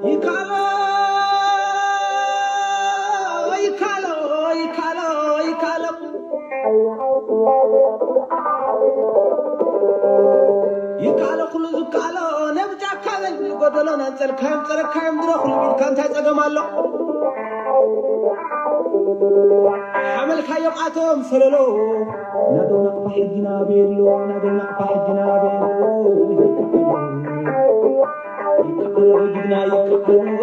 ይካሎ፣ ይካሎ፣ ይካሎ፣ ይካሎ። ይካሎ ኩሉ ዝካሎ፣ ነብ ጫካ ዘይብሉ ጎደሎ፣ ነንጸልካዮም ጸረካዮም ድሮ ኩሉ ኢድካ እንታይ ጸገም ኣሎ? ሓመልካዮም ኣቶም ሰለሎ። ናደው ናቕፋ ሕጂ ናበይ ኣሎ? ናደው ናቕፋ ሕጂ ናበይ ኣሎ? ይከኣሎ፣ ይከኣሎ፣ ጅግና ይከኣሎ።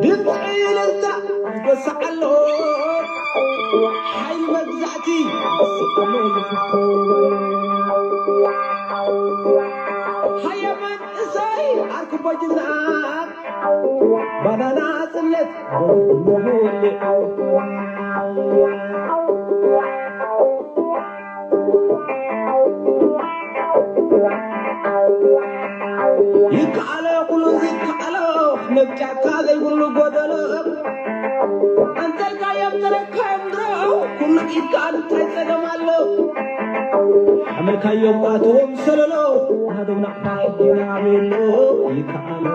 ድምፂ እልልታ ይጎስዕ ኣሎ። ሓይሊ መግዛእቲ ይጎስዕ ኣሎ። ሃየ መንእሰይ ዓርኩቦ ጅግና፣ ባናና ጽነት ይከኣሎ፣ ኩሉ ይከኣሎ፣ ነብ ጫካ ዘይብሉ ጎደሎ። ኣንጸልካዮም ተረካዮም ድሮ፣ ኩሉ ኢድካ እንታይ ጸገም ኣሎ? ሓመልካዮም ኣትዎም ሰለሎ፣ ናደው ናቕፋ ሕጂ ናበይ ኣሎ? ይከኣሎ፣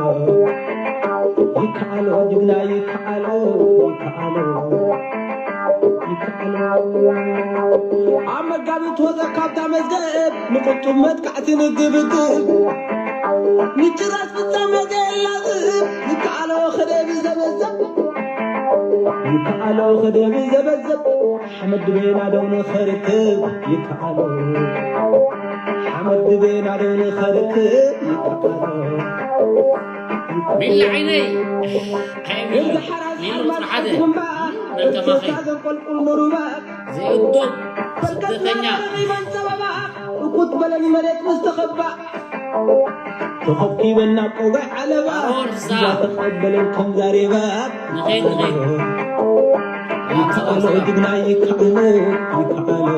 ይከኣሎ፣ ጅግና ይከኣሎ፣ ይከኣሎ፣ ይከኣሎ። ኣብ መጋቢት ወጸ ካብታ መዝገብ፣ ንቁጡብ መጥቃዕቲ ንግብግብ፣ ንጭራስ ፍጻመ ዘየላዝብ፣ ይከኣሎ ክደብ ዘበዘብ፣ ይከኣሎ ክደብ ዘበዘብ፣ ሓመድ ድቤና ደው ንኸርክብ፣ ይከኣሎ፣ ሓመድ ድቤና ደው ንኸርክብ፣ ይከኣሎ። ሚሊ ዓይነይ፣ እንታይ ሚሊ? እዚ ሓራስ ሚሊ ሓርማዝ ቁጽሪ ሓደ። ግንባር፣ ነብተ ማኸይ። እቶታ ዘንቆልቁል ንሩባ። ዘይእቶም ስደተኛ። ፈርቀትና ረኺበን ጸበባ፣ እኩት በለን መሬት ምስ ተኸባ። ተኸብኪበን ናብ ቆጋይ ዓለባ፣ ኣሮን ዛ። እዛ ተቐበለን ከም ዛሬባ። ንኸይድ፣ ንኸይድ። ይከኣሎ ጅግና ይከኣሎ፣ ይከኣሎ፣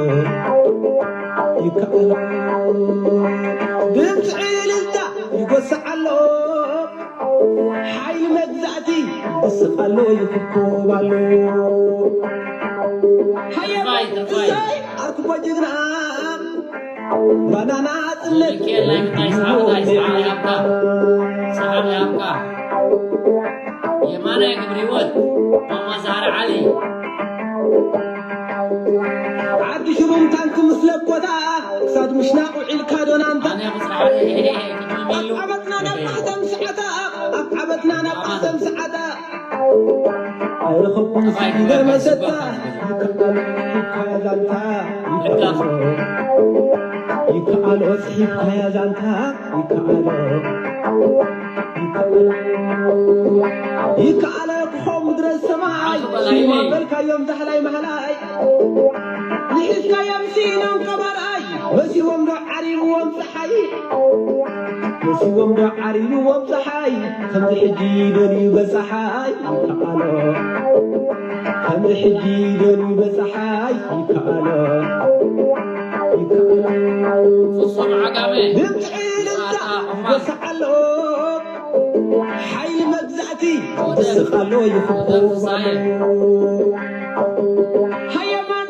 ይከኣሎ። ድምፂ እልልታ ይጎስዕ ኣሎ። ሓይሊ መግዛእቲ ይስቕ ኣሎ፣ ይኹብኩብ ኣሎ። ሃየ ትርፋይ፣ ትርፋይ። መንእሰይ ዓርኩቦ ጅግና፣ ባናና ጽነት። ሚካኤል ናይ ምንታይ ሰሓብ፣ ናይ ሰሓብ ይሃብካ። ሰሓብ ይሃብካ። የማናይ ግብሪ ህይወት፣ ማማ ዛህራ ዓሊ። ዓዲ ሽሩም ታንክ ምስ ለኮታ፣ ክሳድ ምሽናቕ ውዒልካ ዶናንታ። ኣነ ብጽሓ፣ ኣብ ዓመትና ናብ ማሕተም ሰዓታ፣ ኣብ ዓመትና ናብ ማሕተም ሰዓታ። ኣይረኸብኩን ሲሊንደር መሸጣ፣ ይከኣሎ፣ ይከኣሎ፣ ይከኣሎ፣ ይከኣሎ፣ ይከኣሎ፣ ይከኣሎ፣ ይከኣሎ፣ ክኾም ድረስ ሰማይ፣ ሽማ በልካዮም ዛህላይ ማህላይ። ንሒዝካዮም ሲኢኖም ቀባራይ፣ መሲዎም ዶ ዓሪብዎም ጸሓይ? መሲዎም ዶ ዓሪብዎም ጸሓይ? ከምዚ ሕጂ ደልዩ በጸሓይ ይከኣሎ። ከምዚ ሕጂ ደልዩ በጸሓይ ይከኣሎ። ይከኣሎ። ፍጹም ዓጋመ። ድምፂ እልልታ ኣታ እማ። ይጎስዕ ኣሎ። ሓይሊ መግዛእቲ ይስቕ ኣሎ፣ ይኹብኩብ ኣሎ። ሃየማን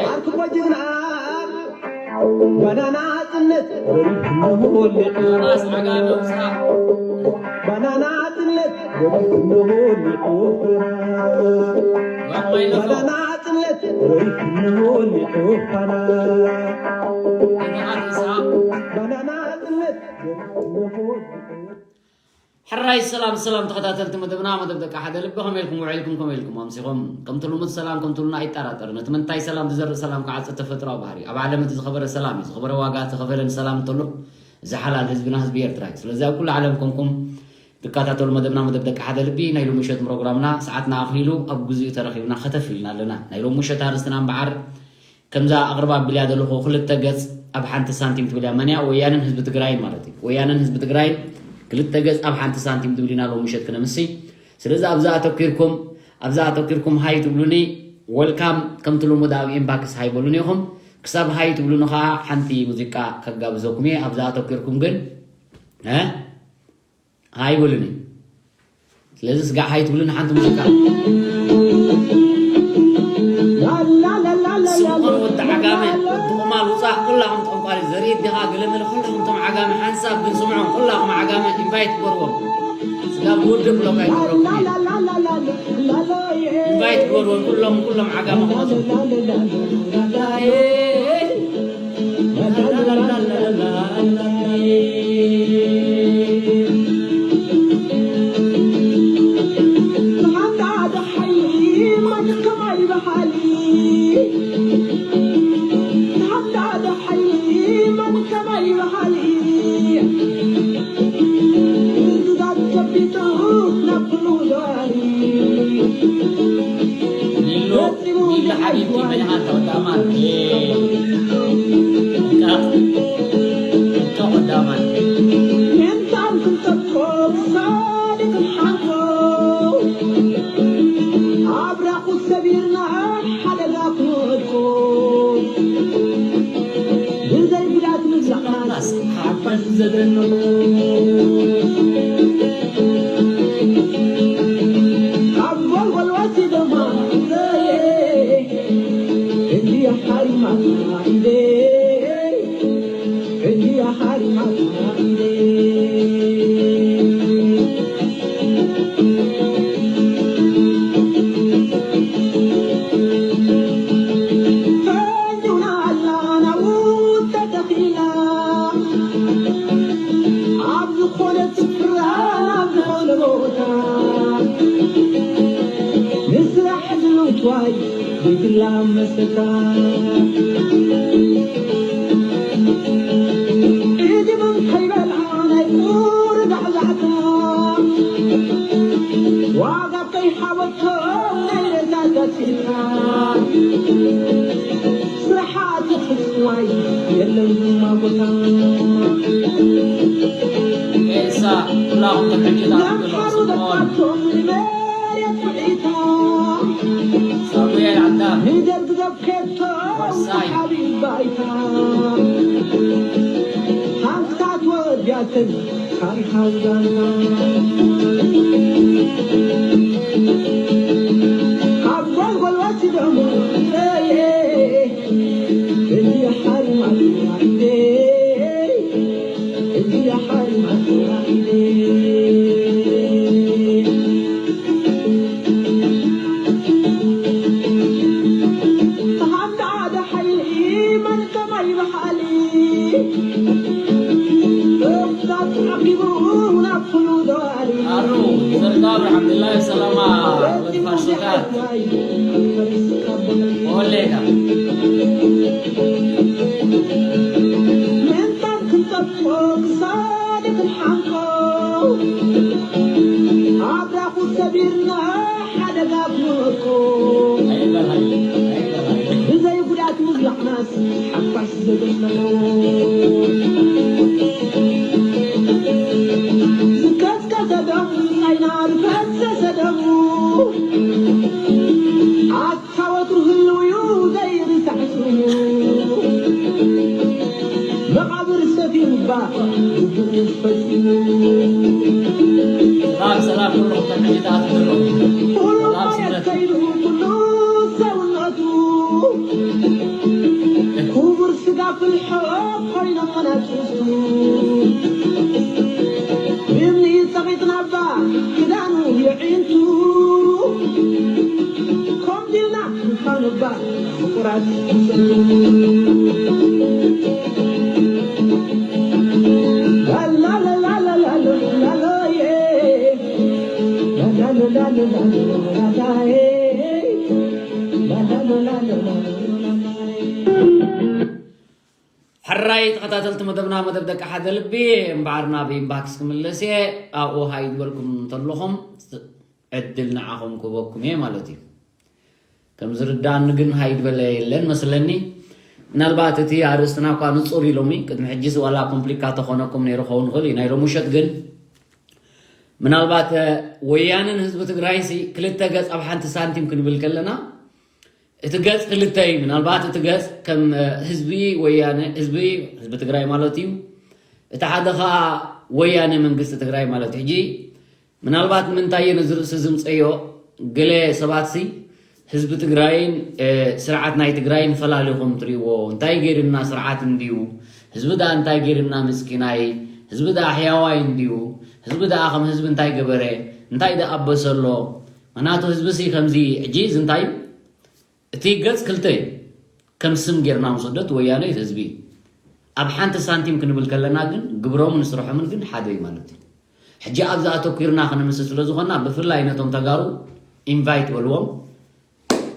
ዓርኩቦ ጅግና፣ ባናና ጽነት በሪኹ እንሆ ወሊዑ። ራስ ዓጋመ ውስታ። ባናና ጽነት በሪኹ እንሆ ወሊዑ። ባናና ጽነት በሪኹ እንሆ ወሊዑ። ባናና ጽነት በሪኹ እንሆ ወሊዑ። ሕራይ ሰላም ሰላም ተኸታተልቲ መደብና፣ መደብ ደቂ ሓደ ልቢ፣ ከመይ ኢልኩም ውዒልኩም፣ ከመይ ኢልኩም ኣምሲኹም? ከምቲ ልሙድ ሰላም ከምቲ ሉና ኣይጠራጠርን። እቲ ምንታይ ሰላም ዝዘርእ ሰላም ክዓጽድ ተፈጥሮኣዊ ባህሪ። ኣብ ዓለም እቲ ዝኸበረ ሰላም እዩ። ዝኸበረ ዋጋ ተኸፈለን ሰላም እንተሎ እዚ ሓላል ህዝብና ህዝቢ ኤርትራ እዩ። ስለዚ ኣብ ኩሉ ዓለም ኮንኩም ትከታተሉ መደብና መደብ ደቂ ሓደ ልቢ ናይ ሎሚ ምሸት ፕሮግራምና ሰዓትና ኣኽሊሉ ኣብ ግዚኡ ተረኺብና ከተፍ ኢልና ኣለና። ናይ ሎሚ ምሸት ኣርእስትና እምበዓር ከምዛ ኣቕርባ ኣቢልያ ዘለኹ ክልተ ገጽ ኣብ ሓንቲ ሳንቲም ትብል እያ። መን እያ? ወያነን ህዝቢ ትግራይን ማለት እዩ። ወያነን ህዝቢ ትግራይን ክልተ ገጽ ኣብ ሓንቲ ሳንቲም ትብል ኢና ሎሚ ምሸት ክነምሲ። ስለዚ ኣብዛ ኣተኪርኩም፣ ኣብዛ ኣተኪርኩም ሃይ ትብሉኒ፣ ወልካም ከምቲ ልሙድ ኣብ ኢንባክስ ሃይ በሉኒ ኢኹም። ክሳብ ሃይ ትብሉኒ ከዓ ሓንቲ ሙዚቃ ከጋብዘኩም እየ። ኣብዛ ኣተኪርኩም ግን፣ እ? ሃይ በሉኒ። ስለዚ ስጋዕ ሃይ ትብሉኒ ሓንቲ ሙዚቃ። ስምዖን ወዲ ዓጋመ፣ ወዲ ቁማል ውፃእ፣ ኩላኹም ጠንቋሊ ዘርኢ ዲኻ ገለመለ፣ ኩላኹም ቶም ዓጋመ ሓንሳብ ግን ስምዖን፣ ኩላኹም ዓጋመ ኢንቫይት ግበርዎም። ስጋብ ውድብ ብሎካ ይገብረኩም እዩ። ኢንቫይት ግበርዎም ኩሎም፣ ኩሎም ዓጋመ ክመፁ። ኒሎ፣ ኒሎ ሓቢብቲ መን ኢኻ ተቐዳማት? እንካ፣ እንካ ቀዳማት። ምእንታን ክንጠፍኦ ክሳድ ክንሓንቆ፣ ኣብራኹ ሰቢርና ሓደጋ ክንወድቆ፣ ብዘይ ጉዳት ምብዛሕናስ ሓፋሽ ዘደንቆ። ካብ ጎልጎል ወሲዶማ ኢደይ፣ ሕጂ ሓሪማትና ኢደይ፣ ሕጂ ሓሪማትና ኢደይ። ፈንጅውና ኣላ ናብኡ ተተኺላ፣ ኣብ ዝኾነ ስፍራ፣ ኣብ ዝኾነ ቦታ፣ ንስራሕ ድልውትዋይ ዘይትላመሰካ። ዕድመን ከይበልዓ ናይ ቁሪ ዛዕዛዕታ፣ ዋጋ ከይሃበቶ ናይ ሬሳ ጋዜጣ፣ ስራሓት ክስዋይ የለን ድማ ቦታ። ኤልሳ፣ ኩላኹም ተቀይራ ለምሓሩ ደቃቶም ንመሬት ውዒታ፣ ሳሙኤል ኣዳም፣ ንደርግ ዘብከቶ ወሳኝ። ሰሓቢ ባይታ፣ ታንክታት ወዲያተን ታሪኻዊ ዛንታ። ካብ ጎልጎል ወሲዶም እየ፣ እዚ ሓሪማትና ኢደይ፣ እዚ ሓሪማትና ኢደይ። ተሃንዳ ሓደ ሓይሊ መን ከማይ በሓሊ፣ እሳት ዓቂቡ ናብ ኩሉ ደዋሊ። ኣሩ፣ ሰርዶ ኣብርሃም ድላይ ሰላማ ወልፋሽታት። ኦሌጋ። ምእንታን ክንጠፍኦ ክሳድ ክንሓንቆ፣ ኣብራኹ ሰቢርና ሓደጋ ክንወድቆ። ኣይበል፣ ኣይበል፣ ኣይበል። ብዘይ ጉዳት ምብላዕናስ ሓፋሽ ዘበሎ። ዝቀዝቀዘ ደሙ፣ ጻይና ዝፈሰሰ ደሙ፣ ኣታ ወትሩ ህልው እዩ ዘይርሳዕ ስሙ። መቓብር ሰፊሩ እባ ግቡኡ ፈጺሙ። ሰላም፣ ሰላም፣ ኩሉ ተቀይታ ትድሮ። ኩሉ ሰላም፣ ማለት ስደት። ከይዱ ኩሉ ሰውነቱ ክቡር ስጋ ፍልሖ ኮይኖም መናፍስቱ። ብእምኒ ጸቒጥና እባ ክዳኑ የዒንቱ። ኮምዲልና ምዃኑ እባ ፍቑራት ይጸልዩ። ላላላላላላላላዬ። ላላላላላላላዬ። ላላላላላላላዬ። ሕራይ ተኸታተልቲ መደብና፣ መደብ ደቂ ሓደ ልቢ፣ እምበኣር ናብ ኢንባክስ ክምለስ እየ። ኣብኡ ሃይ ዝበልኩም እንተለኹም፣ ዕድል ንዓኹም ክህበኩም እየ ማለት እዩ። ከም ዝርዳእኒ ግን ሃይ ዝበለ የለን መስለኒ። ምናልባት እቲ ኣርእስትና እኳ ንጹር እዩ ሎሚ፣ ቅድሚ ሕጂስ ዋላ ኮምፕሊካ ተኾነኩም ነይሩ ክኸውን ይኽእል እዩ። ናይ ሎሚ ምሸት ግን ምናልባት፣ እ፣ ወያነን ህዝቢ ትግራይሲ ክልተ ገጽ ኣብ ሓንቲ ሳንቲም ክንብል ከለና፣ እቲ ገጽ ክልተ እዩ። ምናልባት እቲ ገጽ ከም፣ እ፣ ህዝቢ ወያነ፣ ህዝቢ፣ ህዝቢ ትግራይ ማለት እዩ። እቲ ሓደ ኸኣ ወያነ መንግስቲ ትግራይ ማለት እዩ። ሕጂ ምናልባት ንምንታይ እየ ነዚ ርእሲ ዝምጸዮ? ገለ ሰባትሲ ህዝቢ ትግራይን ስርዓት ናይ ትግራይን ፈላሊኹም ትሪእዎ? እንታይ ገይርና ስርዓት እንድዩ? ህዝቢ ደኣ እንታይ ገይርና? ምስኪናይ ህዝቢ ደኣ ሕያዋይ እንድዩ? ህዝቢ ደኣ ከም ህዝቢ እንታይ ገበረ? እንታይ ደኣ ኣበሰሎ? ምክንያቱ ህዝቢ ሲ ከምዚ ሕጂ እዚ እንታይ እቲ ገጽ ክልተ እዩ። ከም ስም ጌርና ንወስዶ እቲ ወያነ እቲ ህዝቢ እዩ። ኣብ ሓንቲ ሳንቲም ክንብል ከለና ግን ግብሮምን ስርሖምን ግን ሓደ እዩ ማለት እዩ። ሕጂ ኣብዚ ኣተኲርና ክንምስል ስለ ዝኾንና ብፍላይ ነቶም ተጋሩ ኢንቫይት በልዎም።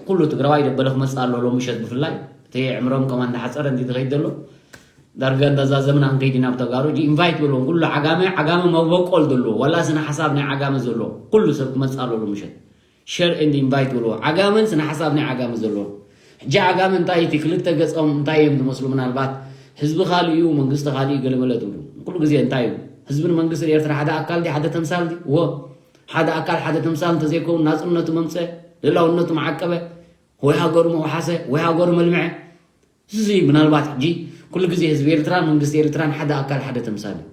ኩሉ ትግራዋይ ደበለ ክመጽእ ኣሎ ሎም ምሸት ብፍላይ እቲ ዕምሮም ከማን እንዳሓጸረ እንዲ ትኸይድ ዘሎ ዳርጋ እንዳዛዘምና ክንከይድ ኢና ብተጋሩ ሕጂ ኢንቫይት በልዎም። ኩሉ ዓጋመ ዓጋመ መበቆል ዘለዎ ዋላ ስነ ሓሳብ ናይ ዓጋመ ዘለዎ ኩሉ ሰብ ክመጽእ ኣሎ ሎም ምሸት። ሸር ኤንድ ኢንቫይት በልዎ። ዓጋመን ስነ ሓሳብ ናይ ዓጋመ ዘለዎ ሕጂ ዓጋመ እንታይ እቲ ክልተ ገጾም እንታይ እዮም ዝመስሉ? ምናልባት ህዝቢ ካልእ እዩ መንግስቲ ካልእ እዩ ገለመለ ትብሉ። ኩሉ ግዜ እንታይ እዩ ህዝብን መንግስትን ኤርትራ ሓደ ኣካል ዲ ሓደ ተምሳል ዲ ወ ሓደ ኣካል ሓደ ተምሳል እንተዘይከውን ናጽነቱ መምፀ ልላውነቱ መዓቀበ ወይ ሃገሩ መውሓሰ ወይ ሃገሩ መልምዐ። እዚ ምናልባት ሕጂ ኩሉ ግዜ ህዝቢ ኤርትራን መንግስቲ ኤርትራን ሓደ ኣካል ሓደ ተምሳል እዩ።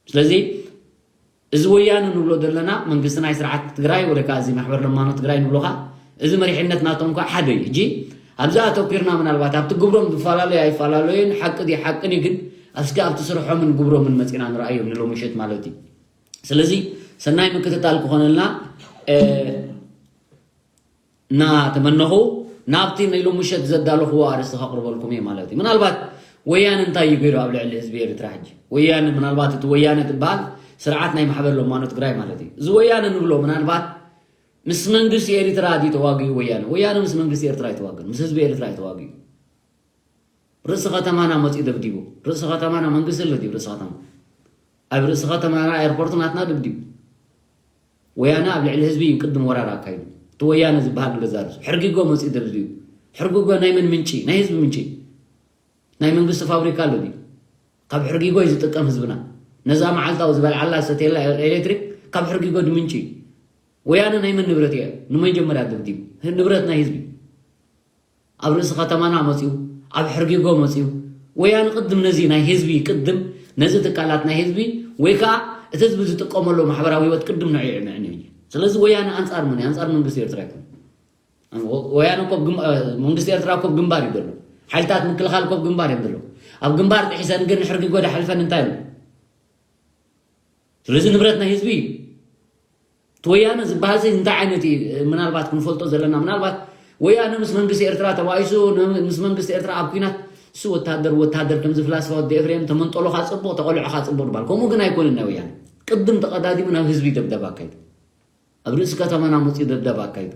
ስለዚ እዚ ወያነ ንብሎ ዘለና መንግስቲ ናይ ስርዓት ትግራይ ወይ ከዓ እዚ ማሕበር ለማኖ ትግራይ ንብሎ ከዓ እዚ መሪሕነት ናቶም ከዓ ሓደ እዩ። ሕጂ ኣብዚ ኣተኲርና ምናልባት ኣብቲ ግብሮም ዝፈላለዩ ኣይፈላለዩን ሓቂ ድዩ ሓቅን እዩ፣ ግን እስኪ ኣብቲ ስርሖምን ግብሮምን መፂና ንረኣዮም ንሎምሸት ማለት እዩ። ስለዚ ሰናይ ምክትታል ክኾነልና እናተመነኹ ናብቲ ናይ ሎምሸት ዘዳለኽዎ ኣርእስቲ ከቕርበልኩም እየ ማለት እዩ። ምናልባት ወያነ እንታይ እዩ ገይሩ ኣብ ልዕሊ ህዝቢ ኤርትራ? ሕጂ ወያነ ምናልባት እቲ ወያነ ትበሃል ስርዓት ናይ ማሕበር ለማኖ ትግራይ ማለት እዩ። እዚ ወያነ ንብሎ ምናልባት ምስ መንግስቲ ኤርትራ ድዩ ተዋጊኡ? ወያነ ወያነ ምስ መንግስቲ ኤርትራ ኣይተዋግን፣ ምስ ህዝቢ ኤርትራ ኣይተዋጊኡ። ርእሲ ከተማና መፂኡ ደብዲቡ። ርእሲ ከተማና መንግስቲ ኣሎ ድዩ ርእሲ ከተማ? ኣብ ርእሲ ከተማና ኤርፖርት ናትና ደብዲቡ። ወያነ ኣብ ልዕሊ ህዝቢ እዩ ቅድም ወራር ኣካይዱ። እቲ ወያነ ዝበሃል ንገዛ ርእሱ ሕርጊጎ መፂኡ ደብዲቡ። ሕርጊጎ ናይ መን ምንጪ? ናይ ህዝቢ ምንጪ። ናይ መንግስቲ ፋብሪካ ኣሎ ድዩ? ካብ ሕርጊጎ እዩ ዝጥቀም ህዝብና። ነዛ መዓልታዊ ዝበልዓላ ሰቴላ ኤሌክትሪክ ካብ ሕርጊጎ ድምንጪ እዩ። ወያነ ናይ መን ንብረት እያ? ንመጀመርያ ደብዲቡ ንብረት ናይ ህዝቢ ኣብ ርእሲ ከተማና መፂኡ፣ ኣብ ሕርጊጎ መፂኡ። ወያነ ቅድም ነዚ ናይ ህዝቢ ቅድም ነዚ ትካላት ናይ ህዝቢ ወይ ከዓ እቲ ህዝቢ ዝጥቀመሉ ማሕበራዊ ህይወት ቅድም ንዕኡ የዕንዕን እዩ። ስለዚ ወያነ ኣንፃር መን እዩ? ኣንፃር መንግስቲ ኤርትራ ይኮን። ወያነ እኮ ኣብ ግም- እ፣ መንግስቲ ኤርትራ እኮ ኣብ ግንባር እዩ ዘሎ። ሓይልታት ምክልኻል እኮ ኣብ ግንባር እዮም ዘሎ። ኣብ ግንባር ጥሒሰን ግን ንሕርጊጎ ዳሕልፈን እንታይ ኣሎ? ስለዚ ንብረት ናይ ህዝቢ እዩ። እቲ ወያነ ዝበሃል ሲ እንታይ ዓይነት እዩ? ምናልባት ክንፈልጦ ዘለና ምናልባት ወያነ ምስ መንግስቲ ኤርትራ ተባኢሱ ን- ምስ መንግስቲ ኤርትራ ኣብ ኩናት እሱ ወታደር ወታደር ከምዚ ፍላስፋ ወዲ ኤፍሬም ተመንጠሎ ካ ፅቡቕ ተቐልዖ ካ ፅቡቕ ዝበሃል ከምኡ ግን ኣይኮነን። ናይ ወያነ ቅድም ተቐዳዲሙ ናብ ህዝቢ ደብደብ ኣካይዱ ኣብ ርእሲ ከተማና መፅኡ ደብደብ ኣካይዱ።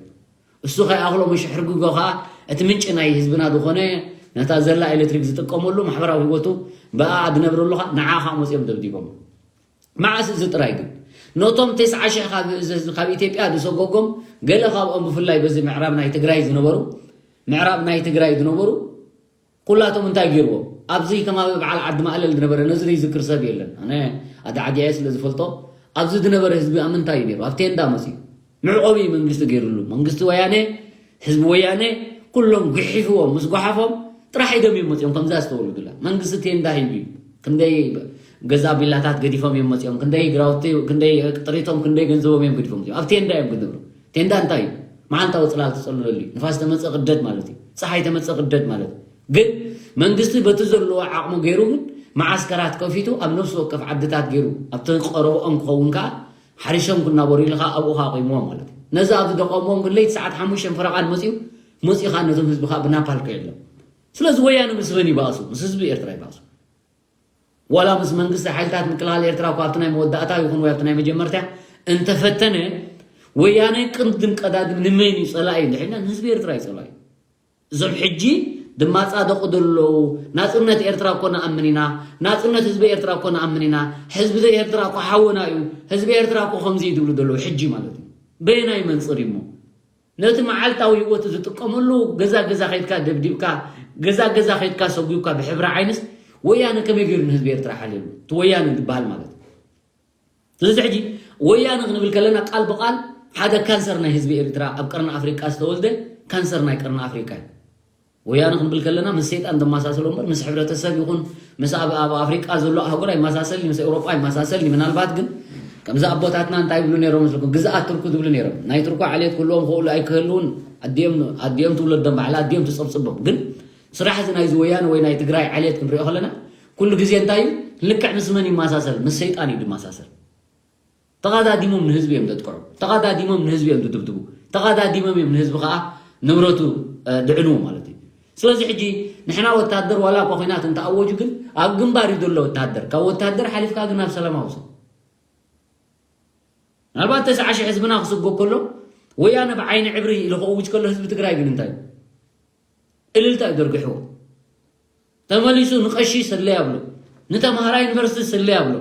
እሱ ከይኣኽሎ ምሽ ሕርግጎ ከዓ እቲ ምንጪ ናይ ህዝብና ዝኾነ ነታ ዘላ ኤሌክትሪክ ዝጥቀመሉ ማሕበራዊ ህይወቱ ብኣ ዝነብረሉ ከዓ ንዓ ከዓ መፅኦም ደብዲቦም። መዓስ እዚ ጥራይ ግን ነቶም ተስዓ ሽሕ ካብ እዚ ህዝቢ ካብ ኢትዮጵያ ዝሰጎጎም ገለ ካብኦም ብፍላይ በዚ ምዕራብ ናይ ትግራይ ዝነበሩ ምዕራብ ናይ ትግራይ ዝነበሩ ኩላቶም እንታይ ገይርዎም ኣብዚ ከማበ በዓል ዓዲ ማእለል ዝነበረ ነዚ ዘይዝክር ሰብ የለን። ኣነ ኣደ ዓዲያ ስለ ዝፈልጦ ኣብዚ ዝነበረ ህዝቢ ኣብ ምንታይ እዩ ነይሩ? ኣብ ቴንዳ መፅዩ መዕቆቢ መንግስቲ ገይሩሉ መንግስቲ ወያነ ህዝቢ ወያነ ኩሎም ጉሒፍዎም ምስ ጓሓፎም ጥራሕ ኢዶም እዮም መፅኦም ከምዛ ዝተወልዱላ መንግስቲ ቴንዳ ሂቡ እዩ። ክንደይ ገዛ ቢላታት ገዲፎም እዮም መፅኦም ክንደይ ግራውቲ ክንደይ ጥሪቶም ክንደይ ገንዘቦም እዮም ገዲፎም መፅኦም ኣብ ቴንዳ እዮም ክነብሩ። ቴንዳ እንታይ እዩ? መዓልታዊ ፅላል ትፀልለሉ እዩ። ንፋስ ተመፀ ቅደድ ማለት እዩ። ፀሓይ ተመፀ ቅደድ ማለት እዩ። ግን መንግስቲ በቲ ዘለዎ ዓቕሙ ገይሩ ግን መዓስከራት ከፊቱ ኣብ ነፍሲ ወከፍ ዓድታት ገይሩ ኣብቲ ቀረብኦም ክኸውን ከዓ ሓሪሾም ክናበሩ ኢልካ ኣብኡ ከዓ ቆይምዎም ማለት እዩ። ነዚ ኣብዚ ደቆምዎም ግን ለይቲ ሰዓት ሓሙሽተ ፈረቓን መፅኡ መፅኡ ከዓ ነዞም ህዝቢ ከዓ ብናፓል ከየሎም። ስለዚ ወያነ ምስ መን ይባእሱ? ምስ ህዝቢ ኤርትራ ይባእሱ። ዋላ ምስ መንግስቲ ሓይልታት ምክልኻል ኤርትራ እኳ ኣብቲ ናይ መወዳእታ ይኹን ወይ ኣብቲ ናይ መጀመርታ እንተፈተነ ወያነ ቅድም ቀዳድም ንመን እዩ ፀላኢ እንድሕልና ንህዝቢ ኤርትራ እዩ ፀላኢ። እዞም ሕጂ ድማፃደቑ ዘለዉ ናፅነት ኤርትራ እኮ ንኣምን ኢና፣ ናፅነት ህዝቢ ኤርትራ እኮ ንኣምን ኢና፣ ህዝቢ ኤርትራ እኮ ሓውና እዩ፣ ህዝቢ ኤርትራ እኮ ከምዚ እዩ ዝብሉ ዘለዉ ሕጂ ማለት እዩ። በየናይ መንፅር እዩ እሞ ነቲ መዓልታዊ ህይወቱ ዝጥቀመሉ ገዛ ገዛ ከይድካ ደብዲብካ ገዛ ገዛ ከይድካ ሰጒብካ ብሕብሪ ዓይንስ ወያነ ከመይ ገይሩ ንህዝቢ ኤርትራ ሓልየሉ እቲ ወያነ ዝበሃል ማለት ስለዚ ሕጂ ወያነ ክንብል ከለና ቃል ብቃል ሓደ ካንሰር ናይ ህዝቢ ኤርትራ ኣብ ቀርኒ ኣፍሪቃ ዝተወልደ ካንሰር ናይ ቀርኒ ኣፍሪቃ እዩ። ወያነ ክንብል ከለና ምስ ሰይጣን ደመሳሰሎ እምበር ምስ ሕብረተሰብ ይኹን ምስ ኣብ ኣብ ኣፍሪቃ ዘሎ ኣህጉር ኣይመሳሰልን ምስ ኤውሮጳ ኣይመሳሰልን ምናልባት ግን ከምዚ ኣቦታትና እንታይ ይብሉ ነይሮም መስለኩም? ግዝኣት ትርኩ ዝብሉ ነይሮም። ናይ ትርኩ ዓሌት ክህልዎም ክኽእሉ ኣይክህልውን ኣዲኦም ኣዲኦም ትውለዶም ባዕላ ኣዲኦም ትጸብጽቦም። ግን ስራሕ እዚ ናይዚ ወያነ ወይ ናይ ትግራይ ዓሌት ክንሪኦ ከለና ኩሉ ግዜ እንታይ እዩ? ልክዕ ምስ መን ይመሳሰል? ምስ ሰይጣን እዩ ዝመሳሰል። ተቐዳዲሞም ንህዝቢ እዮም ዘጥቅዑ። ተቐዳዲሞም ንህዝቢ እዮም ዝድብድቡ። ተቐዳዲሞም እዮም ንህዝቢ ከዓ ንብረቱ ድዕንዎ ማለት እዩ። ስለዚ ሕጂ ንሕና ወታደር ዋላ እኳ ኹናት እንተኣወጁ ግን ኣብ ግንባር እዩ ዘሎ ወታደር። ካብ ወታደር ሓሊፍካ ግን ኣብ ሰላማዊ ሰብ ምናልባት ተስዓ ሽሕ ህዝብና ክስጎ ከሎ ወያነ ብዓይኒ ዕብሪ ኢሉ ክእውጅ ከሎ ህዝቢ ትግራይ ግን እንታይ እልልታ እዩ ዘርግሕዎ። ተመሊሱ ንቀሺ ስለ ኣብሎ፣ ንተምሃራይ ዩኒቨርሲቲ ስለ ኣብሎ፣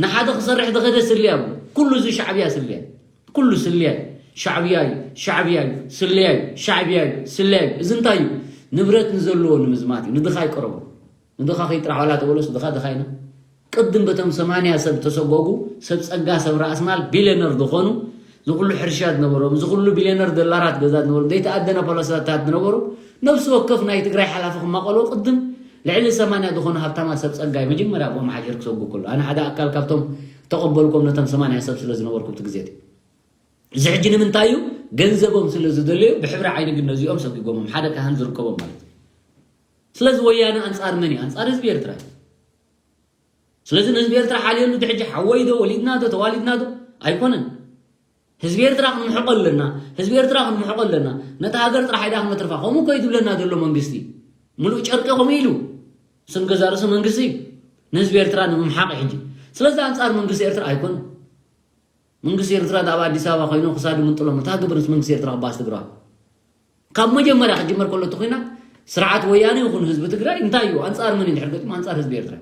ንሓደ ክሰርሕ ዝኸደ ስለ ኣብሎ። ኩሉ እዚ ሻዕብያ ስለ ኩሉ ስለ ሻዕብያ እዩ፣ ሻዕብያ እዩ፣ ስለ እዩ፣ ሻዕብያ እዩ፣ ስለ እዩ። እዚ እንታይ እዩ? ንብረት ንዘለዎ ንምዝማት እዩ። ንድኻ ይቀረቡ ንድኻ ከይጥራሕ ዋላ ተበለስ ድኻ ድኻ ኢና። ቅድም በቶም ሰማንያ ሰብ ተሰጎጉ ሰብ ጸጋ ሰብ ራእስማል ቢልዮነር ዝኾኑ ዝኩሉ ሕርሻ ዝነበሮም ዝኩሉ ቢልዮነር ዶላራት ገዛ ዝነበሮም ዘይተኣደነ ፖለሳታት ዝነበሩ ነብሲ ወከፍ ናይ ትግራይ ሓላፊ ክማቐሎ ቅድም ልዕሊ ሰማንያ ዝኾኑ ሃብታማት ሰብ ጸጋይ መጀመርያ ኣብኦም ሓጀር ክሰጉ ከሎ ኣነ ሓደ ኣካል ካብቶም ተቐበልኩም ነቶም ሰማንያ ሰብ ስለ ዝነበርኩ እቲ ግዜ እቲ እዚ ሕጂ ንምንታይ እዩ ገንዘቦም ስለ ዝደለዩ ብሕብሪ ዓይኒ ግን ነዚኦም ሰጒጎሞም ሓደ ካህን ዝርከቦም ማለት እዩ ስለዚ ወያነ ኣንጻር መን እዩ ኣንጻር ህዝቢ ኤርትራ እዩ ስለዚ ንህዝቢ ኤርትራ ሓልየሉ ድሕጂ ሓወይ ዶ ወሊድና ዶ ተዋሊድና ዶ ኣይኮነን ህዝቢ ኤርትራ ክንምሕቆ ኣለና ህዝቢ ኤርትራ ክንምሕቆ ኣለና ነታ ሃገር ጥራሕ ኢዳ ክነትርፋ ከምኡ እኮ እዩ ዝብለና ዘሎ መንግስቲ ሙሉእ ጨርቂ ከምኡ ኢሉ ስም ገዛ ርእሲ መንግስቲ እዩ ንህዝቢ ኤርትራ ንምምሓቕ ሕጂ ስለዚ ኣንጻር መንግስቲ ኤርትራ ኣይኮነን መንግስቲ ኤርትራ ዳኣ ኣብ ኣዲስ ኣበባ ኮይኑ ክሳዱ ምንጥሎም እታ ግብርስ መንግስቲ ኤርትራ ክባስ ትግራ ካብ መጀመርያ ክጅመር ከሎ እቲ ኩናት ስርዓት ወያነ ይኹን ህዝቢ ትግራይ እንታይ እዩ ኣንጻር መን እዩ ድሕር ገጢሙ ኣንጻር ህዝቢ ኤርትራ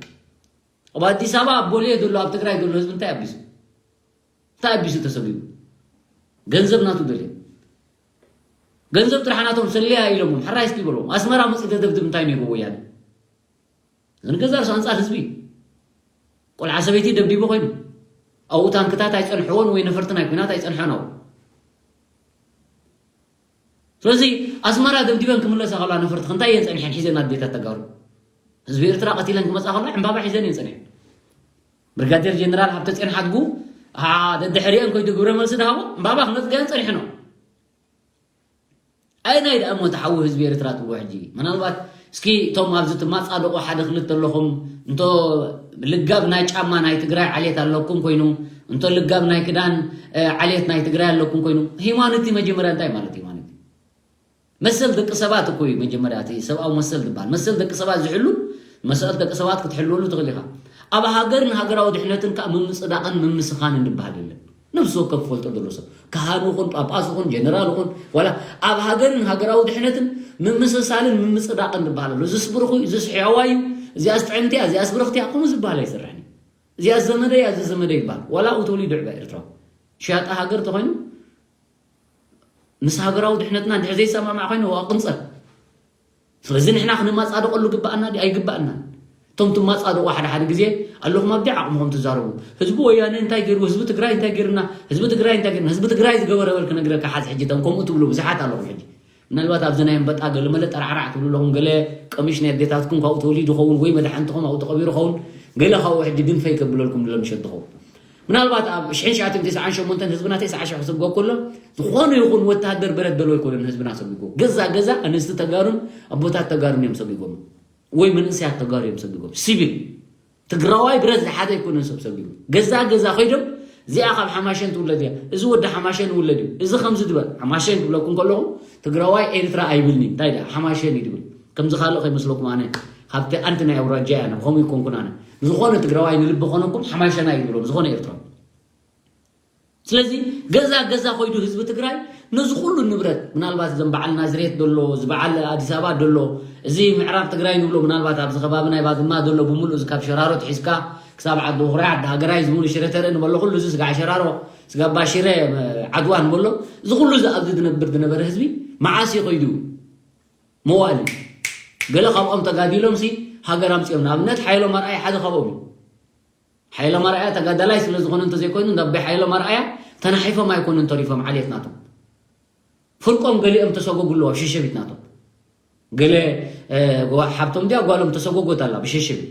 ኣብ ኣዲስ ኣበባ ኣብ ቦሌ ዘሎ ኣብ ትግራይ ዘሎ ህዝቢ እንታይ ኣቢሱ እንታይ ኣቢሱ ተሰቢቡ ገንዘብ ናቱ ደልዩ ገንዘብ ጥራሕ ናቶም ሰለያ ኢሎሞም ሕራይ እስኪ በሎም ኣስመራ መፅእ ተደብድብ እንታይ ነይሩ ወያነ ንገዛ ርእሱ ኣንጻር ህዝቢ ቆልዓ ሰበይቲ ደብዲቡ ኮይኑ ኣብኡ ታንክታት ኣይጸንሕዎን ወይ ነፈርቲ ናይ ኩናት ኣይጸንሐን ኣብኡ ስለዚ ኣስመራ ደብዲበን ክምለሳ ከላ ነፈርቲ ክንታይ እየን ጸኒሐን ሒዘን ኣዴታት ተጋሩ ህዝቢ ኤርትራ ቀቲለን ክመጻ ከላ ዕምባባ ሒዘን እየን ጸኒሐን ብርጋዴር ጀነራል ሃብተጽዮን ሓድጉ ደድሕሪአን ኮይዱ ግብረ መልሲ ድሃቦ ዕምባባ ክነጽገን ጸኒሐን ኣይ ናይ ደኣ እሞ ተሓዊ ህዝቢ ኤርትራ ትብሎ ሕጂ ምናልባት እስኪ እቶም ኣብዚ ትማጻደቑ ሓደ ክልተ ኣለኹም እንቶ ልጋብ ናይ ጫማ ናይ ትግራይ ዓሌት ኣለኩም ኮይኑ እንቶ ልጋብ ናይ ክዳን ዓሌት ናይ ትግራይ ኣለኩም ኮይኑ ሂማኖቲ መጀመርያ እንታይ ማለት ሂማኖቲ መሰል ደቂ ሰባት እኮ እዩ መጀመርያ እቲ ሰብኣዊ መሰል ዝበሃል መሰል ደቂ ሰባት ዝሕሉ መሰል ደቂ ሰባት ክትሕልወሉ ትኽእል ኢኻ ኣብ ሃገርን ሃገራዊ ድሕነትን ከዓ ምምፅዳቕን ምምስኻንን ዝበሃል የለን ነብሲ ወከፍ ክፈልጦ ዘሎ ሰብ ካህን ይኹን ጳጳስ ይኹን ጀነራል ይኹን ዋላ ኣብ ሃገርን ሃገራዊ ድሕነትን ምምስሳልን ምምፅዳቕን ዝበሃል ኣሎ እዚስ ብሩኹ እዩ እዚስ ሕያዋይ እዩ እዚኣስ ጥዕምቲ እያ እዚኣስ ብርኽቲ እያ ከምኡ ዝበሃል ኣይስራሕን እዩ እዚኣስ ዘመደ እያ እዚ ዘመደ ይበሃል ዋላ ኣብኡ ተወሊዱ ዕባ ኤርትራዊ ሽያጣ ሃገር ተኾይኑ ምስ ሃገራዊ ድሕነትና እንድሕር ዘይሰማማዕ ኮይኑ ኣቕንፀል ስለዚ ንሕና ክንማፃደቐሉ ግባኣና ድዩ ኣይግባኣናን እቶም ትማፃደቑ ሓደ ሓደ ግዜ ኣለኹም ኣብዲ ዓቕምኹም ትዛረቡ ህዝቢ ወያነ እንታይ ገይሩ ህዝቢ ትግራይ እንታይ ገይሩና ህዝቢ ትግራይ እንታይ ገይሩና ህዝቢ ትግራይ ዝገበረ በል ክነግረካ ሓዚ ሕጂ እቶም ከምኡ ትብሉ ብዙሓት ኣለኹም ሕጂ ምናልባት ኣብዚ ናይ ኣንበጣ ገለመለ ጠራዕራዕ ትብሉ ኣለኹም ገለ ቀሚሽ ናይ ኣዴታትኩም ካብኡ ተወሊዱ ኸውን ወይ መድሓንትኹም ኣብኡ ተቐቢሩ ኸውን ገለ ካብኡ ሕጂ ድንፈይ ከብለልኩም ለምሸት ትኸውን ምናልባት ኣብ ሽሕን ትሽዓተ ሚእትን ተስዓን ሸሞንተን ህዝብና ተስዓ ሽሕ ክስጎ ከሎ ዝኾነ ይኹን ወታደር ብረት ደሎ ኣይኮነን ህዝብና ሰጒጎ ገዛ ገዛ ኣንስቲ ተጋሩን ኣቦታት ተጋሩን እዮም ሰጒጎም ወይ መንእሰያት ተጋሩ እዮም ሰጒጎም ሲቪል ትግራዋይ ብረት ዝሓዘ ኣይኮነን ሰብ ሰጒጉ ገዛ ገዛ ኮይዶም እዚኣ ካብ ሓማሸን ትውለድ እያ እዚ ወዲ ሓማሸን ይውለድ እዩ እዚ ከምዚ ትበል ሓማሸን ክብለኩም ከለኹ ትግራዋይ ኤርትራ ኣይብልኒ እንታይ ዳ ሓማሸን እዩ ትብል ከምዚ ካልእ ከይመስለኩም ኣነ ካብቲ ኣንቲ ናይ ኣውራጃ እያ ከምኡ ይኮንኩን ኣነ ዝኾነ ትግራዋይ ንልቢ ኮነኩም ሓማሸና እዩ ዝብሎም ዝኾነ ኤርትራ ስለዚ ገዛ ገዛ ኮይዱ ህዝቢ ትግራይ ነዚ ኩሉ ንብረት ምናልባት ዘን በዓል ናዝሬት ደሎ እዚ በዓል ኣዲስ ኣበባ ደሎ እዚ ምዕራብ ትግራይ ንብሎ ምናልባት ኣብዚ ከባቢ ናይ ባድማ ደሎ ብምሉእ እዚ ካብ ሸራሮ ትሒዝካ ክሳብ ዓዲ ውቕራይ ዓዲ ሃገራይ ዝብሉ ሽረ ተርኢ ንበሎ ኩሉ እዚ ስጋዕ ሸራሮ ስጋባ ሽረ ዓድዋ ንበሎ እዚ ኩሉ እዚ ኣብዚ ዝነብር ዝነበረ ህዝቢ መዓስ እዩ ከይዱ መዋእሊ ገለ ካብኦም ተጋዲሎም ሲ ሃገር ኣምፅኦም ንኣብነት ሓይሎም ኣርኣይ ሓደ ካብኦም እዩ ሓይሎም ኣርኣያ ተጋዳላይ ስለ ዝኾነ እንተዘይኮይኑ እንዳ ኣቦይ ሓይሎም ኣርኣያ ተናሒፎም ኣይኮኑን ተሪፎም ዓሌት ናቶም ፍርቆም ገሊኦም ተሰጎጉ ኣለዉ ኣብ ሸሸቢት ናቶም ገለ ሓብቶም እንዲያ ጓሎም ተሰጎጎት ኣላ ብሸሸቢት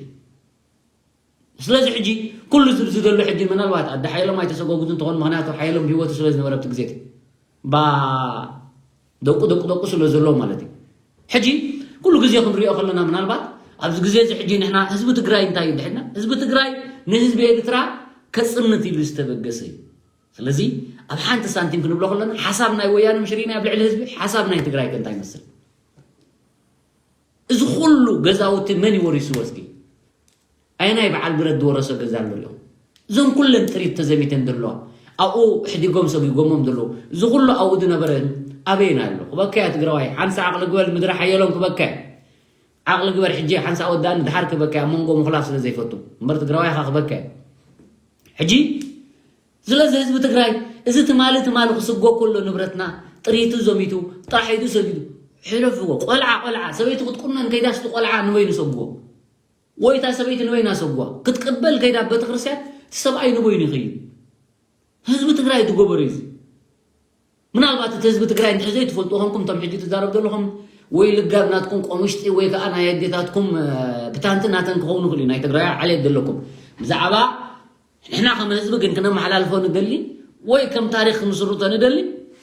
ስለዚ ሕጂ ኩሉ ዝብዚ ዘሎ ሕጂ ምናልባት ኣደ ሓየሎም ኣይተሰጎጉት እንተኾን፣ ምኽንያቱ ሓየሎም ብህይወቱ ስለ ዝነበረ ኣብቲ ግዜ እቲ ባ ደቁ ደቁ ደቁ ስለ ዘሎ ማለት እዩ። ሕጂ ኩሉ ግዜ ክንሪኦ ከለና ምናልባት ኣብዚ ግዜ እዚ ሕጂ ንሕና ህዝቢ ትግራይ እንታይ እዩ ድሕና ህዝቢ ትግራይ ንህዝቢ ኤርትራ ከፅንት ኢሉ ዝተበገሰ እዩ። ስለዚ ኣብ ሓንቲ ሳንቲም ክንብሎ ከለና ሓሳብ ናይ ወያነ ምሽሪና ኣብ ልዕሊ ህዝቢ ሓሳብ ናይ ትግራይ ከ እንታይ ይመስል? እዚ ኩሉ ገዛውቲ መን ይወሪስዎ እስኪ? ኣየናይ በዓል ብረት ዝወረሶ ገዛ ኣሎ ሪኦም? እዞም ኩለን ጥሪት ተዘሚተን ዘለዋ ኣብኡ ሕዲጎም ሰጒጎሞም ዘለዉ እዚ ኩሉ ኣብኡ ዝነበረ ኣበየና ኣሎ? ክበከያ ትግራዋይ ሓንሳ ዓቕሊ ግበል ምድሪ ሓየሎም ክበከያ ዓቕሊ ግበር ሕጂ ሓንሳ ወዳእኒ ድሓር ክበከያ ኣብ መንጎ ምኹላፍ ስለ ዘይፈቱ እምበር ትግራዋይ ኢኻ ክበከያ ሕጂ ስለዚ ህዝቢ ትግራይ እዚ ትማሊ ትማሊ ክስጎ ከሎ ንብረትና ጥሪቱ ዘሚቱ ጥራሒቱ ሰጊዱ ሕለፍዎ ቆልዓ ቆልዓ ሰበይቲ ክትቁነን ከይዳስ እቲ ቆልዓ ንበይኑ ሰግዎ ወይ እታ ሰበይቲ ንበይና ሰግዋ ክትቅበል ከይዳ ኣብ ቤተክርስትያን እቲ ሰብኣይ ንበይኑ ይኸይድ ህዝቢ ትግራይ ዝገበሮ እዩ ምናልባት እቲ ህዝቢ ትግራይ እንድሕር ዘይትፈልጡ ኮንኩም እቶም ሕጂ ትዛረብ ዘለኹም ወይ ልጋብ ናትኩም ቆምሽጢ ወይ ከዓ ናይ ኣዴታትኩም ብታንቲ ናተን ክኸውን ይኽእል እዩ ናይ ትግራይ ዓሌት ዘለኩም ብዛዕባ ንሕና ከም ህዝቢ ግን ክነመሓላልፎ ንደሊ ወይ ከም ታሪክ ክምስርቶ ንደሊ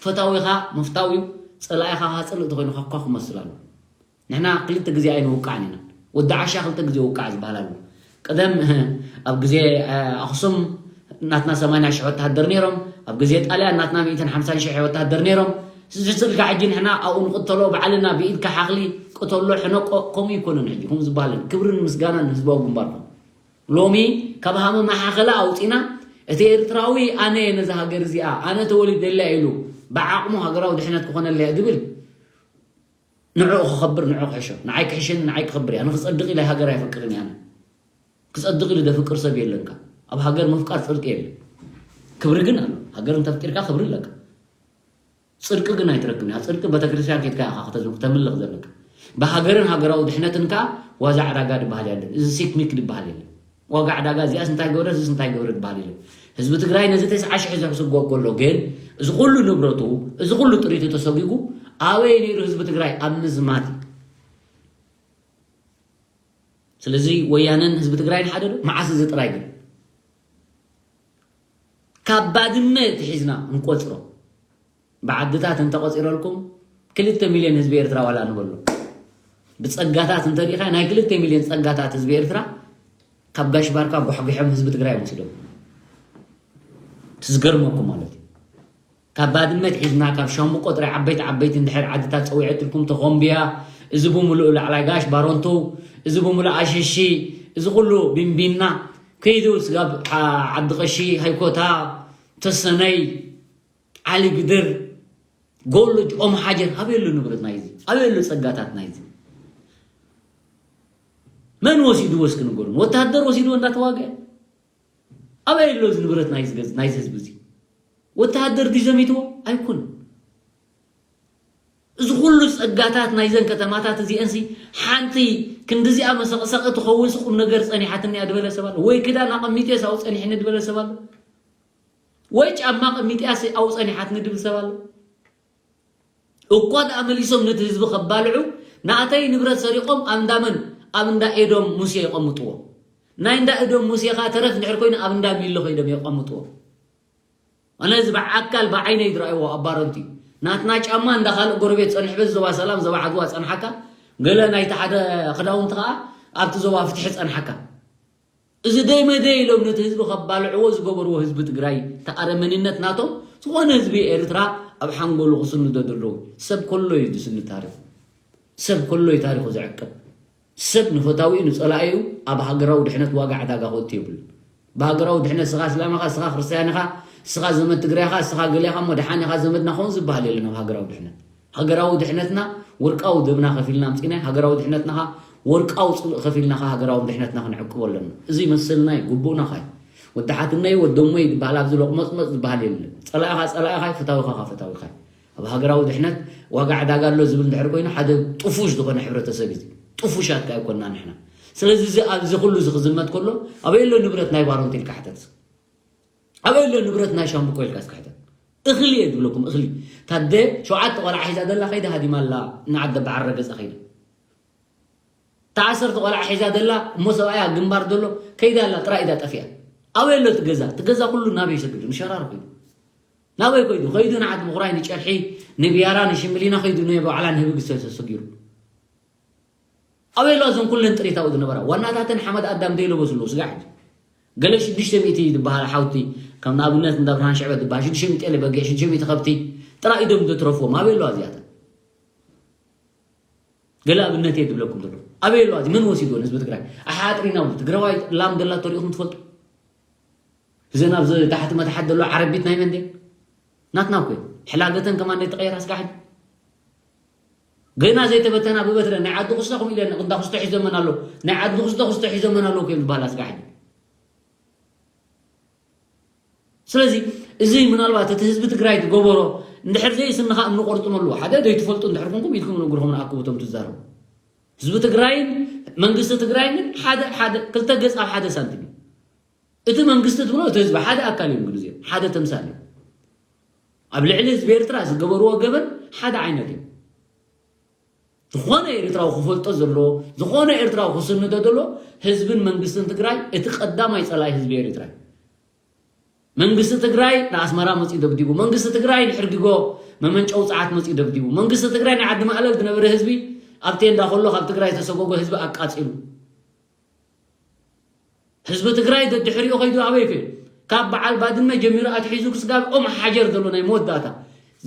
ፈታዊኻ ምፍታው እዩ ፀላኢኻ ካፅልእ ተኮይኑ ካኳ ክመስል ኣሎ ንሕና ክልተ ግዜ ኣይንውቃዕን ኢና ወዲ ዓሻ ክልተ ግዜ ውቃዕ ዝበሃል ኣሎ ቀደም ኣብ ግዜ ኣክሱም ናትና ሰማንያ ሽሕ ወታሃደር ነይሮም ኣብ ግዜ ጣልያን ናትና ሚእትን ሓምሳን ሽሕ ወታሃደር ነይሮም ስስልካ ሕጂ ንሕና ኣብኡ ንቕተሎ ባዕልና ብኢድካ ሓኽሊ ቅተሎ ሕነቆ ከምኡ ይኮነን ሕጂ ከምኡ ዝበሃልን ክብርን ምስጋናን ንህዝባዊ ግንባርኩም ሎሚ ካብ ሃመ መሓኸላ ኣውፂና እቲ ኤርትራዊ ኣነ እየ ነዛ ሃገር እዚኣ ኣነ ተወሊደላ ኢሉ ብዓቕሙ ሃገራዊ ድሕነት ክኾነለያ ዝብል ንዕኡ ክኸብር ንዕኡ ክሕሾ ንዓይ ክሕሸኒ ንዓይ ክኸብር እያ ንክፀድቕ ኢለ ሃገር ኣይፈቅርን እያ ክፀድቕ ኢሉ ዘፍቅር ሰብ የለንካ ኣብ ሃገር ምፍቃር ፅድቂ የለን ክብሪ ግን ኣሎ ሃገር እንተፍቂርካ ክብሪ ኣለካ ፅድቂ ግን ኣይትረክብን እያ ፅድቂ ቤተክርስትያን ኬድካ ኢኻ ከተምልኽ ዘለካ ብሃገርን ሃገራዊ ድሕነትን ከዓ ዋዛ ዕዳጋ ድበሃል ያለን እዚ ሲክኒክ ድበሃል የለን ዋጋ ዕዳጋ እዚኣስ እንታይ ገበረት እዚስ እንታይ ገበረ ዝበሃል የለን ህዝቢ ትግራይ ነዚ ተስዓ ሽሕ ዘሕስጎ ከሎ ግን እዚ ኩሉ ንብረቱ እዚ ኩሉ ጥሪቱ ተሰጒጉ ኣበይ ነይሩ ህዝቢ ትግራይ ኣብ ምዝማት እዩ ስለዚ ወያነን ህዝቢ ትግራይን ሓደ ዶ መዓስ እዚ ጥራይ ግን ካብ ባድመ ትሒዝና እንቆፅሮ ብዓድታት እንተቆፂረልኩም ክልተ ሚልዮን ህዝቢ ኤርትራ ዋላ ንበሎ ብፀጋታት እንተሪኢኻ ናይ ክልተ ሚልዮን ፀጋታት ህዝቢ ኤርትራ ካብ ጋሽ ባርካ ጓሕጒሖም ህዝቢ ትግራይ እዮም ወሲዶም እቲ ዝገርመኩም ማለት እዩ ካብ ባድመ ትሒዝና ካብ ሻምብቆ ጥራይ ዓበይቲ ዓበይቲ እንድሕር ዓድታት ፀዊዐትልኩም ተኾምብያ እዚ ብምሉእ ላዕላይ ጋሽ ባሮንቱ እዚ ብምሉእ ኣሸሺ እዚ ኩሉ ቢንቢና ከይዱ ስጋብ ዓዲ ቀሺ ሃይኮታ ተሰነይ ዓሊ ግድር ጎልጅ ኦም ሓጀር ኣበይ ኣሎ ንብረት ናይዚ ኣበይ ኣሎ ፀጋታት ናይዚ መን ወሲድዎ እስኪ ንገሩን ወታደር ወሲድዎ እንዳተዋግአ ኣበይ ኣሎ እዚ ንብረት ናይዚ ህዝቢ እዚ ወታደር ድዩ ዘሚትዎ ኣይኮን እዚ ኩሉ ፀጋታት ናይዘን ከተማታት እዚአንሲ ሓንቲ ክንዲዚኣ መሰቕሰቒ ትኸውን ቁም ነገር ፀኒሓትኒ እያ ዝበለ ሰብ ኣሎ ወይ ክዳን ኣቐሚጠ ሳው ፀኒሕኒ ዝበለ ሰብ ኣሎ ወይ ጫማ ኣቐሚጠ ኣውፀኒሓትኒ ድብል ሰብ ኣሎ እኳ ደኣ መሊሶም ነቲ ህዝቢ ከባልዑ ናተይ ንብረት ሰሪቆም ኣብ እንዳመን ኣብ እንዳ ኤዶም ሙሴ የቐምጥዎ ናይ እንዳ ኤዶም ሙሴ ኸዓ ተረፍ እንድሕር ኮይኑ ኣብ እንዳ ሚሎ ከይዶም የቐምጥዎ ኣነ እዚ ብዓካል ብዓይነይ ዝረኣይዎ ኣብ ባረንት እዩ ናትና ጫማ እንዳ ካልእ ጎረቤት ጸንሕ በዚ ዞባ ሰላም ዞባ ዓድዋ ጸንሓካ ገለ ናይቲ ሓደ ክዳውንቲ ኸዓ ኣብቲ ዞባ ፍትሒ ጸንሓካ እዚ ደይ መደይ ኢሎም ነቲ ህዝቢ ከባልዕዎ ዝገበርዎ ህዝቢ ትግራይ ተኣረመኒነት ናቶም ዝኾነ ህዝቢ ኤርትራ ኣብ ሓንጎሉ ክስንዶ ዘለዎ ሰብ ከሎ እዩ ዝስኒ ታሪኹ ሰብ ከሎ እዩ ታሪኹ ዝዕቅብ ሰብ ንፈታዊኡ ንፀላኢኡ ኣብ ሃገራዊ ድሕነት ዋጋ ዕዳጋ ክእቱ የብሉ ብሃገራዊ ድሕነት ስኻ እስላም ኢኻ ስኻ ክርስትያን ኢኻ ስኻ ዘመድ ትግራይ ኢኻ ስኻ ገለ ኢኻ እሞ ደሓን ኢኻ ዘመድና ኸውን ዝበሃል የለን ኣብ ሃገራዊ ድሕነት ሃገራዊ ድሕነትና ወርቃዊ ደምና ከፊልና ኣምፂናዮ ሃገራዊ ድሕነትና ኸዓ ወርቃዊ ፅሉእ ከፊልና ኸዓ ሃገራዊ ድሕነትና ክንዕቅቦ ኣለና እዚ መሰልና እዩ ግቡእና ኸዓ እዩ ወዲ ሓትነይ ወዲ እሞይ ዝበሃል ኣብዚ ሎቕመፅመፅ ዝበሃል የለን ፀላኢኻ ፀላኢኻ እዩ ፈታዊኻ ኸዓ ፈታዊኻ እዩ ኣብ ሃገራዊ ድሕነት ዋጋ ዕዳጋ ኣሎ ዝብል እንድሕር ኮይኑ ሓደ ጥፉሽ ዝኾነ ሕብረተሰብ እዩ ጥፉሻት ከኣ ኣይኮንና ንሕና ስለዚ እዚ ኣብዚ ኩሉ እዚ ክዝመት ከሎ ኣበይ ኣሎ ንብረት ናይ ባሮንት ኢልካ ሕተት ኣበይ ኣሎ ንብረት ናይ ሻምብቆ ኢልካ እስኪ ሕተት እኽሊ እየ ዝብለኩም እኽሊ ታደ ሸውዓተ ቆልዓ ሒዛ ዘላ ከይዳ ሃዲማ ኣላ ንዓደ በዓል ረገፃ ከይዳ ዓሰርተ ቆልዓ ሒዛ ደላ እሞ ሰብኣያ ኣብ ግንባር ደሎ ከይዳ ኣላ ጥራይ ኢዳ ጠፊኣ። ኣበይ ኣሎ እቲ ገዛ? እቲ ገዛ ኩሉ ናበይ ሰጊዱ? ንሸራሮ ከይዱ። ናበይ ከይዱ? ከይዱ ንዓዲ ምኹራይ ንጨርሒ ንቢያራ ንሽምሊና ከይዱ ንባዕላ ንህቢ ግሰ ተሰጊሩ። ኣበይ ኣለዋ እዘን ኩለን ጥሪት ኣብኡ ዝነበራ ዋናታተን ሓመድ ኣዳም ዘይለበሱ ኣለዉ። ስጋዕ ሕጂ ገለ ሽዱሽተ ሚእቲ ዝበሃል ሓውቲ ከም ንኣብነት እንዳ ብርሃን ሽዕበት ዝበሃል ሽዱሽተ ሚእቲ የለ በጊዕ ሽዱሽተ ሚእቲ ከብቲ ጥራይ ኢዶም ዘትረፍዎም ኣበይ ኣለዋ እዚኣተን? ገለ ኣብነት እየ ዝብለኩም ዘሎ። ኣበይ ኣለዋ እዚ መን ወሲድወን ህዝቢ ትግራይ? ኣሓጥሪና እውን ትግራዋይ ላም ዘላቶ ሪኢኹም ትፈልጡ? እዘን ኣብዚ ታሕቲ መታሓት ዘሎ ዓረቢት ናይ መን ድየን? ናትና እኮ እየን። ሕላገተን ከማን ዘይተቐየራ ስጋዕ ሕጂ ገና ዘይተበተና ብበትረ ናይ ዓዲ ኩስታ ከምኡ ኢለን እንዳ ኩስቶ ሒዞመን ኣሎ ናይ ዓዲ ኩስቶ ኩስቶ ሒዞመን ኣሎ እኮ እዮም ዝበሃላ ስጋዕ ሕጂ። ስለዚ እዚ ምናልባት እቲ ህዝቢ ትግራይ ዝገበሮ እንድሕር ዘይስንኻ እምኒ ቆርጥመሉ ሓደ ዘይትፈልጡ እንድሕር ኮንኩም ኢድኩም ንእግርኹም ንኣክቡ እቶም ትዛረቡ ህዝቢ ትግራይን መንግስቲ ትግራይን ግን ሓደ ሓደ ክልተ ገፅ ኣብ ሓደ ሳንቲም እዩ። እቲ መንግስቲ ትብሎ እቲ ህዝቢ ሓደ ኣካል እዮም ግን እዚኦም ሓደ ተምሳል እዮም። ኣብ ልዕሊ ህዝቢ ኤርትራ ዝገበርዎ ገበን ሓደ ዓይነት እዩ። ዝኾነ ኤርትራዊ ክፈልጦ ዘለዎ ዝኾነ ኤርትራዊ ክስንዶ ዘሎ ህዝብን መንግስትን ትግራይ እቲ ቀዳማይ ፀላኢ ህዝቢ ኤርትራ እዩ። መንግስቲ ትግራይ ንኣስመራ መፂኡ ደብዲቡ መንግስቲ ትግራይ ንሕርጊጎ መመንጨዊ ፀዓት መፂኡ ደብዲቡ መንግስቲ ትግራይ ንዓዲ ማእለል ዝነበረ ህዝቢ ኣብ ቴንዳ ከሎ ካብ ትግራይ ዝተሰጎጎ ህዝቢ ኣቃፂሉ ህዝቢ ትግራይ ደድሕሪኡ ከይዱ ኣበይ ከ ካብ በዓል ባድመ ጀሚሩ ኣትሒዙ ክስጋብ ኦም ሓጀር ዘሎ ናይ መወዳእታ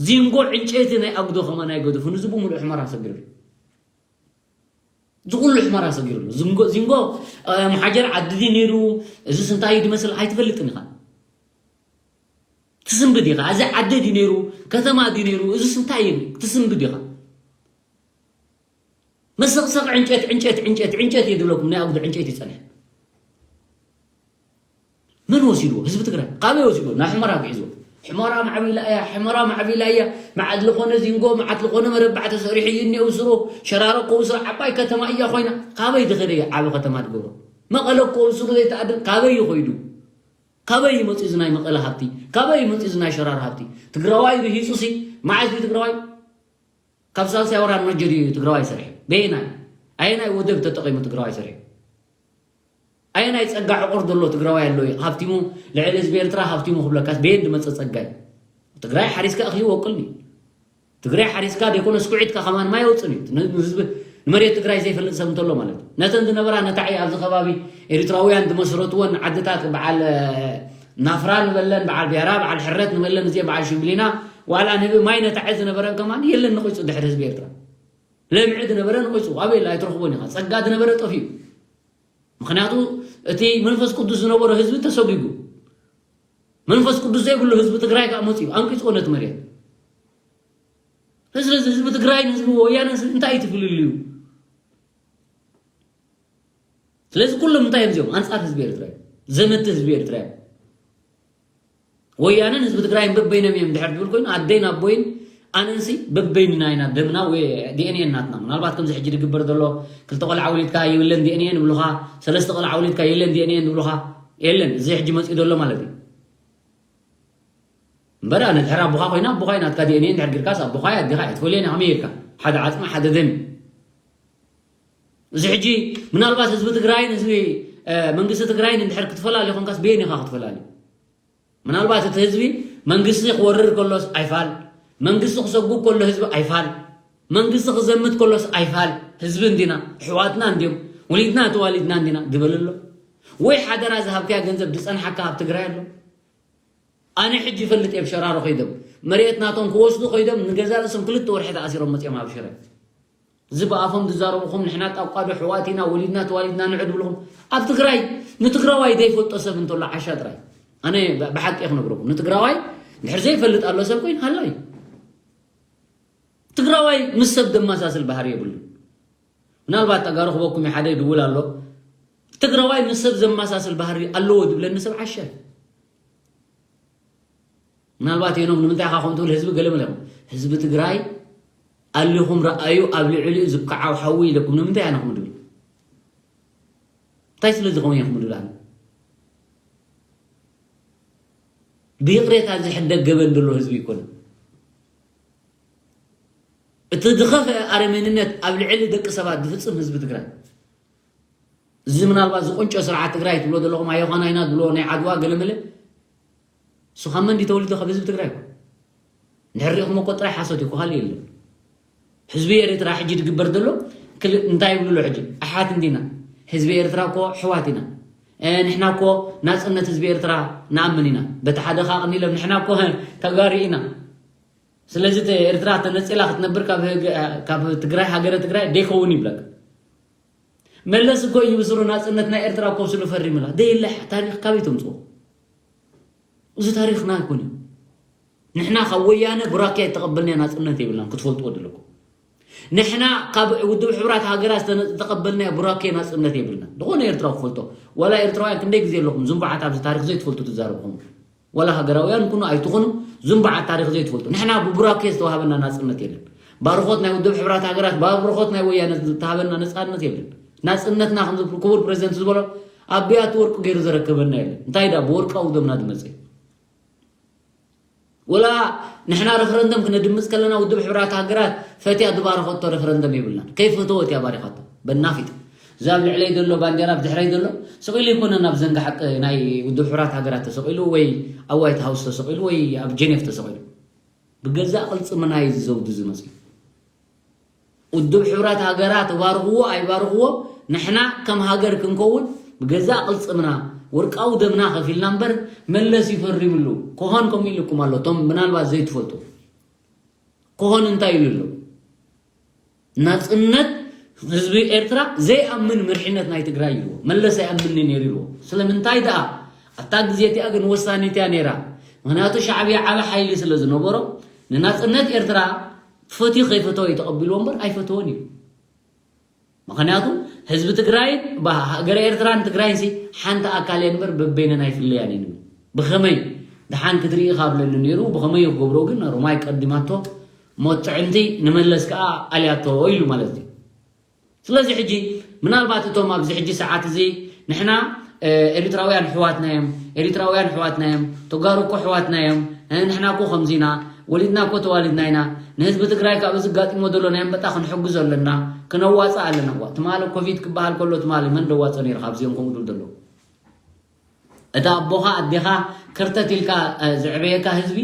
ዚንጎ ዕንጨይቲ ናይ ኣጉዶ ከማ ናይ ገደፉ ንዚ ብምሉእ ሕመራ ሰጊሩ ዝኩሉ ሕመራ ሰጊሩ ኣሎ ዚንጎ ዚንጎ ኦም ሓጀር ዓዲ ድዩ ነይሩ እዚስ እንታይ እዩ ዝመስል ኣይትፈልጥን ኢኻ ትስንብድ ኢኻ እዚ ዓዲ ድዩ ነይሩ ከተማ ድዩ ነይሩ እዚስ እንታይ እዩ ትስንብድ ኢኻ መሰቕሰቕ ዕንጨት ዕንጨት ዕንጨት ዕንጨት እየ ዝብለኩም ናይ ኣጉዶ ዕንጨት ይፀንሕ መን ወሲድዎ ህዝቢ ትግራይ ካበይ ወሲድዎ ናብ ሕመራ ግዒዝዎ ሕመራ ማዕቢላ እያ ሕመራ ማዕቢላ እያ መዓት ዝኾነ ዚንጎ መዓት ዝኾነ መረባዕ ተሰሪሑ እዩ እኒኦ ስሩ ሸራሮ ከውስሮ ዓባይ ከተማ እያ ኮይና ካበይ ዝኸደ እዩ ዓቢ ከተማ ትገብሮ መቐለ ከውስሩ ዘይተኣድን ካበይ እዩ ኮይዱ ካበይ ይመፅእ እዚ ናይ መቐለ ሃብቲ ካበይ ይመፅእ እዚ ናይ ሸራሮ ሃብቲ ትግራዋይ ርሂፁ ሲ መዓዝ እዩ ትግራዋይ ካብ ሳልሳይ ወራር መጀር እዩ ትግራዋይ ይሰርሕ በየናይ ኣየናይ ወደብ ተጠቂሙ ትግራዋይ ይሰርሕ ኣየናይ ፀጋ ዕቑር ዘሎ ትግራዋይ ኣሎ እዩ ሃብቲሙ ልዕሊ ህዝቢ ኤርትራ ሃብቲሙ ክብለካስ በየን ዝመፀ ፀጋ እዩ ትግራይ ሓሪስካ እኽዩ ወቅልኒ ትግራይ ሓሪስካ ዘይኮነ ስኩዒትካ ከማን ማይ ኣውፅን እዩ ንህዝቢ ንመሬት ትግራይ ዘይፈልጥ ሰብ እንተሎ ማለት እዩ ነተን ዝነበራ ነታዒ ኣብዚ ከባቢ ኤርትራውያን ዝመስረትወን ዓድታት በዓል ናፍራ ንበለን በዓል ብያራ በዓል ሕረት ንበለን እዚአን በዓል ሽምብሊና ዋላ ንህቢ ማይ ነታዒ ዝነበረን ከማን የለን ንቂፁ ድሕሪ ህዝቢ ኤርትራ ለምዒ ዝነበረ ንቂፁ ኣበይ ኣይትረኽቦን ኢኻ ፀጋ ዝነበረ ጠፊኡ ምኽንያቱ እቲ መንፈስ ቅዱስ ዝነበሮ ህዝቢ ተሰጒጉ መንፈስ ቅዱስ ዘይብሉ ህዝቢ ትግራይ ከዓ መፅኡ ኣንቂፅዎ ነቲ መሬት ስለዚ ህዝቢ ትግራይን ህዝቢ ወያነን እንታይ እዩ ትፍልልዩ ስለዚ ኩሎም እንታይ እዮም እዚኦም ኣንፃር ህዝቢ ኤርትራ እዮም ዘመቲ ህዝቢ ኤርትራ እዮም ወያነን ህዝቢ ትግራይን በበይኖም እዮም ድሕር ዝብል ኮይኑ ኣደይን ኣቦይን ኣነንሲ በበይንና ኢና ደምና ወይ ዲኤንኤ ናትና ምናልባት ከምዚ ሕጂ ዝግበር ዘሎ ክልተ ቆልዓ ወሊድካ የብለን ዲኤንኤ ንብሉኻ ሰለስተ ቆልዓ ወሊድካ የለን ዲኤንኤ ንብሉኻ የለን እዚ ሕጂ መፅኡ ዘሎ ማለት እዩ እምበር ኣነ ድሕር ኣቦኻ ኮይና ኣቦኻ ናትካ ዲኤንኤ እንድሕር ጌርካስ ኣቦኻ ኣዲኻ እያ ትፈልየን ከመይ ኢልካ ሓደ ዓፅሚ ሓደ ደም እዚ ሕጂ ምናልባት ህዝቢ ትግራይን ህዝቢ መንግስቲ ትግራይን እንድሕር ክትፈላለ ኮንካስ በየን ኢኻ ክትፈላለ ምናልባት እቲ ህዝቢ መንግስቲ ክወርር ከሎስ ኣይፋል መንግስቲ ክሰጉግ ከሎ ህዝቢ ኣይፋል መንግስቲ ክዘምት ከሎስ ኣይፋል ህዝቢ እንዲና ኣሕዋትና እንዲዮም ወሊድና ተዋሊድና እንዲና ዝበል ኣሎ ወይ ሓደራ ዝሃብካያ ገንዘብ ዝፀንሓካ ኣብ ትግራይ ኣሎ ኣነ ሕጂ ይፈልጥ እየ ብሸራሮ ከይዶም መሬት ናቶም ክወስዱ ከይዶም ንገዛ ርእሶም ክልተ ወርሒ ተኣሲሮም መፅኦም ኣብ ሽረ እዚ ብኣፎም ዝዛረቡኹም ንሕና ጣቋዶ ኣሕዋት ኢና ወሊድና ተዋሊድና ንዑ ዝብልኹም ኣብ ትግራይ ንትግራዋይ ዘይፈልጦ ሰብ እንተሎ ዓሻ ጥራይ ኣነ ብሓቂ እየ ክነግረኩም ንትግራዋይ እንድሕር ዘይፈልጥ ኣሎ ሰብ ኮይኑ ሃላ እዩ ትግራዋይ ምስ ሰብ ዘመሳስል ባህሪ የብሉን ምናልባት ተጋሩ ክበኩም ሓደ ይድውል ኣሎ ትግራዋይ ምስ ሰብ ዘመሳስል ባህሪ ኣለዎ ዝብለኒ ሰብ ዓሻ ምናልባት የኖም ንምንታይ ኢኻ ከምኡ ትብል ህዝቢ ገለ መለ ህዝቢ ትግራይ ኣሊኹም ረኣዩ ኣብ ልዕሊኡ ዝከዓው ሓዊ ኢለኩም ንምንታይ ኣነ ከምኡ ድብል እንታይ ስለ ዝኸውን እየ ከምኡ ድብል ኣነ ብይቕሬታ ዝሕደግ ገበን ዘሎ ህዝቢ ይኮነ እቲ ዝኸፍአ ኣረሜንነት ኣብ ልዕሊ ደቂ ሰባት ዝፍፅም ህዝቢ ትግራይ እዚ ምናልባት ዝቁንጮ ስርዓት ትግራይ ትብሎ ዘለኹም ኣዮኻና ኢና ዝብሎ ናይ ዓድዋ ገለመለ፣ እሱ ካብ መን ድዩ ተወሊዱ? ካብ ህዝቢ ትግራይ እኮ። እንድሕር ሪእኹሞ እኮ ጥራይ ሓሶት እዩ እኮ፣ ካልእ የለን። ህዝቢ ኤርትራ ሕጂ ዝግበር ዘሎ ክል-፣ እንታይ ይብሉ ኣሎ ሕጂ? ኣሓት እንዲና። ህዝቢ ኤርትራ እኮ ኣሕዋት ኢና። እ፣ ንሕና እኮ ናጽነት ህዝቢ ኤርትራ ንኣምን ኢና። በቲ ሓደ ኸኣ ቀኒሎም ንሕና እኮ ተጋሩ ኢና። ስለዚ እቲ ኤርትራ ተነጺላ ክትነብር ካብ ህግ-፣ ካብ ትግራይ፣ ሃገረ ትግራይ ደይከውን ይብለካ። መለስ እኮ እዩ ብስሩ ናጽነት ናይ ኤርትራ ኮብስሉ ፈሪምላ። ደየለ ታሪኽ ካበይ ተምጽኦ? እዚ ታሪኽና ኣይኮነን። ንሕና ካብ ወያነ ቡራኬ ኣይተቐበልናዮ ናጽነት የብልናን፣ ክትፈልጥዎ ኣለኩም። ንሕና ካብ ውድብ ሕቡራት ሃገራት ዝተነ-፣ ዝተቐበልናዮ ቡራኬ ናጽነት የብልናን። ዝኾነ ኤርትራዊ ክፈልጦ። ዋላ ኤርትራውያን ክንደይ ግዜ ኣለኹም፣ ዝንቡዓት ኣብዚ ታሪኽ ዘይትፈልጡ ትዛረቡ ኹም። ዋላ ሃገራውያን ኩኑ ኣይትኹኑ፣ ዝንቡዓት ታሪኽ ዘይትፈልጡ። ንሕና ብቡራኬ ዝተዋሃበና ናጽነት የለን። ባርኾት ናይ ውድብ ሕቡራት ሃገራት፣ ባርኾት ናይ ወያነ ዝተሃበና ነጻነት የለን። ናጽነትና ከም ዝብል ክቡር ፕሬዚደንት ዝበሎ፣ ኣቢያቱ ወርቁ ገይሩ ዘረከበና የለን። እንታይ ደኣ ብወርቃዊ ደምና ዝመጸ? ወላ ንሕና ረፈረንደም ክነድምጽ ከለና ውድብ ሕቡራት ሃገራት ፈትያ ዝባረኸቶ ረፈረንደም የብልናን። ከይፈተወት እያ ባሪኻቶ። በናፊጥ። እዚ ኣብ ልዕለይ ዘሎ ባንዴራ፣ ብድሕረይ ዘሎ፣ ስቕ ኢሉ ኣይኮነን ኣብ ዘንጋ ሓቂ ናይ ውድብ ሕቡራት ሃገራት ተሰቒሉ ወይ ኣብ ዋይት ሃውስ ተሰቒሉ ወይ ኣብ ጀኔቭ ተሰቒሉ። ብገዛእ ቅልጽምና እዩ እዚ ዘውዲ እዚ መጺኡ። ውድብ ሕቡራት ሃገራት ባርኽዎ ኣይባርኽዎ፣ ንሕና ከም ሃገር ክንከውን ብገዛእ ቅልጽምና ወርቃዊ ደምና ከፊልና እምበር፣ መለስ ይፈሪምሉ። ኮሆን ከምኡ ኢልኩም ኣሎ፣ እቶም ምናልባት ዘይትፈልጡ። ኮሆን እንታይ ኢሉ ኣሎ? ናጽነት ህዝቢ ኤርትራ ዘይኣምን መሪሕነት ናይ ትግራይ ኢልዎ። መለስ ኣይኣምንን ነይሩ ኢልዎ። ስለምንታይ ደኣ? ኣብታ ግዜ እቲኣ ግን ወሳኒት እያ ነይራ። ምኽንያቱ ሻዕብያ ዓቢ ሓይሊ ስለ ዝነበሮ፣ ንናጽነት ኤርትራ ፈትዩ ከይፈተወ እዩ ተቐቢልዎ እምበር ኣይፈተዎን እዩ። ምኽንያቱ ህዝቢ ትግራይን ባ-፣ ሃገረ ኤርትራን ትግራይን ሲ ሓንቲ ኣካል እየን እምበር በበይነን ኣይፍለያን እየን። ብኸመይ? ደሓን ክትርኢ ካብለኒ ነይሩ፣ ብኸመይ ክገብሮ ግን ሮማይ ቀዲማቶ፣ ሞት ጥዕምቲ ንመለስ ከኣ ኣልያቶ ኢሉ ማለት እዩ። ስለዚ ሕጂ ምናልባት እቶም ኣብዚ ሕጂ ሰዓት እዚ ንሕና፣ እ፣ ኤሪትራውያን ኣሕዋትና እዮም፣ ኤሪትራውያን ኣሕዋትና እዮም፣ ተጋሩ እኮ ኣሕዋትና እዮም፣ እ፣ ንሕና እኮ ከምዚ ኢና፣ ወሊድና እኮ ተዋሊድና ኢና፣ ንህዝቢ ትግራይ ካብ እዚ ጋጢሞ ዘሎ ናይ ኣንበጣ ክንሕግዞ ኣለና፣ ክነዋፅእ ኣለና። ዋ፣ ትማሊ ኮቪድ ክበሃል ከሎ ትማሊ መን ደዋፅኦ ነይሩ ካብዚኦም ከምኡ ድል ዘለዉ? እታ ኣቦኻ ኣዴኻ ከርተት ኢልካ፣ እ፣ ዘዕበየካ ህዝቢ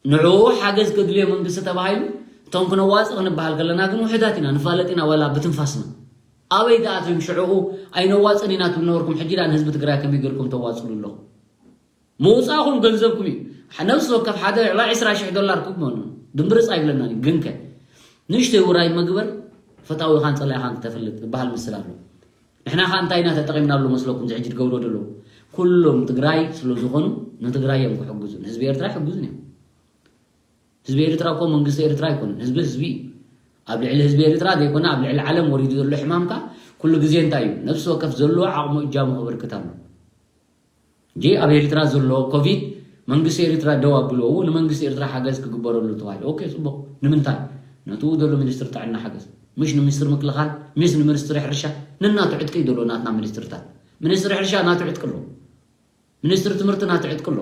ንዕኡ ሓገዝ ከድልዮ መንግስቲ ተባሂሉ እቶም ክነዋፅእ ክንበሃል ከለና ግን ውሕዳት ኢና፣ ንፋለጥ ኢና ዋላ ብትንፋስና። ኣበይ ደኣ እቶም ሽዕኡ ኣይነዋፅን ኢና ትብሉ ነበርኩም፣ ሕጂ ደኣ ንህዝቢ ትግራይ ከመይ ገይርኩም ተዋፅሉ ኣለኹም? ምውፃእኹም ገንዘብኩም እዩ። ነብሲ ወከፍ ሓደ ልዕሊ ዕስራ ሽሕ ዶላር ክብ መኑ ድምብርፅ ኣይብለናን እዩ። ግንከ ንእሽተይ ውራይ መግበር ፈታዊኻን ፀላኢኻን ክተፈልጥ ዝበሃል ምስል ኣሎ። ንሕና ኸኣ እንታይ ኢና ተጠቒምናሉ መስለኩም? እዚ ሕጂ ትገብሮ ዘለዉ ኩሎም ትግራይ ስለ ዝኾኑ ንትግራይ እዮም ክሕግዙ፣ ንህዝቢ ኤርትራ ኣይሕግዙን እዮም። ህዝቢ ኤርትራ እኮ መንግስቲ ኤርትራ ኣይኮነን፣ ህዝቢ ህዝቢ እዩ። ኣብ ልዕሊ ህዝቢ ኤርትራ ዘይኮነ ኣብ ልዕሊ ዓለም ወሪዱ ዘሎ ሕማም ከኣ ኩሉ ግዜ እንታይ እዩ? ነፍሲ ወከፍ ዘለዎ ዓቕሙ እጃሙ ከበርክት ኣሎ። እንጂ ኣብ ኤርትራ ዘሎ ኮቪድ መንግስቲ ኤርትራ ደው ኣብልዎ፣ ንመንግስቲ ኤርትራ ሓገዝ ክግበረሉ ተባሂሉ። ኦኬ፣ ጽቡቕ። ንምንታይ? ነቱ ዘሎ ሚኒስትሪ ጥዕና ሓገዝ። ምሽ ንሚኒስትሪ ምክልኻል፣ ምሽ ንሚኒስትሪ ሕርሻ፣ ነናቱ ዕጥቂ እዩ ዘሎ ናትና ሚኒስትርታት። ሚኒስትሪ ሕርሻ ናቱ ዕጥቂ ኣሎ። ሚኒስትሪ ትምህርቲ ናቱ ዕጥቂ ኣሎ።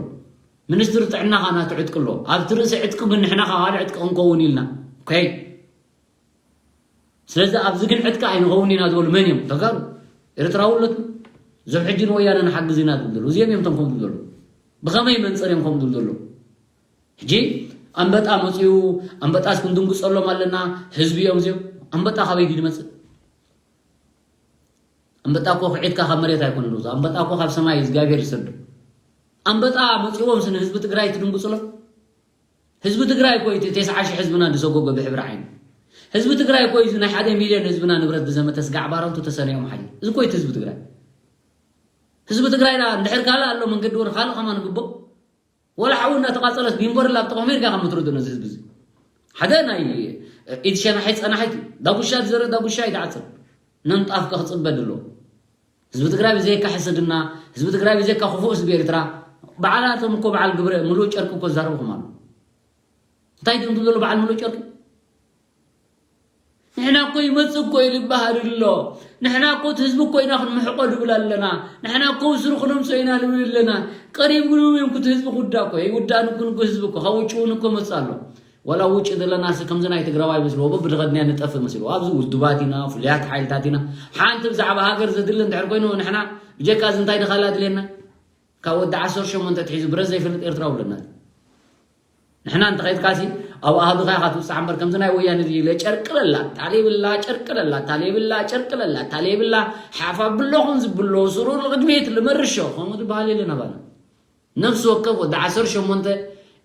ሚኒስትሪ ጥዕና ኸኣ ናቱ ዕጥቂ ኣሎ። ኣብቲ ርእሲ ዕጥቂ ግን ንሕና ኸኣ ካልእ ዕጥቂ ክንከውን ኢልና። ኦኬ። ስለዚ ኣብዚ ግን ዕጥቂ ኣይንኸውን ኢና ዝበሉ መን እዮም? ተጋሩ። ኤርትራዊ ኣለቱ። እዞም ሕጂ ንወያነ ንሓግዝ ኢና ዝብሉ ዘለዉ። እዚኦም እዮም እቶም ከምኡ ዝብሉ ዘለዉ። ብኸመይ መንጽር እዮም ከምኡ ዝብሉ ዘለዉ? ሕጂ ኣንበጣ መጺኡ፣ ኣንበጣስ ክንድንግጸሎም ኣለና፣ ህዝቢ እዮም እዚኦም። ኣንበጣ ካበይ ድዩ ዝመጽእ? ኣንበጣ እኮ ክዒትካ ካብ መሬት ኣይኮነን ዝወጽእ። ኣንበጣ እኮ ካብ ሰማይ እግዚኣብሔር ይሰዶ። ኣንበጣ መጺእዎምስ ንህዝቢ ትግራይ ትድንግጽሎም? ህዝቢ ትግራይ እኮ እዩ እቲ ተስዓ ሺሕ ህዝብና ዝሰጎጎ ብሕብሪ ዓይኒ። ህዝቢ ትግራይ እኮ እዩ እዚ ናይ ሓደ ሚልዮን ህዝብና ንብረት ዝዘመተስ ጋዕ ባረንቱ ተሰኒቖም ሓይሊ። እዚ እኮ እዩ እቲ ህዝቢ ትግራይ። ህዝቢ ትግራይ ደኣ እንድሕር ካልእ ኣሎ መንገዲ ወረ ካልእ ከማን ግቦ። ወላ ሓዊ እናተቃጸለስ ቢምበርላ ኣብ ጥቕሚ ሜርካ ካብ ምትርዱ ነዚ ህዝቢ እዚ። ሓደ ናይ ኢድ ሸናሒ ጸናሒት እዩ። ዳጉሻ ዝዘረ ዳጉሻ ይትዓጽድ። ነንጣፍካ ክጽበ ድሎ። ህዝቢ ትግራይ ብዘይካ ሕስድና፣ ህዝቢ ትግራይ ብዘይካ ክፉእ ህዝቢ ኤርትራ፣ በዓላቶም እኮ በዓል ግብረ ምሉእ ጨርቂ እኮ ዝዛረብኹም ኣሎ። እንታይ ድም ትብሉ በዓል ምሉእ ጨርቂ? ንሕና እኮ ይመጽእ እኮ እዩ ዝበሃል ኣሎ። ንሕና እኮ እቲ ህዝቢ እኮ ኢና ክንምሕቆ ንብል ኣለና። ንሕና እኮ ብስሩ ክነምሶ ኢና ንብል ኣለና። ቀሪብ ግን እዮም እቲ ህዝቢ ክውዳእ እኮ። ኣይውዳእን እኮ ንጎ ህዝቢ እኮ። ካብ ውጭ እውን እኮ መጽእ ኣሎ። ወላ ውጭ ዘለና ሲ ከምዚ ናይ ትግራዋይ መስልዎ በብድኸድንያ ንጠፍእ መስልዎ። ኣብዚ ውድባት ኢና፣ ፍሉያት ሓይልታት ኢና። ሓንቲ ብዛዕባ ሃገር ዘድሊ እንድሕር ኮይኑ ንሕና ብጀካ እዚ እንታይ ድኻላ ድልየና? ካብ ወዲ ዓሰርተ ሸሞንተ ትሒዙ ብረት ዘይፈልጥ ኤርትራዊ ኣለና። ንሕና እንተኸይድካሲ ኣብ ኣሃዱኻ ኢኻ ትውፅዓ እምበር ከምዚ ናይ ወያነ ድዩ ኢለ ጨርቅለላ ታሌብላ ጨርቅለላ ታሌብላ ጨርቅለላ ታሌብላ ሓፋ ብሎኹን ዝብሎ ስሩ ንቕድሚት ልመርሾ ከምኡ ዝበሃል የለን ኣባና። ነፍሲ ወከፍ ወዲ ዓሰርተ ሸሞንተ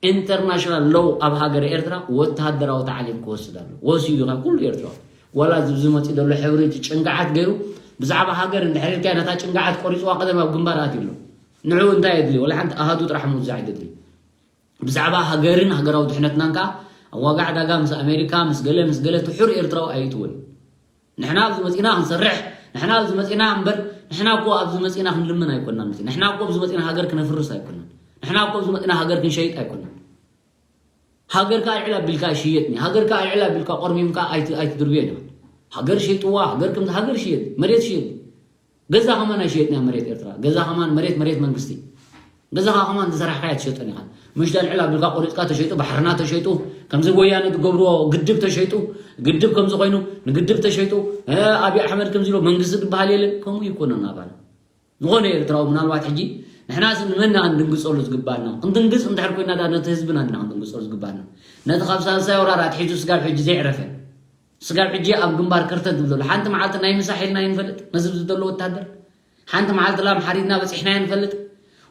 ኢንተርናሽናል ሎው ኣብ ሃገረ ኤርትራ ወተሃደራዊ ታዕሊም ክወስድ ኣሎ። ወሲዱ ካብ ኩሉ ኤርትራ ዋላ ዝብዚ መፂ ዘሎ ሕብሪ እቲ ጭንጋዓት ገይሩ ብዛዕባ ሃገር እንድሕር ኢልካ ነታ ጭንጋዓት ቆሪፅዋ ቀደም ኣብ ግንባር ኣትዩ ኣሎ። ንዑ እንታይ የድሊ? ወላ ሓንቲ ኣሃዱ ጥራሕ ምውዛዕ የድሊ። ብዛዕባ ሃገርን ሃገራዊ ድሕነትናን ከዓ ኣብ ዋጋ ዕዳጋ ምስ ኣሜሪካ ምስ ገለ ምስ ገለ ትሑር ኤርትራዊ ኣይእትወን። ንሕና ኣብዚ መፂና ክንሰርሕ፣ ንሕና ኣብዚ መፂና እምበር፣ ንሕና እኮ ኣብዚ መፂና ክንልምን ኣይኮናን። ንሕና እኮ ኣብዚ መፂና ሃገር ክነፍርስ ኣይኮናን። ንሕና እኮ ኣብዚ መፂና ሃገር ክንሸይጥ ኣይኮናን። ሃገርካ ኣልዕል ኣቢልካ ኣይሽየጥን እዩ። ሃገርካ ኣልዕል ኣቢልካ ቆርሚምካ ኣይት-፣ ኣይትድርብዮን ኢኻ። ሃገር ሸይጥዋ፣ ሃገር ከምዚ፣ ሃገር ሽየጥ፣ መሬት ሽየጥ። ገዛ ከማን ኣይሽየጥን እያ መሬት ኤርትራ። ገዛ ከማን መሬት፣ መሬት መንግስቲ። ገዛኻ ከማን ዝሰራሕካያ ትሸጠን ኢኻ። ምሽ ኣልዕል ኣቢልካ ቆሪፅካ ተሸይጡ፣ ባሕርና ተሸይጡ፣ ከምዚ ወያነ ዝገብርዎ ግድብ ተሸይጡ፣ ግድብ ከምዚ ኮይኑ፣ ንግድብ ተሸይጡ፣ እ፣ ኣብይ ኣሕመድ ከምዚ ኢሎ መንግስቲ ዝበሃል የለን። ከምኡ ይኮነን ኣባና። ዝኾነ ኤርትራዊ ምናልባት ሕጂ ንሕናስ ንመን ኢና ክንድንግጸሉ ዝግባና? ክንድንግጽ እንድሕር ኮይና ዳ ነቲ ህዝብና ኢና ክንድንግጸሉ ዝግባና። ነቲ ካብ ሳልሳይ ወራር ኣትሒዙ ስጋብ ሕጂ ዘይዕረፈ፣ ስጋብ ሕጂ ኣብ ግንባር ከርተት ዝብለሉ ሓንቲ መዓልቲ ናይ ምሳሕ ኢልና ይንፈልጥ ነዚ ዝደሎ ወታደር ሓንቲ መዓልቲ ላም ሓሪድና በፂሕና ይንፈልጥ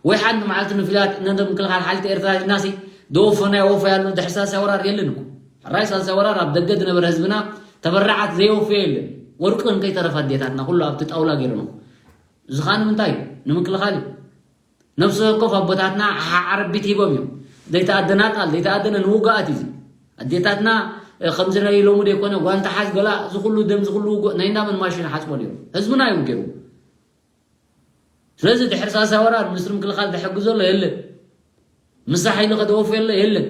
ወይ ሓንቲ መዓልቲ ንፍላት ነደ ምክልኻል ሓልቲ ኤርትራ ኢልናሲ ደወፈናይ ወፈ ያሉ ድሕር ሳልሳይ ወራር የለን እኮ። ሕራይ ሳልሳይ ወራር ኣብ ደገ ዝነበረ ህዝብና ተበራዓት ዘይወፈ የለን። ወርቅን ከይተረፈ ኣዴታትና ኩሉ ኣብቲ ጣውላ ገይርኖ። እዚ ኸኣ ንምንታይ እዩ? ንምክልኻል እዩ። ነፍሲ ወከፍ ኣቦታትና ሓ-፣ ዓረቢት ሂቦም እዮም። ዘይተኣደና ቃል ዘይተኣደነ ንውግኣት እዩ እዚ። ኣዴታትና፣ እ፣ ከምዚ ናይ ሎሚ ዘይኮነ ጓንታ ሓዝ ገላ እዚ ኩሉ ደም እዚ ኩሉ ውግእ ናይ እንዳመን ማሽን ሓፅቦ ነይሩ። ህዝብና እዮም ገይሩ። ስለዚ ድሕሪ ሳልሳይ ወራር ሚኒስትሪ ምክልኻል ዝሕግዞ ኣሎ የለን። ምሳሕ ኢሉ ከደወፎ የለ የለን።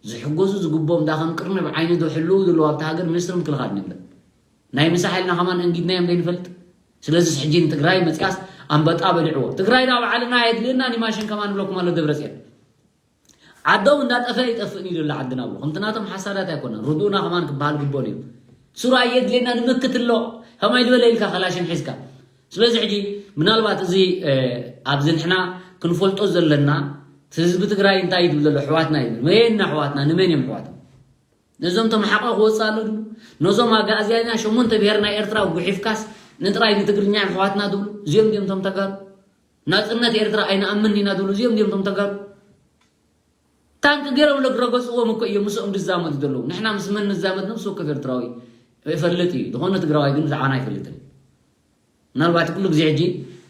ዝሕገዙ ዝግብኦም ዳ ከም ቅርኒ ብዓይኒ ዶ ሕልው ዘለዉ ኣብቲ ሃገር ሚኒስትሪ ምክልኻል ንብለ። ናይ ምሳሕ ኢልና ከማን እንጊድናዮም ዘይንፈልጥ። ስለዚ ሕጂ ንትግራይ መፅያስ ኣንበጣ በሊዕዎ። ትግራይ ናብ ዓለምና ኣየድልየና ኒማሽን ከማን ንብለኩም ኣሎ ደብረፅዮን። ዓዶም እንዳጠፈ ይጠፍእን እዩ ዘሎ ዓድና ብሎ። ከምቲ ናቶም ሓሳዳት ኣይኮነን። ርዱእና ከማን ክበሃል ግቦን እዩ። ሱራ ኣየድልየና ንምክት ኣሎ። ከማይ ዝበለ ኢልካ ከላሽን ሒዝካ። ስለዚ ሕጂ ምናልባት እዚ፣ እ፣ ኣብዚ ንሕና ክንፈልጦ ዘለና እቲ ህዝቢ ትግራይ እንታይ እዩ ዝብል ዘሎ ኣሕዋትና እዩ። መየና ኣሕዋትና? ንመን እዮም ኣሕዋትና? ነዞም ተመሓቋ ክወፅእ ኣሎ ድብሉ? ነዞም ኣጋእዝያና ሸሞንተ ብሄር ናይ ኤርትራ ጉሒፍካስ ንጥራይ ንትግርኛ እዮም ኣሕዋትና ድብሉ? እዚኦም ድዮም እቶም ተጋሩ? ናፅነት ኤርትራ ኣይንኣምን ኢና ድብሉ? እዚኦም ድዮም እቶም ተጋሩ? ታንክ ገይሮም ለግረገፅዎም እኮ እዮም ምስኦም ዝዛመዱ ዘለዉ። ንሕና ምስ መን ንዛመድ ነብሲ ወከፍ ኤርትራዊ ይፈልጥ እዩ። ዝኾነ ትግራዋይ ግን ብዛዕባና ኣይፈልጥን። ምናልባት ኩሉ ግዜ ሕጂ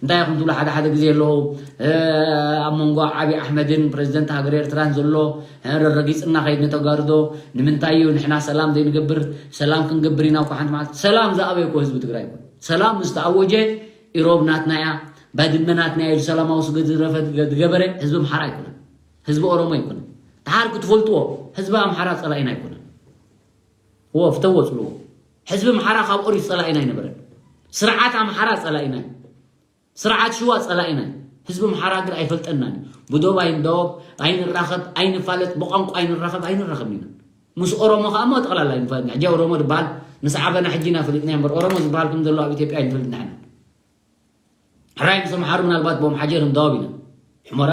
እንታይ ኢኹም ትብሉ ሓደ ሓደ ግዜ ኣለዉ፣ እ፣ ኣብ መንጎ ዓብዪ ኣሕመድን ፕረዚደንት ሃገር ኤርትራን ዘሎ፣ እ፣ ረረጊፅና ከይድ ንተጋርዶ ንምንታይ እዩ ንሕና ሰላም ዘይንገብር? ሰላም ክንገብር ኢና እኮ ሓንቲ መዓልቲ። ሰላም ዝኣበየ እኮ ህዝቢ ትግራይ እኮ። ሰላም ምስ ተኣወጀ ኢሮብ ናትና እያ፣ ባድመ ናትና እያ ኢሉ ሰላማዊ ስግድ ዝረፈ ዝገበረ ህዝቢ ኣምሓራ ኣይኮነን። ህዝቢ ኦሮሞ ኣይኮነን። ተሓር ክትፈልጥዎ ህዝቢ ኣምሓራ ፀላኢና ኣይኮነን። እዎ ፍተዎ ፅልዎ። ህዝቢ ኣምሓራ ካብ ኦሪት ፀላኢና ኣይነበረን። ስርዓት ኣምሓራ ፀላኢና እዩ። ስርዓት ሽዋ ፀላኢና እዩ። ህዝቢ ኣምሓራ ግን ኣይፈልጠናን እዩ። ብዶብ ኣይንደወብ፣ ኣይንራኸብ፣ ኣይንፋለጥ፣ ብቋንቋ ኣይንራኸብ፣ ኣይንራኸብ ኢና። ምስ ኦሮሞ ከዓ እሞ ጠቕላላ ኣይንፋለጥ። ሕጂ ኦሮሞ ዝበሃል ምስ ዓበና ሕጂ ኢና ፈሊጥና እምበር ኦሮሞ ዝበሃል ከም ዘሎ ኣብ ኢትዮጵያ ኣይንፈልጥ ንሕና። ሕራይ ምስ ኣምሓሩ ምናልባት ብኦም ሓጀር እንዳወብ ኢና። ሕመራ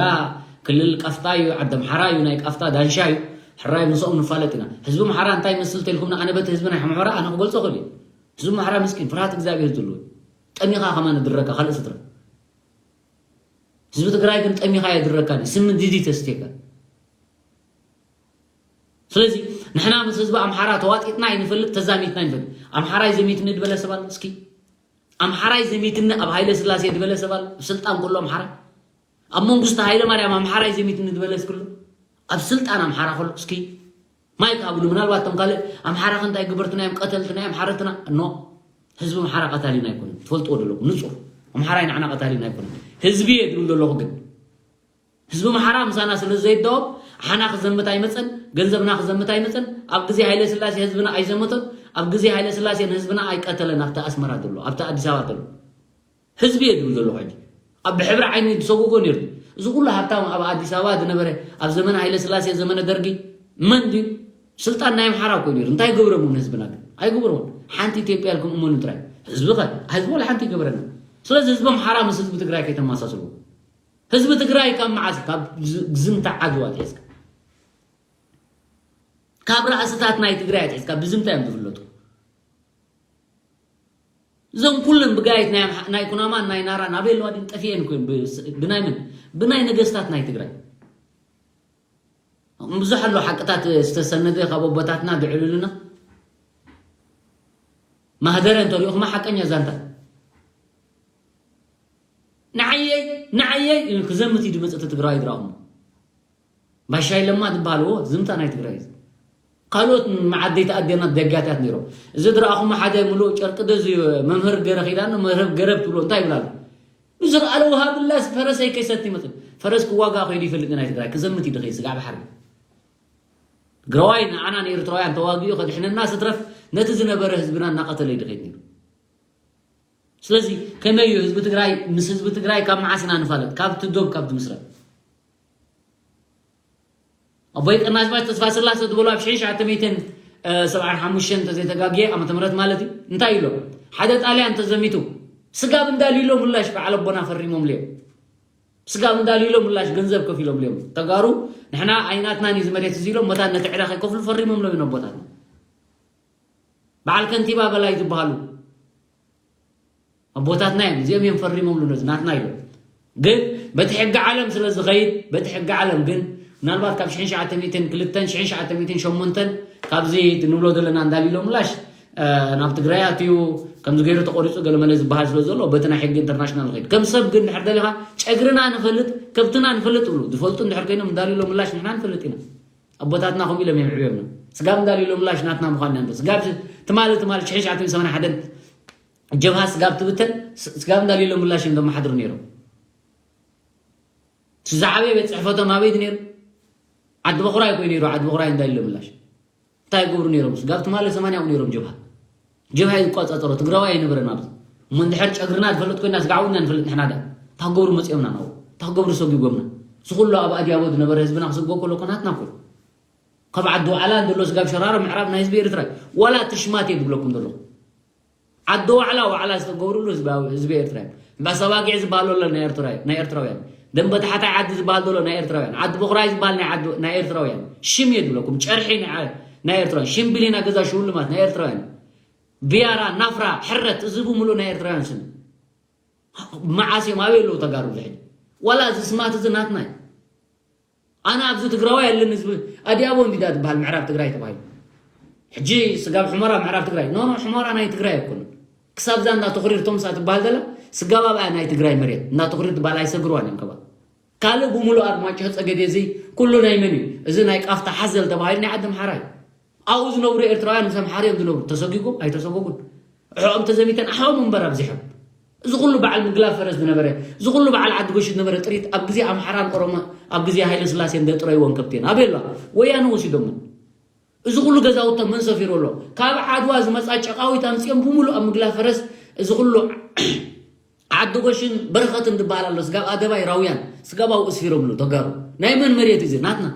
ክልል ቃፍታ እዩ፣ ዓዲ ኣምሓራ እዩ፣ ናይ ቃፍታ ዳንሻ እዩ። ሕራይ ምስኦም ንፋለጥ ኢና። ህዝቢ ኣምሓራ እንታይ ይመስል ተልኩም ንኣነ በቲ ህዝቢ ናይ ሕመራ ኣነ ክገልጾ ክእል እዩ። ህዝቢ ኣምሓራ ምስኪን ፍርሃት እግዚኣብሔር ዘለዎ እዩ። ጠሚኻ ከማን ድረካ ካልእ ስትረ። ህዝቢ ትግራይ ግን ጠሚኻ የድረካ ስም ዲዲ ተስቴካ። ስለዚ ንሕና ምስ ህዝቢ ኣምሓራ ተዋጢጥና ይንፈልጥ፣ ተዛሚትና ይንፈልጥ። ኣምሓራይ ዘሚትኒ ድበለ ሰብ ኣሎ እስኪ? ኣምሓራይ ዘሚትኒ ኣብ ሃይለ ስላሴ ድበለ ሰብ ኣሎ? ኣብ ስልጣን ከሎ ኣምሓራ ኣብ መንግስቱ ሃይለ ማርያም ኣምሓራይ ዘሚትኒ ድበለ እስክሎ ኣብ ስልጣን ኣምሓራ ከሎ እስኪ ማይክ ኣብሉ። ምናልባት እቶም ካልእ ኣምሓራ ከ እንታይ ግበርትና እዮም? ቀተልትና እዮም ሓረትና? ኖ፣ ህዝቢ ኣምሓራ ቀታሊና ኣይኮነን። ትፈልጥዎ ዘለኹም ንጹር ኣምሓራይ ንዓና ቀታሊና ኣይኮነን። ህዝቢ እየ ድብል ዘለኹ ግን ህዝቢ ኣምሓራ ምሳና ስለ ዘይዳወብ ዓና ክዘምት ኣይመጸን፣ ገንዘብና ክዘምት ኣይመጸን። ኣብ ግዜ ሃይለ ስላሴ ህዝብና ኣይዘመቶን፣ ኣብ ግዜ ሃይለ ስላሴ ንህዝብና ኣይቀተለን። ኣብቲ ኣስመራ ዘሎ ኣብቲ ኣዲስ ኣበባ ዘሎ ህዝቢ እየ ድብል ዘለኹ። ሕጂ ኣብ ብሕብሪ ዓይኒ ዝሰጎጎ ነይሩ። እዚ ኩሉ ሃብታም ኣብ ኣዲስ ኣበባ ዝነበረ ኣብ ዘመነ ሃይለ ስላሴ ዘመነ ደርጊ መን ድዩ? ስልጣን ናይ ኣምሓራ እኮ ነይሩ። እንታይ ገብረም ንህዝብና ግን? ኣይገብረውን። ሓንቲ ኢትዮጵያ ኢልኩም እመኑ ጥራይ። ህዝቢ ኸ? ህዝቢ ወላ ሓንቲ ይገብረና። ስለዚ ህዝቢ ኣምሓራ ምስ ህዝቢ ትግራይ ከይተመሳስልዎ። ህዝቢ ትግራይ ካብ መዓስ? ካብ ዝ- ዝምታ ዓድዋ ኣትሒዝካ፣ ካብ ራእስታት ናይ ትግራይ ኣትሒዝካ ብዝምታ እዮም ዝፍለጡ። እዞም ኩለን ብጋይት ናይ ኣምሓ- ናይ ኩናማን ናይ ናራን ኣበይ ኣለዋ ድን? ጠፊኤን እኮ እየን። ብ- ብናይ ምን? ብናይ ነገስታት ናይ ትግራይ ብዙሕ ኣሎ ሓቅታት ዝተሰነደ ካብ ኣቦታትና ድዕልሉና። ማህደረ እንተሪእኹማ ሓቀኛ ዛንታ ንዓየይ ንዓየይ ክዘምት እዩ ድመፅእ ትግራይ ድራኹም። ባሻይ ለማ ዝበሃል ዎ ዝምታ ናይ ትግራይ እዩ። ካልኦት መዓደይቲ ኣዴና ደጋታት ነይሮም። እዚ ድረኣኹም ሓደ ምሉእ ጨርቂ ደዚ መምህር ገረ ኺዳን መምህር ገረብ ትብሎ እንታይ ይብላሉ? ንዝረኣለ ውሃብላስ ፈረሰይ ከይሰቲ ይመፅእ። ፈረስ ክዋጋ ከይዱ ይፈልጥ ናይ ትግራይ ክዘምት እዩ ድኸይ ስጋዕ ባሕሪ። ትግራዋይ ንዓና ንኤርትራውያን ተዋጊኡ ከድሕነና ስትረፍ ነቲ ዝነበረ ህዝብና እናቐተለ ይድኸይድ ነይሩ። ስለዚ ከመይ እዩ ህዝቢ ትግራይ ምስ ህዝቢ ትግራይ ካብ መዓስ ኢና ንፋለጥ? ካብቲ ዶብ ካብ ትምስረት ኣቦይ ቀናዝማች ተስፋ ስላሰ ዝበሉ ኣብ ሽሕን ሸዓተ ሚእትን ሰብዓን ሓሙሽተን እንተዘይተጋግየ ዓመተ ምህረት ማለት እዩ እንታይ ኢሎም? ሓደ ጣልያን ተዘሚቱ ስጋብ እንዳልዩሎ ምላሽ በዓል ኣቦና ፈሪሞም ልዮም። ስጋብ እንዳልዩሎ ምላሽ ገንዘብ ከፊሎም ልዮም። ተጋሩ ንሕና ኣይናትናን እዩ ዝመሬት እዚ ኢሎም መታን ነቲ ዕዳ ከይከፍሉ ፈሪሞም ሎም ነቦታትና። በዓል ከንቲባ በላይ ዝበሃሉ ኣቦታትና እዮም። እዚኦም እዮም ፈሪሞምሉ ነዚ ናትና ኢሎም። ግን በቲ ሕጊ ዓለም ስለ ዝኸይድ በቲ ሕጊ ዓለም ግን ምናልባት ካብ ሽሕን ሸዓተ ሚእትን ክልተን ሽሕን ሸዓተ ሚእትን ሸሞንተን ካብዚ ንብሎ ዘለና እንዳሊሎ ምላሽ ናብ ትግራይ ኣትዩ ከምዚ ገይሩ ተቆሪፁ ገለመለ ዝበሃል ስለ ዘሎ በቲ ናይ ሕጊ ኢንተርናሽናል ንኸይድ። ከም ሰብ ግን ድሕር ደሊኻ ጨግርና ንፈልጥ ከብትና ንፈልጥ ብሉ ዝፈልጡ እንድሕር ኮይኖም እንዳሊሎ ምላሽ ንሕና ንፈልጥ ኢና። ኣቦታትና ከምኡ ኢሎም እዮም ዕብዮምና። ስጋብ እንዳሊሎ ምላሽ ናትና ምዃንና ንፈልጥ። ስጋብ ትማሊ ትማሊ ሽሕን ሸዓተ ሚእትን ሰማንያን ሓደን ጀብሃ ስጋብ ትብተን ስ- ስጋብ እንዳሊሎ ምላሽ እዮም ዘመሓድሩ ነይሮም። እቲ ዝዓበየ ቤት ፅሕፈቶም ኣበይ ነይሩ? ዓዲ በኹራይ ኮይ ነይሩ። ዓዲ በኹራይ እንዳሊሎ ምላሽ እንታይ ይገብሩ ነይሮም? ስጋብ ትማሊ ሰማንያ ኣብኡ ነይሮም ጀብሃ። ጀብሃ ይቋፃፀሮ ትግራዋይ ኣይነበረን ኣብዚ። እሞ እንድሕር ጨግርና ዝፈልጥ ኮይና ስጋዕ እውን ንፈልጥ ንሕና ዳ እንታይ ክገብሩ መፂኦምና ናው እንታይ ክገብሩ ሰጊጎምና? እዚ ኩሉ ኣብ ኣድያቦ ዝነበረ ህዝብና ክስጎ ከሎ ኮናትና ኮ ካብ ዓዲ ዋዕላ ዘሎ ስጋብ ሸራሮ ምዕራብ ናይ ህዝቢ ኤርትራ እዩ። ዋላ እቲ ሽማት እየ ዝብለኩም ዘለኹ። ዓዲ ዋዕላ ዋዕላ ዝተገብሩሉ ህዝባዊ ህዝቢ ኤርትራ እዩ። እምባ ሰባጊዕ ዝበሃሉ ኣሎ ናይ ኤርትራ ናይ ኤርትራውያን። ደንበ ታሕታይ ዓዲ ዝበሃል ዘሎ ናይ ኤርትራውያን። ዓዲ በኹራይ ዝበሃል ናይ ዓዲ ናይ ኤርትራውያን። ሽም እየ ዝብለኩም ጨርሒ ናይ ዓ- ናይ ኤርትራውያን። ሽምብሊና ገዛ ሽውልማት ናይ ኤርትራውያን። ብያራ ናፍራ ሕረት እዚ ብምሉእ ናይ ኤርትራውያን ስም። መዓስ እዮም ኣበይ ኣለዉ ተጋሩ ዝሕጂ? ዋላ እዚ ስማት እዚ ናትና እዩ። ኣነ ኣብዚ ትግራዋይ ኣለኒ ዝብል ኣድያቦ እንዲዳ ትበሃል ምዕራብ ትግራይ ተባሂሉ ሕጂ ስጋብ ሕመራ ምዕራብ ትግራይ ኖ ኖ ሕመራ ናይ ትግራይ ኣይኮነን። ክሳብ እዛ እንዳ ተኽሪር ቶምሳ ትበሃል ዘላ ስጋብ ኣብኣ ናይ ትግራይ መሬት እንዳ ተኽሪር ትበሃል ኣይሰግርዋን እዮም ከባቢ ካልእ ብምሉእ ኣርማጭሆ ፀገዴ እዚ ኩሉ ናይ መን እዩ? እዚ ናይ ቃፍታ ሓዘል ተባሂሉ ናይ ዓዲ ኣምሓራ እዩ። ኣብኡ ዝነብሩ ኤርትራውያን ምስ ኣምሓራ እዮም ዝነብሩ። ተሰጊጎም ኣይተሰጎጉን ኣሕኦም ተዘሚተን ኣሕኦም እምበር ኣብዚሖም። እዚ ኩሉ በዓል ምግላብ ፈረስ ዝነበረ እዚ ኩሉ በዓል ዓዲ ጎሽ ዝነበረ ጥሪት ኣብ ግዜ ኣምሓራን ኦሮሞ ኣብ ግዜ ሃይለ ስላሴ እንደጥረይዎን ከብቴን ኣበይ ኣለዋ? ወያነ ወሲዶምን። እዚ ኩሉ ገዛውቶም መን ሰፊሩ ኣሎ? ካብ ዓድዋ ዝመፃ ጨቃዊት ኣምፅኦም ብምሉእ ኣብ ምግላብ ፈረስ እዚ ኩሉ ዓዲ ጎሽን በረኸትን ዝበሃል ኣሎ ስጋብ ኣደባይ ራውያን ስጋብ ኣብኡ ስፊሮምሉ ተጋሩ። ናይ መን መሬት እዚ ናትና?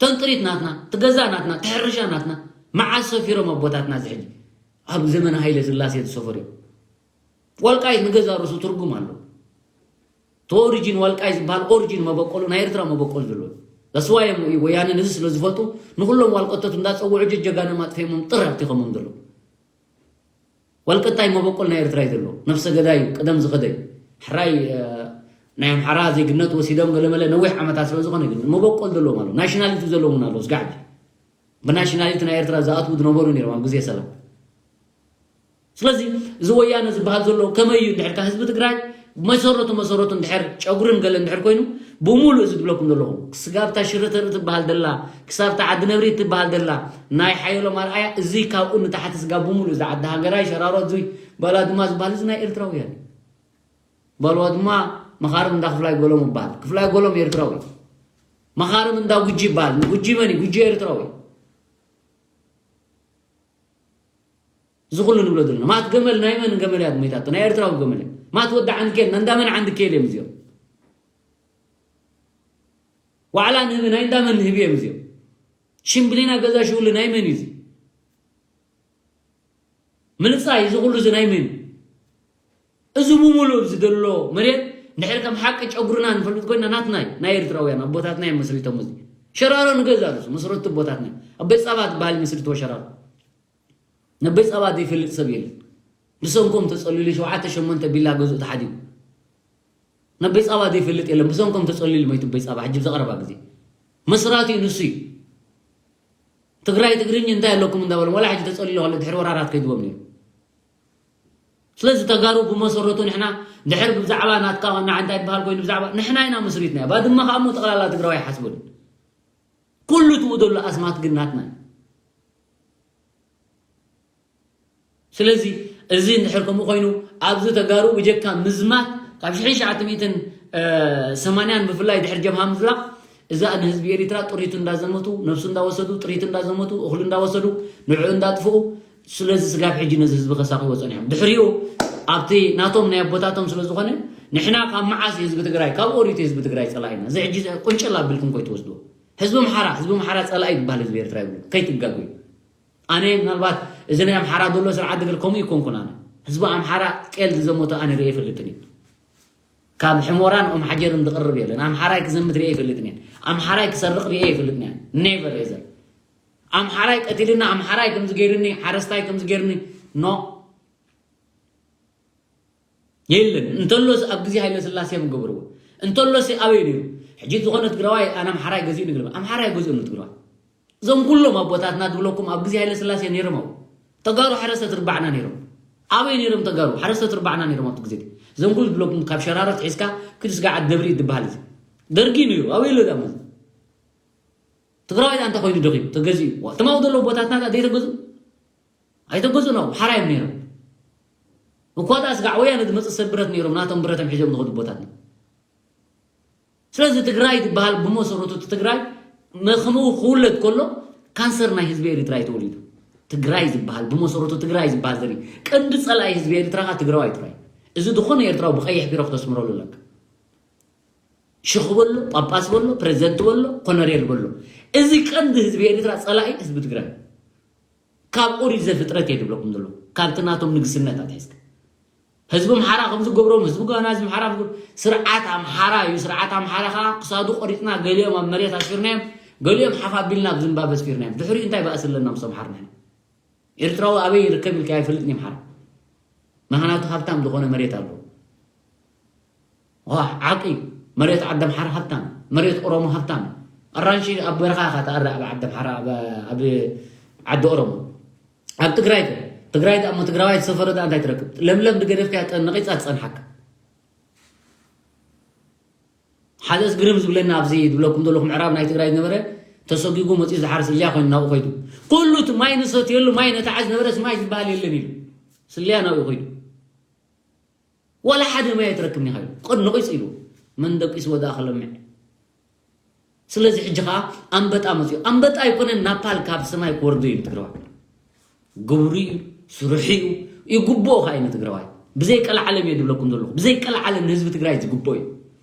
ተንጥሪት ናትና፣ ትገዛ ናትና፣ ትሕርሻ ናትና። መዓስ ሰፊሮም ኣቦታትና እዚ ሕጂ ኣብ ዘመን ሃይለ ስላሴ ዝሰፈሩ እዮም። ወልቃይት ንገዛ ርእሱ ትርጉም ኣሎ። እቲ ኦሪጂን ዋልቃይ ዝበሃል ኦሪጂን መበቆሉ ናይ ኤርትራ መበቆል ዘለዎ እዩ። ለስዋ እዮም ወያነ ነዚ ስለ ዝፈልጡ ንኩሎም ዋልቀቶት እንዳፀውዑ ጀጀጋኖም ኣጥፊኦሞም ጥር ኣብቲኸሞም ዘለዉ። ዋልቀታይ መበቆል ናይ ኤርትራ እዩ ዘሎ። ነፍሰ ገዳይ እዩ፣ ቀደም ዝኸደ እዩ። ሕራይ እ፣ ናይ ኣምሓራ ዜግነት ወሲዶም ገለመለ ነዊሕ ዓመታት ስለ ዝኾነ ግን መበቆል ዘለዎም ኣለዉ። ናሽናሊቲ ዘለዎም እውን ኣለዉ። ስጋዕ ብናሽናሊቲ ናይ ኤርትራ ዝኣትዉ ዝነበሩ ነይሮም ኣብ ግዜ ሰላም። ስለዚ እዚ ወያነ ዝበሃል ዘሎ ከመይ እዩ እንድሕር ህዝቢ ትግራይ መሰረቱ መሰረቱ እንድሕር ጨጉርን ገለ እንድሕር ኮይኑ ብምሉእ እዚ ዝብለኩም ዘለኹ ክስጋብታ ሽርተር ትበሃል ደላ ክሳብታ ዓዲ ነብሪ ትበሃል ደላ ናይ ሓየሎም ኣርኣያ እዚ ካብኡ ንታሕቲ ስጋብ ብምሉእ እዚ ዓዲ ሃገራይ ሸራሮ እዚ ባላ ድማ ዝበሃል እዚ ናይ ኤርትራውያን እዩ። ባልዋ ድማ መኻርም እንዳ ክፍላይ ጎሎም ይበሃል። ክፍላይ ጎሎም ኤርትራዊ እዩ። መኻርም እንዳ ጉጂ ይበሃል። ጉጂ መን እዩ? ጉጂ ኤርትራዊ እዩ። እዚ ኩሉ ንብሎ ዘለና ማት ገመል ናይ መን ገመል እያ መይታቶ? ናይ ኤርትራዊ ገመል እያ። ማት ወዲ ዓንኬል ናይ እንዳመን ዓንድኬል እዮም እዚኦም። ዋዕላ ንህቢ ናይ እንዳመን ንህቢ እዮም እዚኦም። ሽምብሊና ገዛ ሽውሊ ናይ መን እዩ እዚ? ምልጻይ እዚ ኩሉ እዚ ናይ መን እዩ? እዚ ብምሉእ እዚ ዘሎ መሬት እንድሕር ከም ሓቂ ጨጉርና ንፈልጥ ኮይና ናትና እዩ፣ ናይ ኤርትራውያን ኣቦታትና እዮም መስሪቶም። እዚ ሸራሮ ንገዛ ርእሱ መስረቱ ኣቦታትና እዮም። ኣቦይ ጻባ ዝበሃል መስሪትዎ ሸራሮ። ነቦይ ጻባ ዘይፈልጥ ሰብ የለን። ብሰንኮም ተጸሊሉ ሸውዓተ ሸሞንተ ቢላ ገዝኡ ተሓዲጉ። ነቦይ ጻባ ዘይፈልጥ የለን። ብሰንኮም ተጸሊሉ መይቱ ኣቦይ ጻባ ሕጂ ብዘቐረባ ግዜ መስራቲ ንሱ እዩ። ትግራይ ትግርኝ እንታይ ኣለኩም እንዳበሎም ዋላ ሕጂ ተጸሊሉ ከሎ ድሕሪ ወራራት ከይድዎም ነይሩ። ስለዚ ተጋሩ ብመሰረቱ ንሕና ድሕር ብዛዕባ ናትካ ዋና እንታይ ይበሃል ኮይኑ ብዛዕባ ንሕና ኢና መስሪትና እያ። ባድመ ከኣ እሞ ጠቕላላ ትግራዋይ ይሓስበሉ። ኩሉ ትኡ ዘሎ ኣስማት ግን ናትና እዩ። ስለዚ እዚ እንድሕር ከምኡ ኮይኑ ኣብዚ ተጋሩ ብጀካ ምዝማት ካብ ሽሕን ትሽዓተ ሚእትን ሰማንያን ብፍላይ ድሕር ጀብሃ ምዝላቕ እዛ ንህዝቢ ኤሪትራ ጥሪቱ እንዳዘመቱ ነብሱ እንዳወሰዱ ጥሪቱ እንዳዘመቱ እኽሉ እንዳወሰዱ ንዕኡ እንዳጥፍኡ ስለዚ ስጋብ ሕጂ ነዚ ህዝቢ ከሳቕይዎ ጸኒሖም። ድሕሪኡ ኣብቲ ናቶም ናይ ኣቦታቶም ስለ ዝኾነ ንሕና ካብ መዓስ እዩ ህዝቢ ትግራይ ካብ ኦሪት እዩ ህዝቢ ትግራይ ጸላኢና። እዚ ሕጂ ቁንጭል ኣቢልኩም ከይትወስድዎ። ህዝቢ ኣምሓራ ህዝቢ ኣምሓራ ጸላኢ ዝበሃል ህዝቢ ኤርትራ ይብሉ ከይትጋገዩ። ኣነ ምናልባት እዚ ናይ ኣምሓራ ዘሎ ስርዓት ድግር ከምኡ ይኮንኩን። ኣነ ህዝቢ ኣምሓራ ጤል ዝዘመቶ ኣነ ርእየ ይፈልጥን እዩ። ካብ ሕሞራን ኦም ሓጀርን ዝቕርብ የለን። ኣምሓራይ ክዘምት ርእየ ይፈልጥን እየ። ኣምሓራይ ክሰርቕ ርእየ ይፈልጥን እየ። ኔቨር ኤዘር። ኣምሓራይ ቀቲልና ኣምሓራይ ከምዚ ገይርኒ ሓረስታይ ከምዚ ገይርኒ ኖ የለን። እንተሎስ ኣብ ግዜ ሃይለ ስላሴ ምገብርዎ እንተሎስ ኣበይ ነይሩ? ሕጂ ዝኾነ ትግራዋይ ኣነ ኣምሓራይ ገዚኡ ንግርም ኣምሓራይ ገዚኡ ንትግራዋይ እዞም ኩሎም ኣቦታትና ዝብለኩም ኣብ ግዜ ሃይለ ስላሴ ነይሮም። ኣብ ተጋሩ ሓረስተ ትርባዕና ነይሮም። ኣበይ ነይሮም ተጋሩ ሓረስተ ትርባዕና ነይሮም ኣብቲ ግዜ እቲ? እዞም ኩሉ ዝብለኩም ካብ ሸራሮት ሒዝካ ክድስጋዓት ደብሪ ትበሃል እዚ ደርጊ ነይሩ ኣበይ ኣሎ ዳሞ? ትግራዋይ እንታይ ኮይኑ ደኺሙ ተገዚኡ? ዋ፣ ትማው ዘሎ ቦታትና ዳ ዘይተገዙ ኣይተገዙ ነው ሓራዮም ነይሮም። እኳ ዳ ስጋዕ ወያነ ዝመፅእ ሰብ ብረት ነይሮም ናቶም ብረቶም ሒዞም ዝኸዱ ቦታትና። ስለዚ ትግራይ ዝበሃል ብመሰረቱ እቲ ትግራይ መኽምኡ ክውለድ ከሎ ካንሰር ናይ ህዝቢ ኤሪትራ እዩ ተወሊዱ። ትግራይ ዝበሃል ብመሰረቱ ትግራይ ዝበሃል ዘርኢ ቀንዲ ፀላኢ ህዝቢ ኤሪትራ ከዓ ትግራዋይ ጥራይ። እዚ ዝኾነ ኤርትራዊ ብቀይሕ ቢሮ ክተስምረሉ ኣለካ። ሽኽ በሎ፣ ጳጳስ በሎ፣ ፕሬዚደንት በሎ፣ ኮነሬል በሎ። እዚ ቀንዲ ህዝቢ ኤሪትራ ፀላኢ ህዝቢ ትግራይ። ካብ ኦሪት ዘፍጥረት እየ ዝብለኩም ዘሎ ካብቲ ናቶም ንግስነት ኣትሒዝካ ህዝቢ ኣምሓራ ከም ዝገብሮም ህዝቢ ጋና ህዝቢ ኣምሓራ ከም ዝገብሮም፣ ስርዓት ኣምሓራ እዩ። ስርዓት ኣምሓራ ከዓ ክሳዱ ቆሪፅና ገሊኦም ኣብ መሬት ኣስፊርናዮም፣ ገሊኦም ሓፍ ኣቢልና ኣብ ዝምባብ ኣስፊርናዮም። ድሕሪኡ እንታይ ባእሲ ኣለና ምስ ኣምሓር ንሕና? ኤርትራዊ ኣበይ ይርከብ ኢልካ ኣይፈልጥን እየ ኣምሓራ። ምኽንያቱ ሃብታም ዝኾነ መሬት ኣሎ። ዋ ዓቂ መሬት ዓዲ ኣምሓራ ሃብታም፣ መሬት ኦሮሞ ሃብታም። ኣራንሺ ኣብ በረኻ ኢኻ ተኣሪ ኣብ ዓዲ ኣምሓራ ኣብ ዓዲ ኦሮሞ። ኣብ ትግራይ ከ ትግራይ ደኣ እሞ ትግራዋይ ዝሰፈረ ደኣ እንታይ ትረክብ? ለምለም ዝገደፍካያ ነቒፃ ትፀንሓካ። ሓደስ ግርም ዝብለና ኣብዚ ዝብለኩም ዘለኹ ምዕራብ ናይ ትግራይ ዝነበረ ተሰጊጉ መፂኡ ዝሓርስ እልያ ኮይኑ ናብኡ ከይዱ ኩሉ እቲ ማይ ንሰትየሉ ማይ ነታዓ ዝነበረስ ማይ ዝበሃል የለን ኢሉ ስልያ ናብኡ ከይዱ ዋላ ሓደ ማይ ኣይትረክብን ኢኻ ኢሉ ቅድ ነቒፁ ኢሉ መን ደቂስዎ ደኣ ከለምዕ ስለዚ ሕጂ ኸዓ ኣንበጣ መፅኡ ኣንበጣ ኣይኮነን ናፓል ካብ ሰማይ ክወርዶ እዩ ንትግራዋይ ግብሩ እዩ ስርሑ እዩ ይግብኦ ከዓ እዩ ንትግራዋይ ብዘይ ቀልዓለም እየ ዝብለኩም ዘለኹ ብዘይ ቀልዓለም ንህዝቢ ትግራይ ዝግብኦ እዩ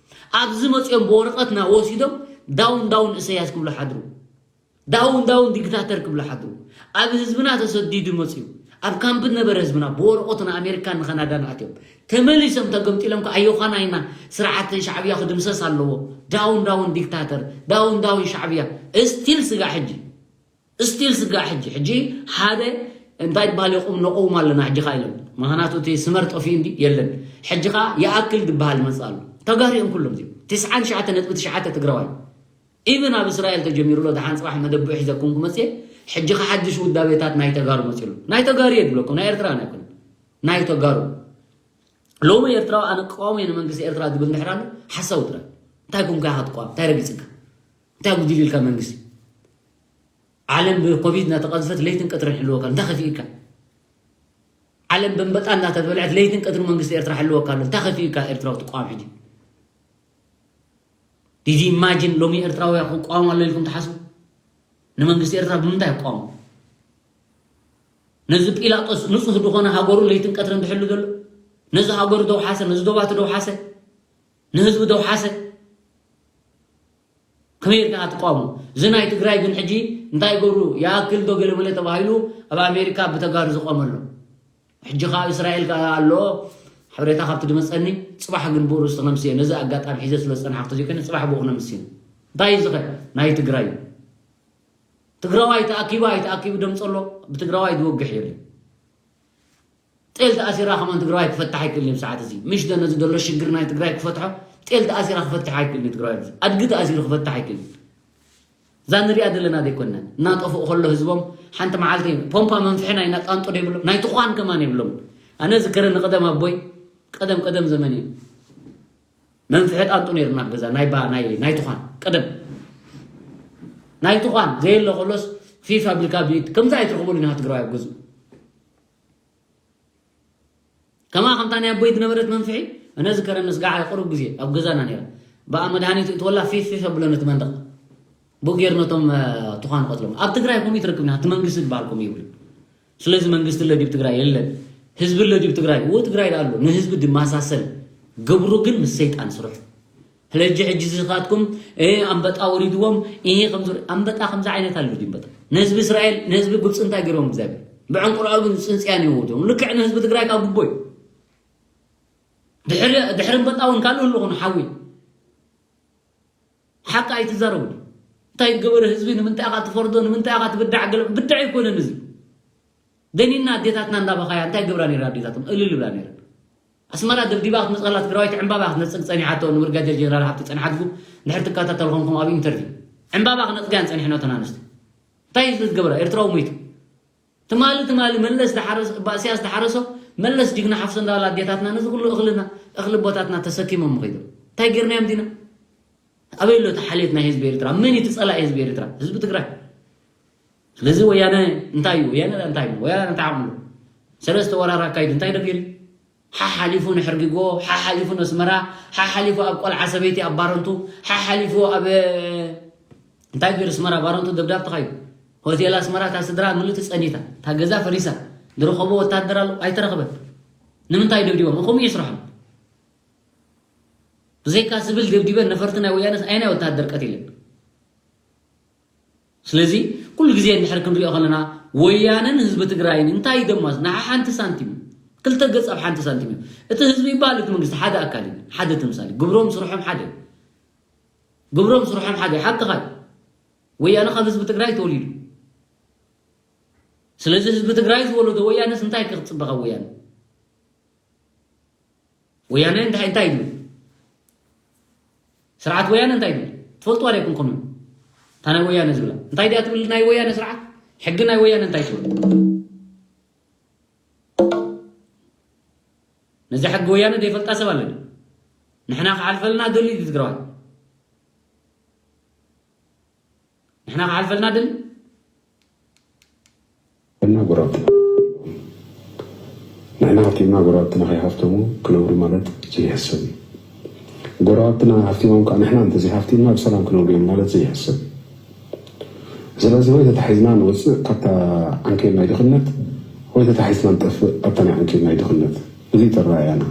ኣብዚ መፅኦም ብወረቐትና ወሲዶም ዳውን ዳውን እሰያስ ክብሉ ሓድሩ ዳውን ዳውን ዲክታተር ክብሉ ሓድሩ ኣብ ህዝብና ተሰዲዱ መፅኡ ኣብ ካምፕ ነበረ ህዝብና ብወረቐቱ ንኣሜሪካን ንካናዳን ኣትዮም ተመሊሶም ተገምጢሎም ከዓ ኣዮኻና ኢና ስርዓት ሻዕብያ ክድምሰስ ኣለዎ ዳውን ዳውን ዲክታተር ዳውን ዳውን ሻዕብያ እስቲል ስጋ ሕጂ እስቲል ስጋ ሕጂ ሕጂ ሓደ እንታይ ዝበሃል የቁም ነቆውም ኣለና ሕጂ ከዓ ኢሎም ምክንያቱ እቲ ስመር ጠፊኡ እንዲ የለን ሕጂ ከዓ ይኣክል ዝበሃል ይመፅእ ኣሎ ተጋሪኦም ኩሎም እዚኦም ትስዓን ትሽዓተ ነጥቢ ትሽዓተ ትግራዋይ ኢብን ኣብ እስራኤል ተጀሚሩ ኣሎ ደሓን ፅባሕ መደብኡ ሒዘኩም ክመፅእ ሕጂ ከዓ ሓድሽ ውዳቤታት ናይ ተጋሩ መፅሉ ናይ ተጋሩ እየ ዝብለኩም ናይ ኤርትራ ኣይኮነ ናይ ተጋሩ ሎሚ ኤርትራዊ ኣነ ቅዋሙ እየ ንመንግስቲ ኤርትራ ዝብል እንድሕር ኣሎ ሓሳዊ ጥራይ እንታይ ኮንካ ኢኻ ትቋም እንታይ ረጊፅካ እንታይ ጉዲል ኢልካ መንግስቲ ዓለም ብኮቪድ እናተቐዝፈት ለይትን ቀትርን ሕልወካ እንታይ ከፊእካ ዓለም በንበጣ እናተበልዐት ለይትን ቀትርን መንግስቲ ኤርትራ ሕልወካ ኣሎ እንታይ ከፊእካ ኤርትራዊ ትቋም ሕጂ ዲዚ ኢማጂን ሎሚ ኤርትራውያ ክቋሙ ኣሎ ኢልኩም ትሓስቡ ንመንግስቲ ኤርትራ ብምንታይ ክቋሙ ነዚ ጲላጦስ ንጹህ ዝኾነ ሃገሩ ለይትን ቀትርን ዝሕሉ ዘሎ ነዚ ሃገሩ ደውሓሰ ነዚ ዶባቱ ደውሓሰ ንህዝቢ ደውሓሰ ከመይ ጌርካ ትቃወሙ? እዚ ናይ ትግራይ ግን ሕጂ እንታይ ይገብሩ? ይኣክል ዶ ገለ መለ ተባሂሉ ኣብ ኣሜሪካ ብተጋሩ ዝቆመሉ። ሕጂ ካብ እስራኤል ከኣ ኣሎ ሓበሬታ ካብቲ ድመጸኒ። ጽባሕ ግን ብኡ ርእስቲ ክነምስዮ፣ ነዚ ኣጋጣሚ ሒዘ ስለ ዝጸናሕኩ ተዘይኮይነ ጽባሕ ብኡ ክነምስዮ። እንታይ እዩ ዝኸ ናይ ትግራይ? ትግራዋይ ተኣኪቡ ኣይተኣኪቡ ደምጸሎ፣ ብትግራዋይ ዝወግሕ የለን። ጤል ተኣሲራ ከማን ትግራዋይ ክፈትሕ ኣይክእልን እዩ ብሰዓት እዚ። ምሽ ዶ ነዚ ዘሎ ሽግር ናይ ትግራይ ክፈትሖ? ጤል ተኣሲራ ክፈትሕ ኣይክእልን እዩ ትግራዋይ እዚ። ኣድጊ ተኣሲሩ ክፈትሕ ኣይክእልን እዩ። እዛ ንሪኣ ዘለና ዘይኮንና እናጠፍኡ ከሎ ህዝቦም ሓንቲ መዓልቲ ፖምፓ መንፍሒ ናይ ናጣንጦ ዶ ይብሎም ናይ ትኳን ከማን የብሎም። ኣነ ዝከረ ንቀደም ኣቦይ ቀደም ቀደም ዘመን እዩ መንፍሒ ጣንጡ ነይርና ኣብ ገዛ ናይ ባ ናይ ናይ ትኳን ቀደም ናይ ትኳን ዘየለ ከሎስ ፊፋ ብልካ ብኢድ ከምዛ ኣይትረኽቡን ኢና ትግራዋይ ኣብ ገዝኡ ከማ ከምታ ናይ ኣቦይ ዝነበረት መንፍሒ እነ ዝከረ ምስጋዓ ቁሩብ ግዜ ኣብ ገዛና ነይራ። ብኣ መድሃኒት እትወላ ፊፍ ፊፍ ኣብሎ ነቲ መንደቕ። ብኡ ጌር ነቶም ትዃን ቀትሎም። ኣብ ትግራይ ከምኡ ትረክብና እቲ መንግስቲ ዝበሃል ከምኡ ይብሉ። ስለዚ መንግስቲ ለዲብ ትግራይ የለን። ህዝቢ ለዲብ ትግራይ እዎ ትግራይ ኣሎ ንህዝቢ ድማሳሰል ገብሩ ግን ምስ ሰይጣን ስርሑ። ስለጂ ሕጂ ዝኻትኩም ኣንበጣ ወሪድዎም ይሄ ከምዚ ኣንበጣ ከምዚ ዓይነት ኣሎ ድዩ ኣንበጣ ንህዝቢ እስራኤል ንህዝቢ ግብፂ እንታይ ገይሮም እግዚኣብሔር ብዕንቁርዖ ግን ፅንፅያን ይወድዮም ልክዕ ንህዝቢ ትግራይ ካብ ጉቦይ ድሕሪ ድሕሪ ኣንበጣ እውን ካልእ ኣለኹ ንሓዊ ሓቂ ኣይትዛረቡ እንታይ ገበረ ህዝቢ ንምንታይ ኢኻ ትፈርዶ ንምንታይ ኢኻ ትብዳዕ ገለ ብዳዕ ኣይኮነን እዚ ደኒና ኣዴታትና እንዳበኻያ እንታይ ገብራ ነይራ ኣዴታቶም እልል ይብላ ነይረን ኣስመራ ደብዲባ ክትመፅእ ከላ ትግራዋይቲ ዕምባባ ክትነፅግ ፀኒሓቶ ንብርጋዴር ጀነራል ሃብቲ ፀኒሓትጉ እንድሕር ትከታተል ኮንኩም ኣብ ኢንተርቪው ዕምባባ ክነፅጋ እየን ፀኒሕነተን ኣንስቲ እንታይ እዩ ዝገብራ ኤርትራዊ ሞይቱ ትማሊ ትማሊ መለስ ዝሓረሶ እባ እስያስ ዝሓረሶ መለስ ጅግና ሓፍሶ እንዳበላ ኣዴታትና ነዚ ኩሉ እኽልና እኽሊ ቦታትና ተሰኪሞም ኸይዶም እንታይ ጌርናዮም ዲና ኣበይ ኣሎ እቲ ሓልዮት ናይ ህዝቢ ኤርትራ መን እዩ እቲ ፀላኢ ህዝቢ ኤርትራ ህዝቢ ትግራይ ስለዚ ወያነ እንታይ እዩ ወያነ እንታይ እዩ ወያነ እንታይ ዓቕሙ ሰለስተ ወራር ኣካይዱ እንታይ ዶ ገይሩ ሓሓሊፉ ንሕርጊጎ ሓሓሊፉ ነስመራ ሓሓሊፉ ኣብ ቆልዓ ሰበይቲ ኣብ ባረንቱ ሓሓሊፉ ኣብ እንታይ ገይሩ ኣስመራ ባረንቱ ደብዳብ ተኻይዱ ሆቴል ኣስመራ እታ ስድራ ምልእቲ ጸኒታ እታ ገዛ ፈሪሳ ዝረኸቦ ወታደር ኣሎ ኣይተረኽበን ንምንታይ ደብዲቦም ከምኡ እዩ ስርሖም ብዘይካ ስብል ደብዲበን ነፈርቲ ናይ ወያነስ ኣይ ናይ ወታደር ቀቲለን ስለዚ ኩሉ ግዜ እንድሕር ክንሪኦ ከለና ወያነን ህዝቢ ትግራይን እንታይ ደማስ ንሓ ሓንቲ ሳንቲም ክልተ ገፅ ኣብ ሓንቲ ሳንቲም እዩ እቲ ህዝቢ ይበሃል እቲ መንግስቲ ሓደ ኣካል እዩ ሓደ ተምሳሌ ግብሮም ስርሖም ሓደ ግብሮም ስርሖም ሓደ ሓቅኻ እዩ ወያነ ካብ ህዝቢ ትግራይ ተወሊዱ ስለዚ ህዝቢ ትግራይ ዝወለዶ ወያነስ እንታይ ክትፅበ ካብ ወያነ ወያነ እንታይ እንታይ ይብል ስርዓት ወያነ እንታይ ይብል ትፈልጥዋ ዶ ይኮንኩም እታ ናይ ወያነ ዝብላ እንታይ ድያ ትብል ናይ ወያነ ስርዓት ሕጊ ናይ ወያነ እንታይ ትብል ነዚ ሕጊ ወያነ ዘይፈልጣ ሰብ ኣለ ንሕና ክሓልፈልና ደልዩ ትግራዋይ ንሕና ክሓልፈልና ደልዩ እና ጎረባብትና ንሕና ሃብቲምና ጎረባብትና ከይሃፍተሙ ክነብሩ ማለት ዘይሕሰብ እዩ። ጎረባብትና ሃፍቲሞም ከዓ ንሕና እንተዘይሃፍቲምና ብሰላም ክነብሩ እዮም ማለት ዘይሕሰብ እዩ። ስለዚ ወይ ተታሒዝና ንወፅእ ካብታ ዓንኬል ናይ ድኽነት ወይ ተታሒዝና ንጠፍእ ኣብታ ናይ ዓንኬል ናይ ድኽነት። እዚ ተረኣያና።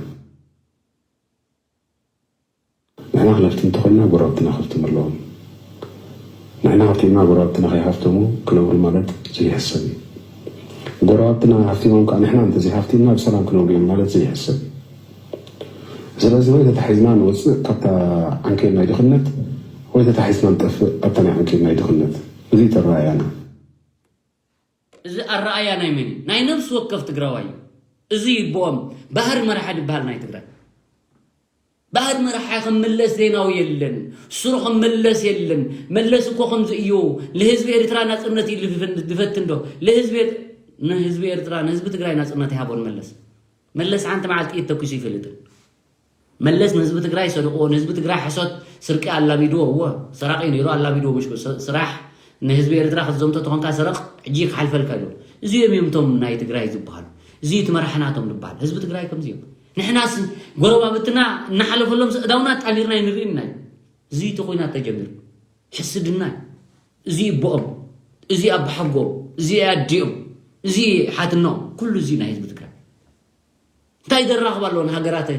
ንሕና ክነፍቲ እንተኾንና ጎረባብትና ከፍትሙ ኣለዎም። ንሕና ሃብቲምና ጎረባብትና ከይሃፍተሙ ክነብሩ ማለት ዘይሕሰብ እዩ። ጎረባብትና ሃፍቲሞም ከዓ ንሕና እንተዘይሃፍቲምና ብሰላም ክነብሩ እዮም ማለት ዘይሕሰብ እዩ። ስለዚ ወይ ተታሒዝና ንወፅእ ካብታ ዓንኬል ናይ ድኽነት ወይ ተታሒዝና ንጠፍእ ኣብታ ናይ ዓንኬል ናይ ድኽነት። እዚ ተረኣያና። እዚ ኣረኣያ ናይ መን እዩ? ናይ ነብሲ ወከፍ ትግራዋይ እዩ። እዚ ይግብኦም። ባህር መራሒ ዝበሃል ናይ ትግራይ። ባህር መራሒ ከም መለስ ዜናዊ የለን። ስሩ ከም መለስ የለን። መለስ እኮ ከምዚ እዩ። ለህዝቢ ኤርትራ ናጽነት እዩ ልፍን- ልፈትን ዶ? ለህዝቢ ኤር- ንህዝቢ ኤርትራ፣ ንህዝቢ ትግራይ ናጽነት ይሃቦን መለስ። መለስ ሓንቲ መዓልቲ ጥይት ተኩሱ ይፈልጥን። መለስ ንህዝቢ ትግራይ ሰሪቕዎ፣ ንህዝቢ ትግራይ ሕሶት ስርቂ ኣላሚድዎ፣ እወ፣ ሰራቒ ነይሩ ኣላሚድዎ፣ ምሽ ስ- ስራሕ ንህዝቢ ኤርትራ ክትዘምቶ ተኾንካ ስረቕ፣ ሕጂ ክሓልፈልካ ኢሉ። እዚኦም እዮም እቶም ናይ ትግራይ ዝበሃሉ። እዚ እቲ መራሒ ናቶም ዝበሃል። ህዝቢ ትግራይ ከምዚ እዮም። ንሕናስ ጎረባብትና እናሓለፈሎም ኣእዳውና ኣጣሚርና ኣይንርእን ኢና። እዚ እቲ ኹናት ተጀሚሩ። ሕስድና እዩ። እዚ ይቦኦም፣ እዚ ኣባሓጎኦም፣ እዚ ኣዲኦም፣ እዚ ሓትኖም፣ ኩሉ እዚ ናይ ህዝቢ ትግራይ። እንታይ ደራኽብ ኣለዎ ንሃገራት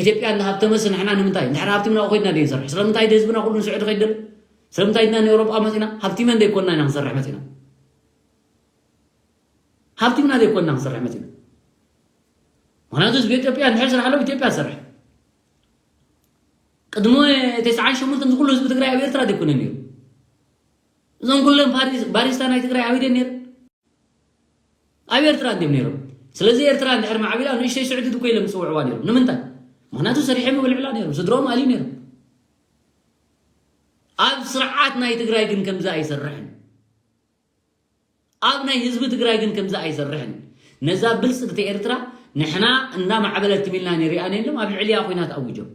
ኢትዮጵያ እንዳ ሃብተመስ ንሕና ንምንታይ እንድሕር ሃብቲምና ኮይድና ደ ንሰርሕ ስለምንታይ ደ ህዝብና ኩሉ ንስዑዲ ከይደል ስለምንታይ ኢልና ንኤውሮጳ መጺና? ሃብቲመን ዘይኮንና ኢና ክንሰርሕ መጺና። ሃብቲምና ዘይኮንና ክንሰርሕ መጺና። ምክንያቱ ህዝቢ ኢትዮጵያ እንድሕር ስራሕ ኣለዎ ኢትዮጵያ ዝሰርሕ። ቅድሚ ተስዓን ሸሞንተን ዝኩሉ ህዝቢ ትግራይ ኣብ ኤርትራ ዘይኮነ ነይሩ። እዞም ኩሎም ፓሪስ ባሪስታ ናይ ትግራይ ዓቢደን ነይሩ ኣብ ኤርትራ እንዲም ነይሮም። ስለዚ ኤርትራ እንድሕር ማዕቢላ ንእሽተይ ስዕዲ እኮ ኢሎም ዝፅውዕዋ ነይሮም። ንምንታይ? ምክንያቱ ሰሪሖም ይበልዕላ ነይሮም፣ ስድሮም ኣልዩ ነይሮም። ኣብ ስርዓት ናይ ትግራይ ግን ከምዚ ኣይሰርሕን። ኣብ ናይ ህዝቢ ትግራይ ግን ከምዚ ኣይሰርሕን። ነዛ ብልፅግቲ ኤርትራ ንሕና እንዳ ማዕበለት ሚልና ንሪኣ ነሎም ኣብ ልዕሊያ ኩናት ኣውጆም።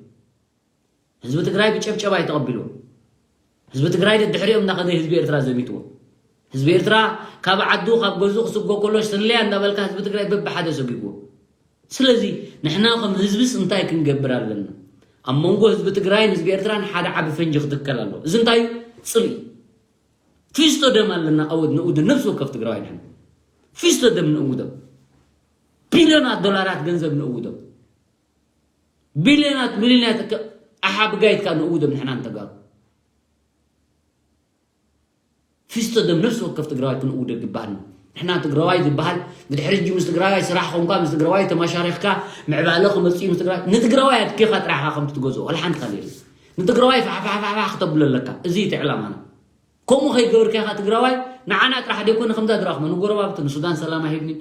ህዝቢ ትግራይ ብጨብጨባ ኣይተቐቢልዎ። ህዝቢ ትግራይ ደድሕሪኦም እናኸደ ህዝቢ ኤርትራ ዘሚትዎ። ህዝቢ ኤርትራ ካብ ዓዱ ካብ ገዙ ክስጎ ከሎ ስለያ እንዳበልካ ህዝቢ ትግራይ በብሓደ ሰጊግዎ። ስለዚ ንሕና ከም ህዝብስ እንታይ ክንገብር ኣለና? ኣብ መንጎ ህዝቢ ትግራይን ህዝቢ ኤርትራን ሓደ ዓቢ ፈንጂ ክትከል ኣሎ። እዚ እንታይ እዩ? ጽልኢ። ፊስቶ ደም ኣለና። ኣወድ ንእውዶ ነፍሲ ወከፍ ትግራዋይ ንሕና ፊስቶ ደም ንእውዶ። ቢልዮናት ዶላራት ገንዘብ ንእውዶ። ቢልዮናት ሚልዮናት ኣሓ ብጋይትካ ንእውዶም ንሕና ንተጋሩ። ፊስቶ ደም ነፍሲ ወከፍ ትግራዋይ ክንእውዶ ይግባኣና። ንሕና ትግራዋይ ዝበሃል ብድሕሪ እጂ ምስ ትግራዋይ ስራሕ ኮንካ ምስ ትግራዋይ ተማሻሪኽካ ምዕባለ ክመፅእ እዩ ምስ ትግራዋይ ንትግራዋይ ኣድኪኻ ጥራሕኻ ከም ትገዝኦ ወላ ሓንቲ ካልእ የለን። ንትግራዋይ ፋሕፋሕፋሕፋሕ ክተብሎ ኣለካ። እዚ እቲ ዕላማና። ከምኡ ከይገበርካ ኢኻ ትግራዋይ ንዓና ጥራሕ ደይኮነ ከምዛ ድረኽሞ ንጎረባብቲ ንሱዳን ሰላም ኣይህብኒን፣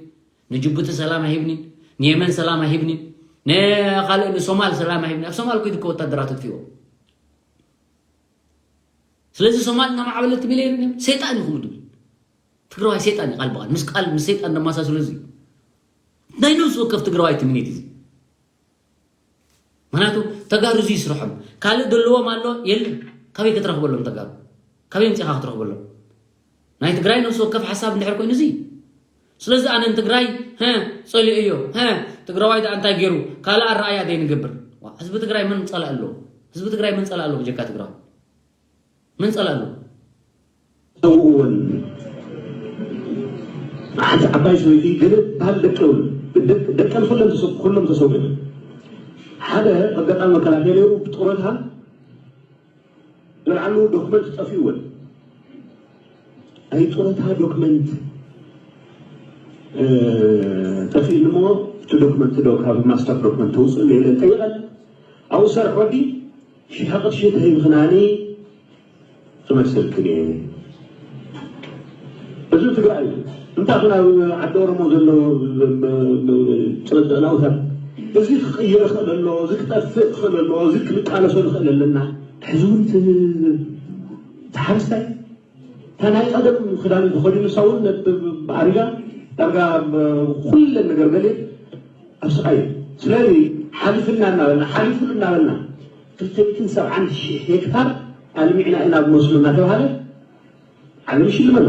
ንጅቡቲ ሰላም ኣይህብኒን፣ ንየመን ሰላም ኣይህብኒን፣ ንኻልእ ንሶማል ሰላም ኣይህብኒን። ኣብ ሶማል ኮይድካ ወታደራት ኣጥፊዎ። ስለዚ ሶማል እናማዕበለት ሚለ ይብልን እዮም። ሰይጣን ኢኹም ድብል ትግራዋይ ሰይጣን እዩ። ቃል ብቃል ምስ ቃል ምስ ሰይጣን ደማሳስሉ እዚ ናይ ነብሲ ወከፍ ትግራዋይ ትምኒት እዚ። ምክንያቱ ተጋሩ እዚ ይስርሖም ካልእ ዘለዎም ኣሎ የለን። ካበይ ክትረኽበሎም ተጋሩ? ካበይ ምፂኻ ክትረኽበሎም? ናይ ትግራይ ነብሲ ወከፍ ሓሳብ እንድሕር ኮይኑ እዚ። ስለዚ ኣነ ንትግራይ ሀ ፀሊኦ እዮ ሀ ትግራዋይ ደኣ እንታይ ገይሩ ካልእ ኣረኣያ ዘይንገብር። ዋ፣ ህዝቢ ትግራይ መን ፀላእ ኣለዎ? ህዝቢ ትግራይ መን ፀላእ ኣለዎ ብጀካ ትግራዋይ? መን ፀላእ ኣለዎ? ሰውእወን ሓንቲ ዓባይ ሰበይቲ ገለ በሃል ደቂ የብሉን። ደቂ- ደቀን ኩለን ተሰው- ኩሎም ተሰዊኦም። ሓደ ኣጋጣሚ መከላከያ ነይሩ ብጡረታ ንልዓሉ ዶክመንት ጠፊእወን። ናይ ጡረታ ዶክመንት ጠፊእኒ እሞ እቲ ዶክመንት ዶ ካብ ማስተር ዶክመንት ተውፅእ ኢለን ጠይቐን ኣብኡ ዝሰርሕ ወዲ ሽሕቕት ሽት ሂብክናኒ ክመልሰልክን እየ። እዚ ትግራይ እዩ። እንታይ ናብ ዓዲ ኦሮሞ ዘሎ ጭቕጭቕ ናውታ እዚ ክቕየር ይኽእል ኣሎ፣ እዚ ክጠፍእ ይኽእል ኣሎ፣ እዚ ክንቃለሶ ንኽእል ኣለና። ሕዚ እውን እቲ ሓረስታይ እታ ናይ ቀደም ክዳን ተኸዲኑ ንሳ እውን ኣሪጋ ዳርጋ ኩለን ነገር ገሊእ ኣብ ስቓይ እዩ። ስለዚ ሓሊፍልና እናበልና ሓሊፉሉ እናበልና ክልተ ሚእትን ሰብዓን ሺሕ ሄክታር ኣልሚዕና ኢና ብመስሉ እናተባሃለ ዓለም ይሽልመና።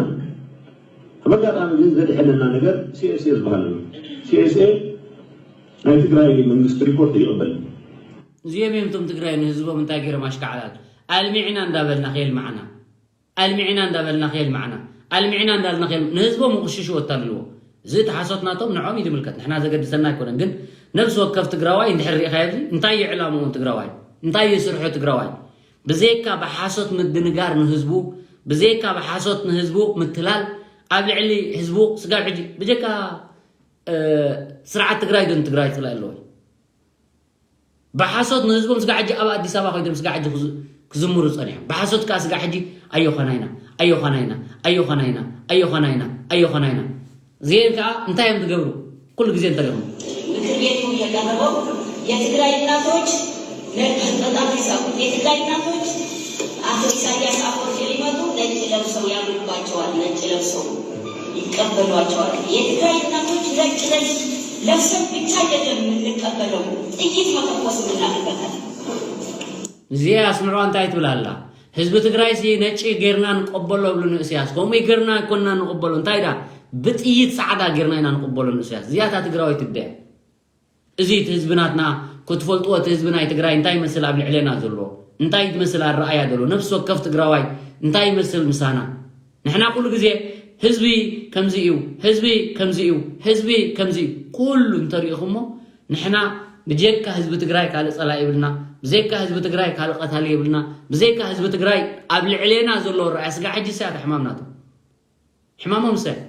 ከም ኣጋጣሚ ግን ዘድሐነና ነገር ሲኤስኤ ዝበሃል ኣሎ። ሲኤስኤ ናይ ትግራይ መንግስቲ ሪፖርት ይቕበል። እዚኦም እዮም እቶም ትግራይ ንህዝቦም እንታይ ገይሮም ኣሽካዕላል ኣልሚዕና እንዳበልና ከየልማዕና ኣልሚዕና እንዳበልና ከየልማዕና ኣልሚዕና እንዳልና ከየል ንህዝቦም ይቕሽሽዎ ኣታልልዎ። እዚ እቲ ሓሶት ናቶም ንዖም እዩ ዝምልከት ንሕና ዘገድሰና ኣይኮነን። ግን ነብሲ ወከፍ ትግራዋይ እንድሕር ርኢኻዮ ኣብዚ እንታይ እዩ ዕላምኡ ትግራዋይ እንታይ እዩ ስርሑ ትግራዋይ ብዘይካ ብሓሶት ምድንጋር ንህዝቡ ብዘይካ ብሓሶት ንህዝቡ ምትላል ኣብ ልዕሊ ህዝቡ ስጋብ ሕጂ ብጀካ ስርዓት ትግራይ ዶ ንትግራይ ፅላኢ ኣለዎ? ብሓሶት ንህዝቦም ስጋብ ሕጂ ኣብ ኣዲስ ኣበባ ኮይዶም ስጋብ ሕጂ ክዝምሩ ፀኒሖም። ብሓሶት ከዓ ስጋብ ሕጂ ኣዮኾናይና ኣዮኾናይና ኣዮኾናይና ኣዮኾናይና ኣዮኾናይና እዚአን ከዓ እንታይ እዮም ዝገብሩ? ኩሉ ግዜ እንተሪኹም። ምክር ቤቱ የቀረበው የትግራይ እናቶች በጣም ሳ የትግራይ እናቶች አቶ ኢሳያስ አፈወርቂ ሊመጡ ነጭ ለብሰው ያምኑባቸዋል። ነጭ ለብሰው ይቀበሏቸዋል። የትግራይ እናቶች ነጭ ለብስ ለብሰን ብቻ አይደለም የምንቀበለው፣ ጥይት መተኮስም እናውቅበታለን። እዚኣ ኣስምዕዋ እንታይ ትብል ኣላ? ህዝቢ ትግራይሲ ነጭ ጌርና ንቀበሎ እብሉ ንእስያስ። ከምኡ ጌርና ኣይኮንና ንቅበሎ። እንታይ ደኣ ብጥይት ጻዕዳ ጌርና ኢና ንቅበሎ ንእስያስ። እዚኣ እታ ትግራወይቲ እያ። እዚ እቲ ህዝቢ ናትና ክትፈልጥዎ እቲ ህዝቢ ናይ ትግራይ እንታይ ይመስል ኣብ ልዕሌና ዘሎ እንታይ ዝመስል ኣረኣያ ዘሎ ነፍሲ ወከፍ ትግራዋይ እንታይ ይመስል ምሳና ንሕና ኩሉ ግዜ ህዝቢ ከምዚ እዩ ህዝቢ ከምዚ እዩ ህዝቢ ከምዚ እዩ ኩሉ እንተሪኢኹሞ ንሕና ብጀካ ህዝቢ ትግራይ ካልእ ጸላኢ የብልና፣ ብዘይካ ህዝቢ ትግራይ ካልእ ቀታሊ የብልና፣ ብዘይካ ህዝቢ ትግራይ ኣብ ልዕሌና ዘሎ ረኣያ ስጋ ሕጂ እሳያት ሕማም ናቱ ሕማሞም እሳያት።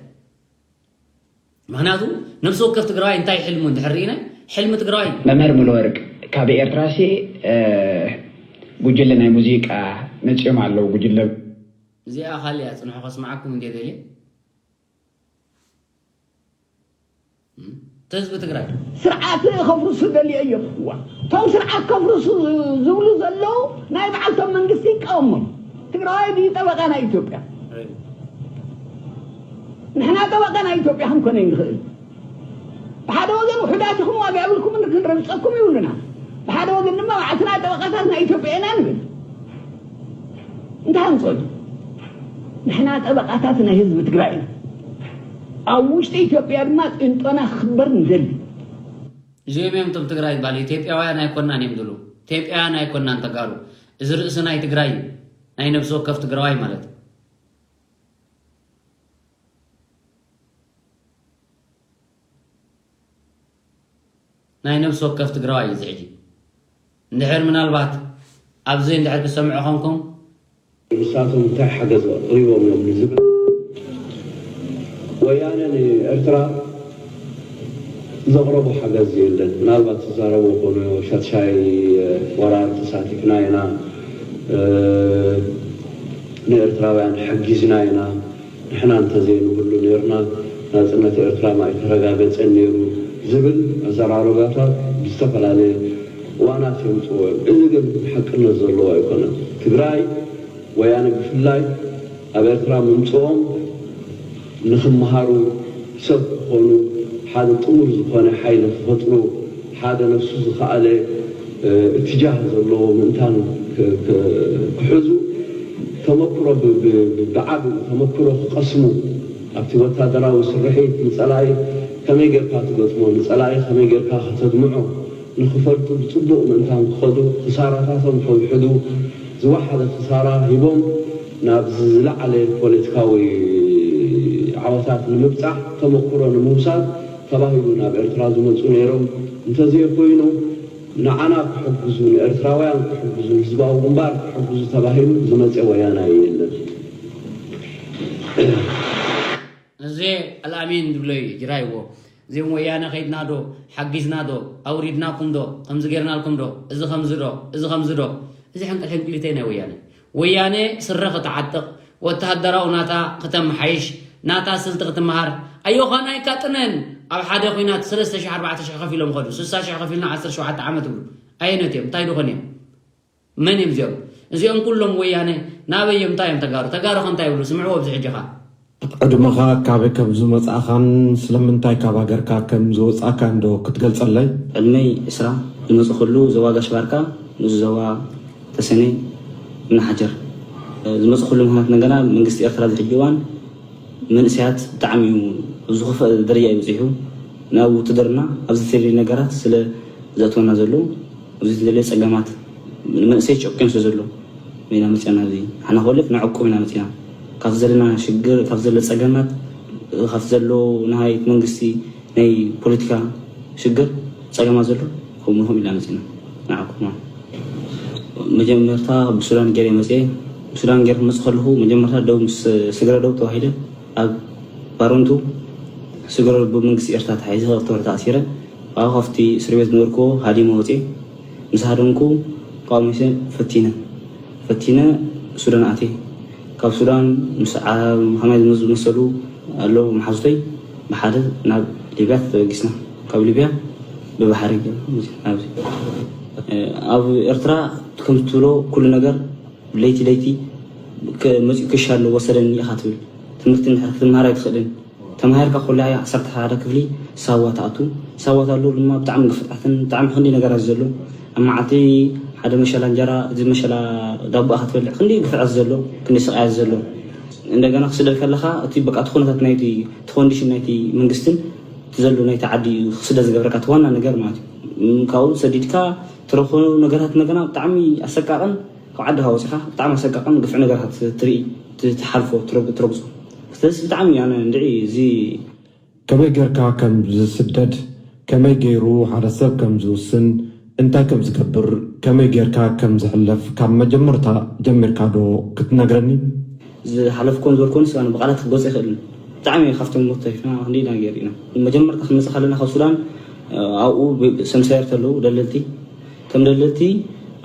ምክንያቱ ነብሲ ወከፍ ትግራዋይ እንታይ ሕልሙ እንድሕር ርኢና፣ ሕልሚ ትግራዋይ እዩ። መምህር ሙሉወርቅ ካብ ኤርትራሲ ጉጅለ ናይ ሙዚቃ መፅኦም ኣለዉ። ጉጅለ እዚኣ ካሊያ ፅንሑ ከስምዓኩም እንዴ ደልየ። እም፣ እቲ ህዝቢ ትግራይ ስርዓት ከፍርሱ ደልየ እዮም። እዋ፣ እቶም ስርዓት ከፍርሱ ዝብሉ ዘለዉ ናይ በዓልቶም መንግስቲ ይቃወሞም። ትግራዋይ ድዩ ጠበቃ ናይ ኢትዮጵያ? ንሕና ጠበቃ ናይ ኢትዮጵያ ክንኮነ ንኽእል። ብሓደ ወገን ውሑዳት ኢኹም፣ ዋጋ የብልኩምን፣ ክንረግፀኩም ይብሉና። ብሓደ ወገን ድማ ባዕልና ጠበቃታት ናይ ኢትዮጵያ ኢና ንብል። እንታይ ኣምፀሉ? ንሕና ጠበቃታት ናይ ህዝቢ ትግራይ ኢና። ኣብ ውሽጢ ኢትዮጵያ ድማ ቂንጦና ክኽበር ንደሊ። እዚኦም እዮም እቶም ትግራይ ዝበሃሉ። ኢትዮጵያውያን ኣይኮናን እዮም ዝብሉ። ኢትዮጵያውያን ኣይኮናን ተጋሩ። እዚ ርእሲ ናይ ትግራይ እዩ። ናይ ነብሲ ወከፍ ትግራዋይ ማለት እዩ። ናይ ነብሲ ወከፍ ትግራዋይ እዩ እዚ ሕጂ። እንድሕር ምናልባት ኣብዚ እንድሕር ክሰምዑ ኾንኩም፣ ንሳቶም እንታይ ሓገዝ ኣቕሪቦም እዮም ንዝብል፣ ወያነ ንኤርትራ ዘቕረቦ ሓገዝ የለን። ምናልባት ዝዛረቦ ኮነ ሻትሻይ ወራር ተሳቲፍና ኢና፣ እ፣ ንኤርትራውያን ሓጊዝና ኢና፣ ንሕና እንተዘይንህሉ ነይርና ናጽነት ኤርትራ ምኣይተረጋገጸን ነይሩ ዝብል ኣዘራርባታት ብዝተፈላለየ እዋናት የምጽዎ እዮም። እዚ ግን ሓቅነት ዘለዎ ኣይኮነን። ትግራይ፣ ወያነ ብፍላይ ኣብ ኤርትራ ምምጽኦም ንኽመሃሩ፣ ሰብ ክኾኑ፣ ሓደ ጥሙር ዝኾነ ሓይሊ ክፈጥሩ፣ ሓደ ነፍሱ ዝኸኣለ፣ እ፣ እትጃህ ዘለዎ ምእንታን ክ-፣ ክ-፣ ክሕዙ፣ ተመክሮ ብ-፣ ብ-፣ ብ-፣ ብዓቢኡ ተመክሮ ክቐስሙ፣ ኣብቲ ወታደራዊ ስርሒት ንጸላኢ ከመይ ጌርካ ትገጥሞ፣ ንጸላኢ ከመይ ጌርካ ከተድምዖ ንኽፈልጡ ብጽቡቕ ምእንታን ክኸዱ፣ ክሳራታቶም ከውሕዱ፣ ዝወሓደ ክሳራ ሂቦም ናብ ዝለዓለ ፖለቲካዊ ዓወታት ንምብጻሕ ተመክሮ ንምውሳድ ተባሂሉ ናብ ኤርትራ ዝመጹ ነይሮም። እንተዘይኮይኑ ንዓና ክሕግዙ፣ ንኤርትራውያን ክሕግዙ፣ ህዝባዊ ግንባር ክሕግዙ ተባሂሉ ዝመጸ ወያናይ የለን። እዚ ኣልኣሚን ዝብሎ እዩ ጅራይዎ። እዚኦም ወያነ ከይድና ዶ፣ ሓጊዝና ዶ፣ ኣውሪድናኩም ዶ፣ ከምዚ ጌርናልኩም ዶ፣ እዚ ከምዚ ዶ፣ እዚ ከምዚ ዶ። እዚ ሕንቅል ሕንቅሊተይ ናይ ወያነ። ወያነ ስረ ክትዓጥቕ፣ ወተሃደራዊ ናታ ክተመሓይሽ፣ ናታ ስልቲ ክትመሃር፣ ኣዮዃን ኣይካጥነን። ኣብ ሓደ ኲናት ሰለስተ ሽሕ ኣርባዕተ ሽሕ ከፊሎም ኸዱ፣ ስሳ ሽሕ ከፊልና ዓሰርተ ሸውዓተ ዓመት ይብሉ። ኣየነት እዮም? እንታይ ድኾን እዮም? መን እዮም እዚኦም? እዚኦም ኩሎም ወያነ ናበይ እዮም? እንታይ እዮም ተጋሩ? ተጋሩ ከ እንታይ ይብሉ? ስምዕዎ ኣብዚ ሕጂ ኸ። ዕድመኻ ካበይ ከም ዝመጻእኻን ስለምንታይ ካብ ሃገርካ ከም ዝወጻእካን ዶ ክትገልጸለይ? ዕድመይ ዕስራ፣ ዝመጽእኩሉ ዞባ ጋሽ ባርካ፣ ንኡስ ዞባ ተሰነይ፣ እምናሓጀር። ዝመጽእኩሉ ምኽንያት እንደገና መንግስቲ ኤርትራ ኣብዚ ሕጂ እዋን መንእሰያት ብጣዕሚ እዩ ኣብ ዝኸፍአ ደረጃ እዩ በጺሑ። ናብ ውትድርና ኣብ ዝተደለየ ነገራት ስለ ዘእትወና ዘሎ፣ ኣብ ዝተደለየ ጸገማት ንመንእሰይ ጨቂኑ ስለ ዘሎ ኢና መጺና። ኣብዚ ንሕና ክበልዕ ንዕቁብ ኢና መጺና። ካብ ዘለና ሽግር፣ ካብ ዘሎ ጸገማት፣ ካብ ዘሎ ናይ መንግስቲ ናይ ፖለቲካ ሽግር ጸገማት ዘሎ ከምኡ ንኹም ኢልና መጺና ንዓኩም ማለት። መጀመርታ ብሱዳን ገይረ መጽየ። ብሱዳን ገይረ ክመጽእ ከለኹ መጀመርታ ደው ምስ ስግረ ደው ተባሂለ ኣብ ባረንቱ ስግረ ደው ብመንግስቲ ኤርትራ ተታሒዘ ክልተ ወርሒ ተኣሲረ። ኣብኡ ካብቲ እስር ቤት ዝነበርኩዎ ሃዲመ ወጽየ። ምስ ሃደምኩ ተቃውሚሰ ፈቲነ። ፈቲነ ሱዳን ኣትየ። ካብ ሱዳን ምስ ዓ-፣ ከማይ ዝመጹ ዝመሰሉ ኣለዉ መሓዙተይ ብሓደ ናብ ሊብያ ተበጊስና። ካብ ሊብያ ብባሕሪ ናብዚ። ኣብ ኤርትራ ከም ትብሎ ኩሉ ነገር ለይቲ ለይቲ ከ-፣ መጺኡ ክሻ ኣለዎ ወሰደኒ ኢኻ ትብል። ትምህርቲ እንድሕር ክትምሃር ኣይትኽእልን። ተማሂርካ ኮላ ዓሰርተ ሓደ ክፍሊ ሳዋ ትኣቱ። ሳዋ ተኣሉ ድማ ብጣዕሚ ግፍጣትን ብጣዕሚ ክንደይ ነገራት ዘሎ። ኣብ መዓልቲ ሓደ መሸላ እንጀራ፣ እዚ መሸላ ዳቦ ኢኻ ትበልዕ። ክንደይ ግፍዐት ዘሎ፣ ክንደይ ስቃያት ዘሎ። እንደገና ክስደድ ከለኻ እቲ በቃ እቲ ኩነታት ናይቲ፣ እቲ ኮንዲሽን ናይቲ መንግስትን እቲ ዘሎ ናይቲ ዓዲ ክስደድ ዝገብረካ እቲ ዋና ነገር ማለት እዩ። እም፣ ካብኡ ሰዲድካ ትረኽቦ ነገራት እንደገና ብጣዕሚ ኣሰቃቕን ካብ ዓድኻ ወፂኻ ብጣዕሚ ኣሰቃቕን ግፍዒ ነገራት ትርኢ፣ ት-፣ ትሓልፎ፣ ትረግ-፣ ትረግጾ። ስለዚ ብጣዕሚ ኣነ እንድዒ እዚ ከመይ ጌርካ ከም ዝስደድ ከመይ ገይሩ ሓደ ሰብ ከም ዝውስን፣ እንታይ ከም ዝገብር፣ ከመይ ጌርካ ከም ዝሕለፍ ካብ መጀመርታ ጀሚርካ ዶ ክትነግረኒ? ዝሓለፍኮን ዝበልኮን ስጋን ብቃላት ክገልጾ ይኽእልን። ብጣዕሚ ካብቶም ሞት ተሪፍና ክንደይ ኢና ገይሩ ኢና። መጀመርታ ክንመጽእ ከለና ካብ ሱዳን ኣብኡ ሰምሳየር ተለዉ ደለልቲ፣ ከም ደለልቲ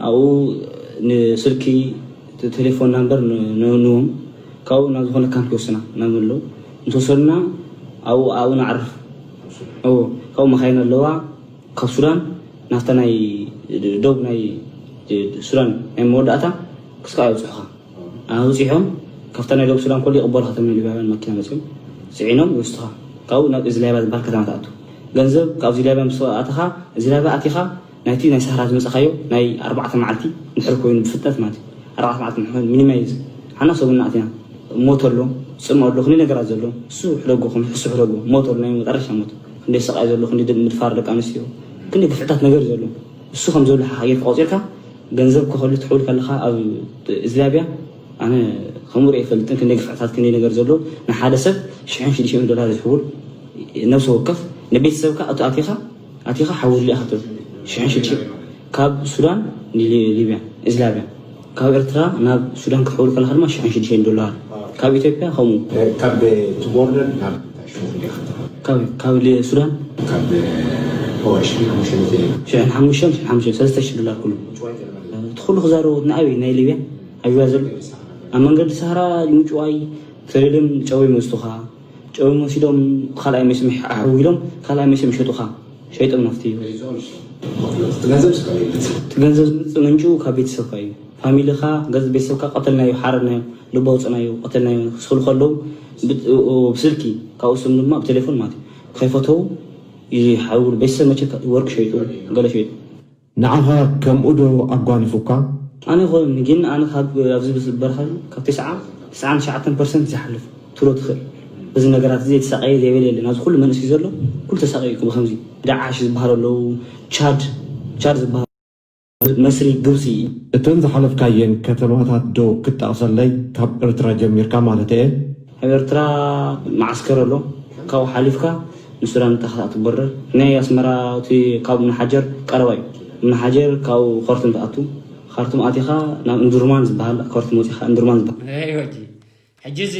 ኣብኡ ንስልኪ ቴሌፎን ናምበር ንዎም ካብኡ ናብ ዝኾነ ካምፕ ይወስና ናብ ኣለዉ ምስ ወሰዱና ኣብኡ ኣብኡ ንዓርፍ። ካብኡ መኻይን ኣለዋ ካብ ሱዳን ናብታ ናይ ደቡብ ናይ ሱዳን ናይ መወዳእታ ክስካ የብፅሑኻ። ኣውፂሖም ካብታ ናይ ደቡብ ሱዳን ኮሉ ይቕበሉኻ። እቶም ናይ ሊባውያን መኪና መፅኦም ፅዒኖም ይወስዱኻ። ካብኡ ናብ እዚ ላይባ ዝበሃል ከተማ ትኣቱ። ገንዘብ ካብዚ ላይባ ምስ ኣተኻ እዚ ላይባ ኣቲኻ ናይቲ ናይ ሳህራ ዝመፀኻዮ ናይ ኣርባዕተ መዓልቲ ንሕር ኮይኑ ብፍጥነት ማለት እዩ። ኣርባዕተ መዓልቲ ንሕር ሚኒማይዝ ሓና ሰብና ኣቲና ሞት ኣሎ፣ ፅም ኣሎ፣ ክንደይ ነገራት ዘሎ እሱ ሕደጎ ከም ሕሱ ሕደጎ ሞት ኣሎ ናይ መጠረሻ ሞት ክንደይ ሰቃይ ዘሎ ክንደይ ምድፋር ደቂ ኣንስትዮ ክንደይ ግፍዕታት ነገር ዘሎ እሱ ከም ዘሎ ሓሓጌርካ ቆፂርካ ገንዘብ ክኸሉ ትሕውል ከለኻ ኣብ እዚ ላይባ ኣነ ከምኡ ርእየ ይፈልጥን ክንደይ ግፍዕታት ክንደይ ነገር ዘሎ ንሓደ ሰብ ሽሕን ሽዱሽተ ሚእትን ዶላር ዝሕውል ነብሲ ወከፍ ንቤተሰብካ እቱ ኣቲኻ ኣቲኻ ሓውል ኢኻ ትብል ሽሕን ሽዱሽተ ካብ ሱዳን ንሊብያ እዚ ላይባ ካብ ኤርትራ ናብ ሱዳን ክትሕውል ከለኻ ድማ ሽሕን ሽዱሽተ ሚእትን ዶላር ካብ ኢትዮጵያ ከምኡ ካብ ትቦርደር ናብ ካብ ሱዳን ካብ ሽሕን ሓሙሽተ ሽሕን ሓሙሽተን ሽሕን ሓሙሽተን ሰለስተ ሽሕ ዶላር ኩሉ እቲ ኩሉ ክዛረቡ ንኣበይ ናይ ሊብያ ኣበይ ዘሎ ኣብ መንገዲ ሳህራ ምጭዋይ ተሪድም ጨው ይመዝቱኻ ጨው ወሲዶም ካልኣይ መሲም ኣሕዊሎም ካልኣይ መሲም ይሸጡኻ ሸይጦም ናፍቲ ገንዘብ ስካቤለት እቲ ገንዘብ ዝመፅእ ምንጭኡ ካብ ቤተሰብካ እዩ ፋሚሊኻ ገዝ ቤተሰብካ ቀተልናዮ ሓረድናዮ ልቢ ኣውፅናዮ ቀተልናዮ ክስሉ ከለዉ ብስልኪ ካብኡ ስም ድማ ብቴሌፎን ማለት እዩ ከይፈተው ይሓውሉ ቤተሰብ መቸ ወርቂ ሸይጡ ገለ ሸይጡ ንዓኻ ከምኡ ዶ ኣጓኒፉካ? ኣነ ይኾን ግን ኣነ ካብ ኣብዚ በረኻ ካብ ተስዓ ተስዓን ትሽዓተን ፐርሰንት ዝሓልፍ ትብሎ ትኽእል በዚ ነገራት እዚ የተሳቀየ ዘይበለ የለን ኣብዚ ኩሉ መንእሰይ ዘሎ ኩሉ ተሳቀዩ ብከምዚ ዳዓሽ ዝበሃል ኣለዉ ቻድ ቻድ ዝበሃል መስሪ ግብፂ እተን ዝሓለፍካየን ከተማታት ዶ ክትጠቕሰለይ ካብ ኤርትራ ጀሚርካ ማለተየ? ኣብ ኤርትራ መዓስከር ኣሎ ካብኡ ሓሊፍካ ንሱዳን ተኸታእቲ በርር ናይ ኣስመራ እቲ ካብ እምኒ ሓጀር ቀረባ እዩ እምኒ ሓጀር ካብኡ ከርቱም ትኣቱ ካርቱም ኣቲኻ ናብ እንዱርማን ዝበሃል ከርቱም ወፂኻ እንዱርማን ዝበሃል ሕጂ እዚ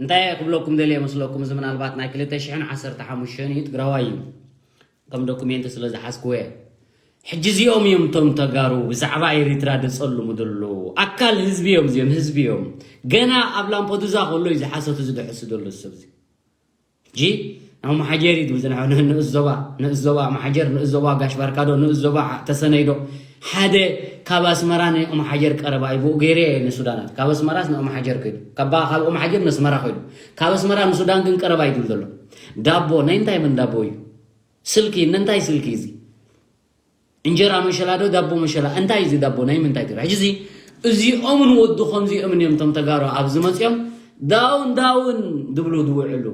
እንታይ ክብለኩም ደልየ መስለኩም እዚ ምናልባት ናይ ክልተ ሽሕን ዓሰርተ ሓሙሽተን እዩ ትግራዋይ እዩ ከም ዶኩሜንት ስለ ዝሓዝክዎ እየ ሕጂ እዚኦም እዮም እቶም ተጋሩ ብዛዕባ ኤሪትራ ድጸልሙ ዘለዉ ኣካል ህዝቢ እዮም እዚኦም ህዝቢ እዮም ገና ኣብ ላምፖዱዛ ከሎ እዩ ዝሓሰት እዚ ድሕሱ ዘሎ ሰብ እዚ ሕጂ ናይ ኦማሓጀር እዩ ዝብል ዝነበረ ንኡስ ዞባ ንኡስ ዞባ ኦማሓጀር ንኡስ ዞባ ጋሽ ባርካዶ ንኡስ ዞባ ተሰነይዶ ሓደ ካብ ኣስመራ ንኦማሓጀር ቀረባ እዩ ብኡ ገይረ እየ ንሱዳናት ካብ ኣስመራስ ንኦማሓጀር ከይዱ ካብ ካብ ኦማሓጀር ነስመራ ከይዱ ካብ ኣስመራ ንሱዳን ግን ቀረባ እዩ ዝብል ዘሎ ዳቦ ናይ እንታይ ምን ዳቦ እዩ ስልኪ ነንታይ ስልኪ እዚ እንጀራ መሸላ ዶ ዳቦ መሸላ እንታይ እዚ ዳቦ ናይ ምንታይ ትግራይ ሕጂ እዚ እዚኦምን ወዱ ከምዚኦምን እዮም እቶም ተጋሩ ኣብዚ መፅኦም ዳውን ዳውን ድብሉ ድውዕሉ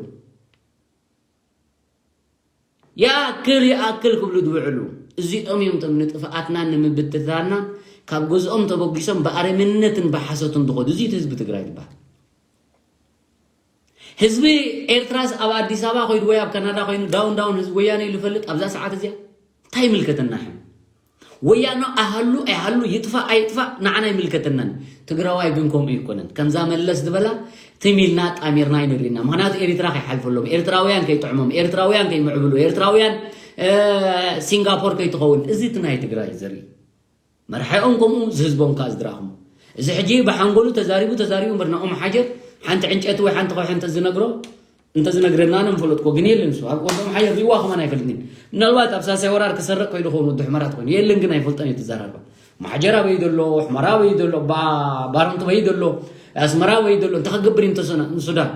ይኣክል ይኣክል ክብሉ ድውዕሉ እዚኦም እዮም እቶም ንጥፍኣትናን ንምብትታናን ካብ ገዝኦም ተበጊሶም ብኣረምነትን ብሓሰትን ዝኸዱ እዚ ህዝቢ ትግራይ ዝበሃል ህዝቢ ኤርትራስ ኣብ ኣዲስ ኣበባ ኮይዱ ወይ ኣብ ካናዳ ኮይኑ ዳውን ዳውን ህዝቢ ወያነ ኢሉ ፈልጥ ኣብዛ ሰዓት እዚኣ እንታይ ይምልከተና ሕም ወያነ ኣሃሉ ኣይሃሉ ይጥፋእ ኣይጥፋእ ንዓና ይምልከተናን ትግራዋይ ግን ከምኡ ይኮነን ከምዛ መለስ ዝበላ ትም ኢልና ጣሚርና ይንሪና ምክንያቱ ኤርትራ ከይሓልፈሎም ኤርትራውያን ከይጥዕሞም ኤርትራውያን ከይምዕብሉ ኤርትራውያን ሲንጋፖር ከይትኸውን እዚ እቲ ናይ ትግራይ ዘርኢ መርሓኦም ከምኡ ዝህዝቦም ከዓ ዝድረኹም እዚ ሕጂ ብሓንጎሉ ተዛሪቡ ተዛሪቡ እምበር ንኦም ሓጀር ሓንቲ ዕንጨቲ ወይ ሓንቲ ከውሒ እንተዝነግሮ እንተዝነግረና ኣነ ምፈለጥኮ ግን የለን እሱ ኣብ ወዶም ሓጀር ሪዋ ከማን ኣይፈልጥን ምናልባት ኣብ ሳሳይ ወራር ክሰርቅ ከይዱ ኸውን ወዲ ሕመራት ኮይኑ የለን ግን ኣይፈልጠን እዩ ተዘራርባ ማሓጀር ኣበይ ዘሎ ሕመራ ኣበይ ዘሎ ባረንቱ በይ ዘሎ ኣስመራ ኣበይ ዘሎ እንታይ ክገብር እዩ ንሱዳን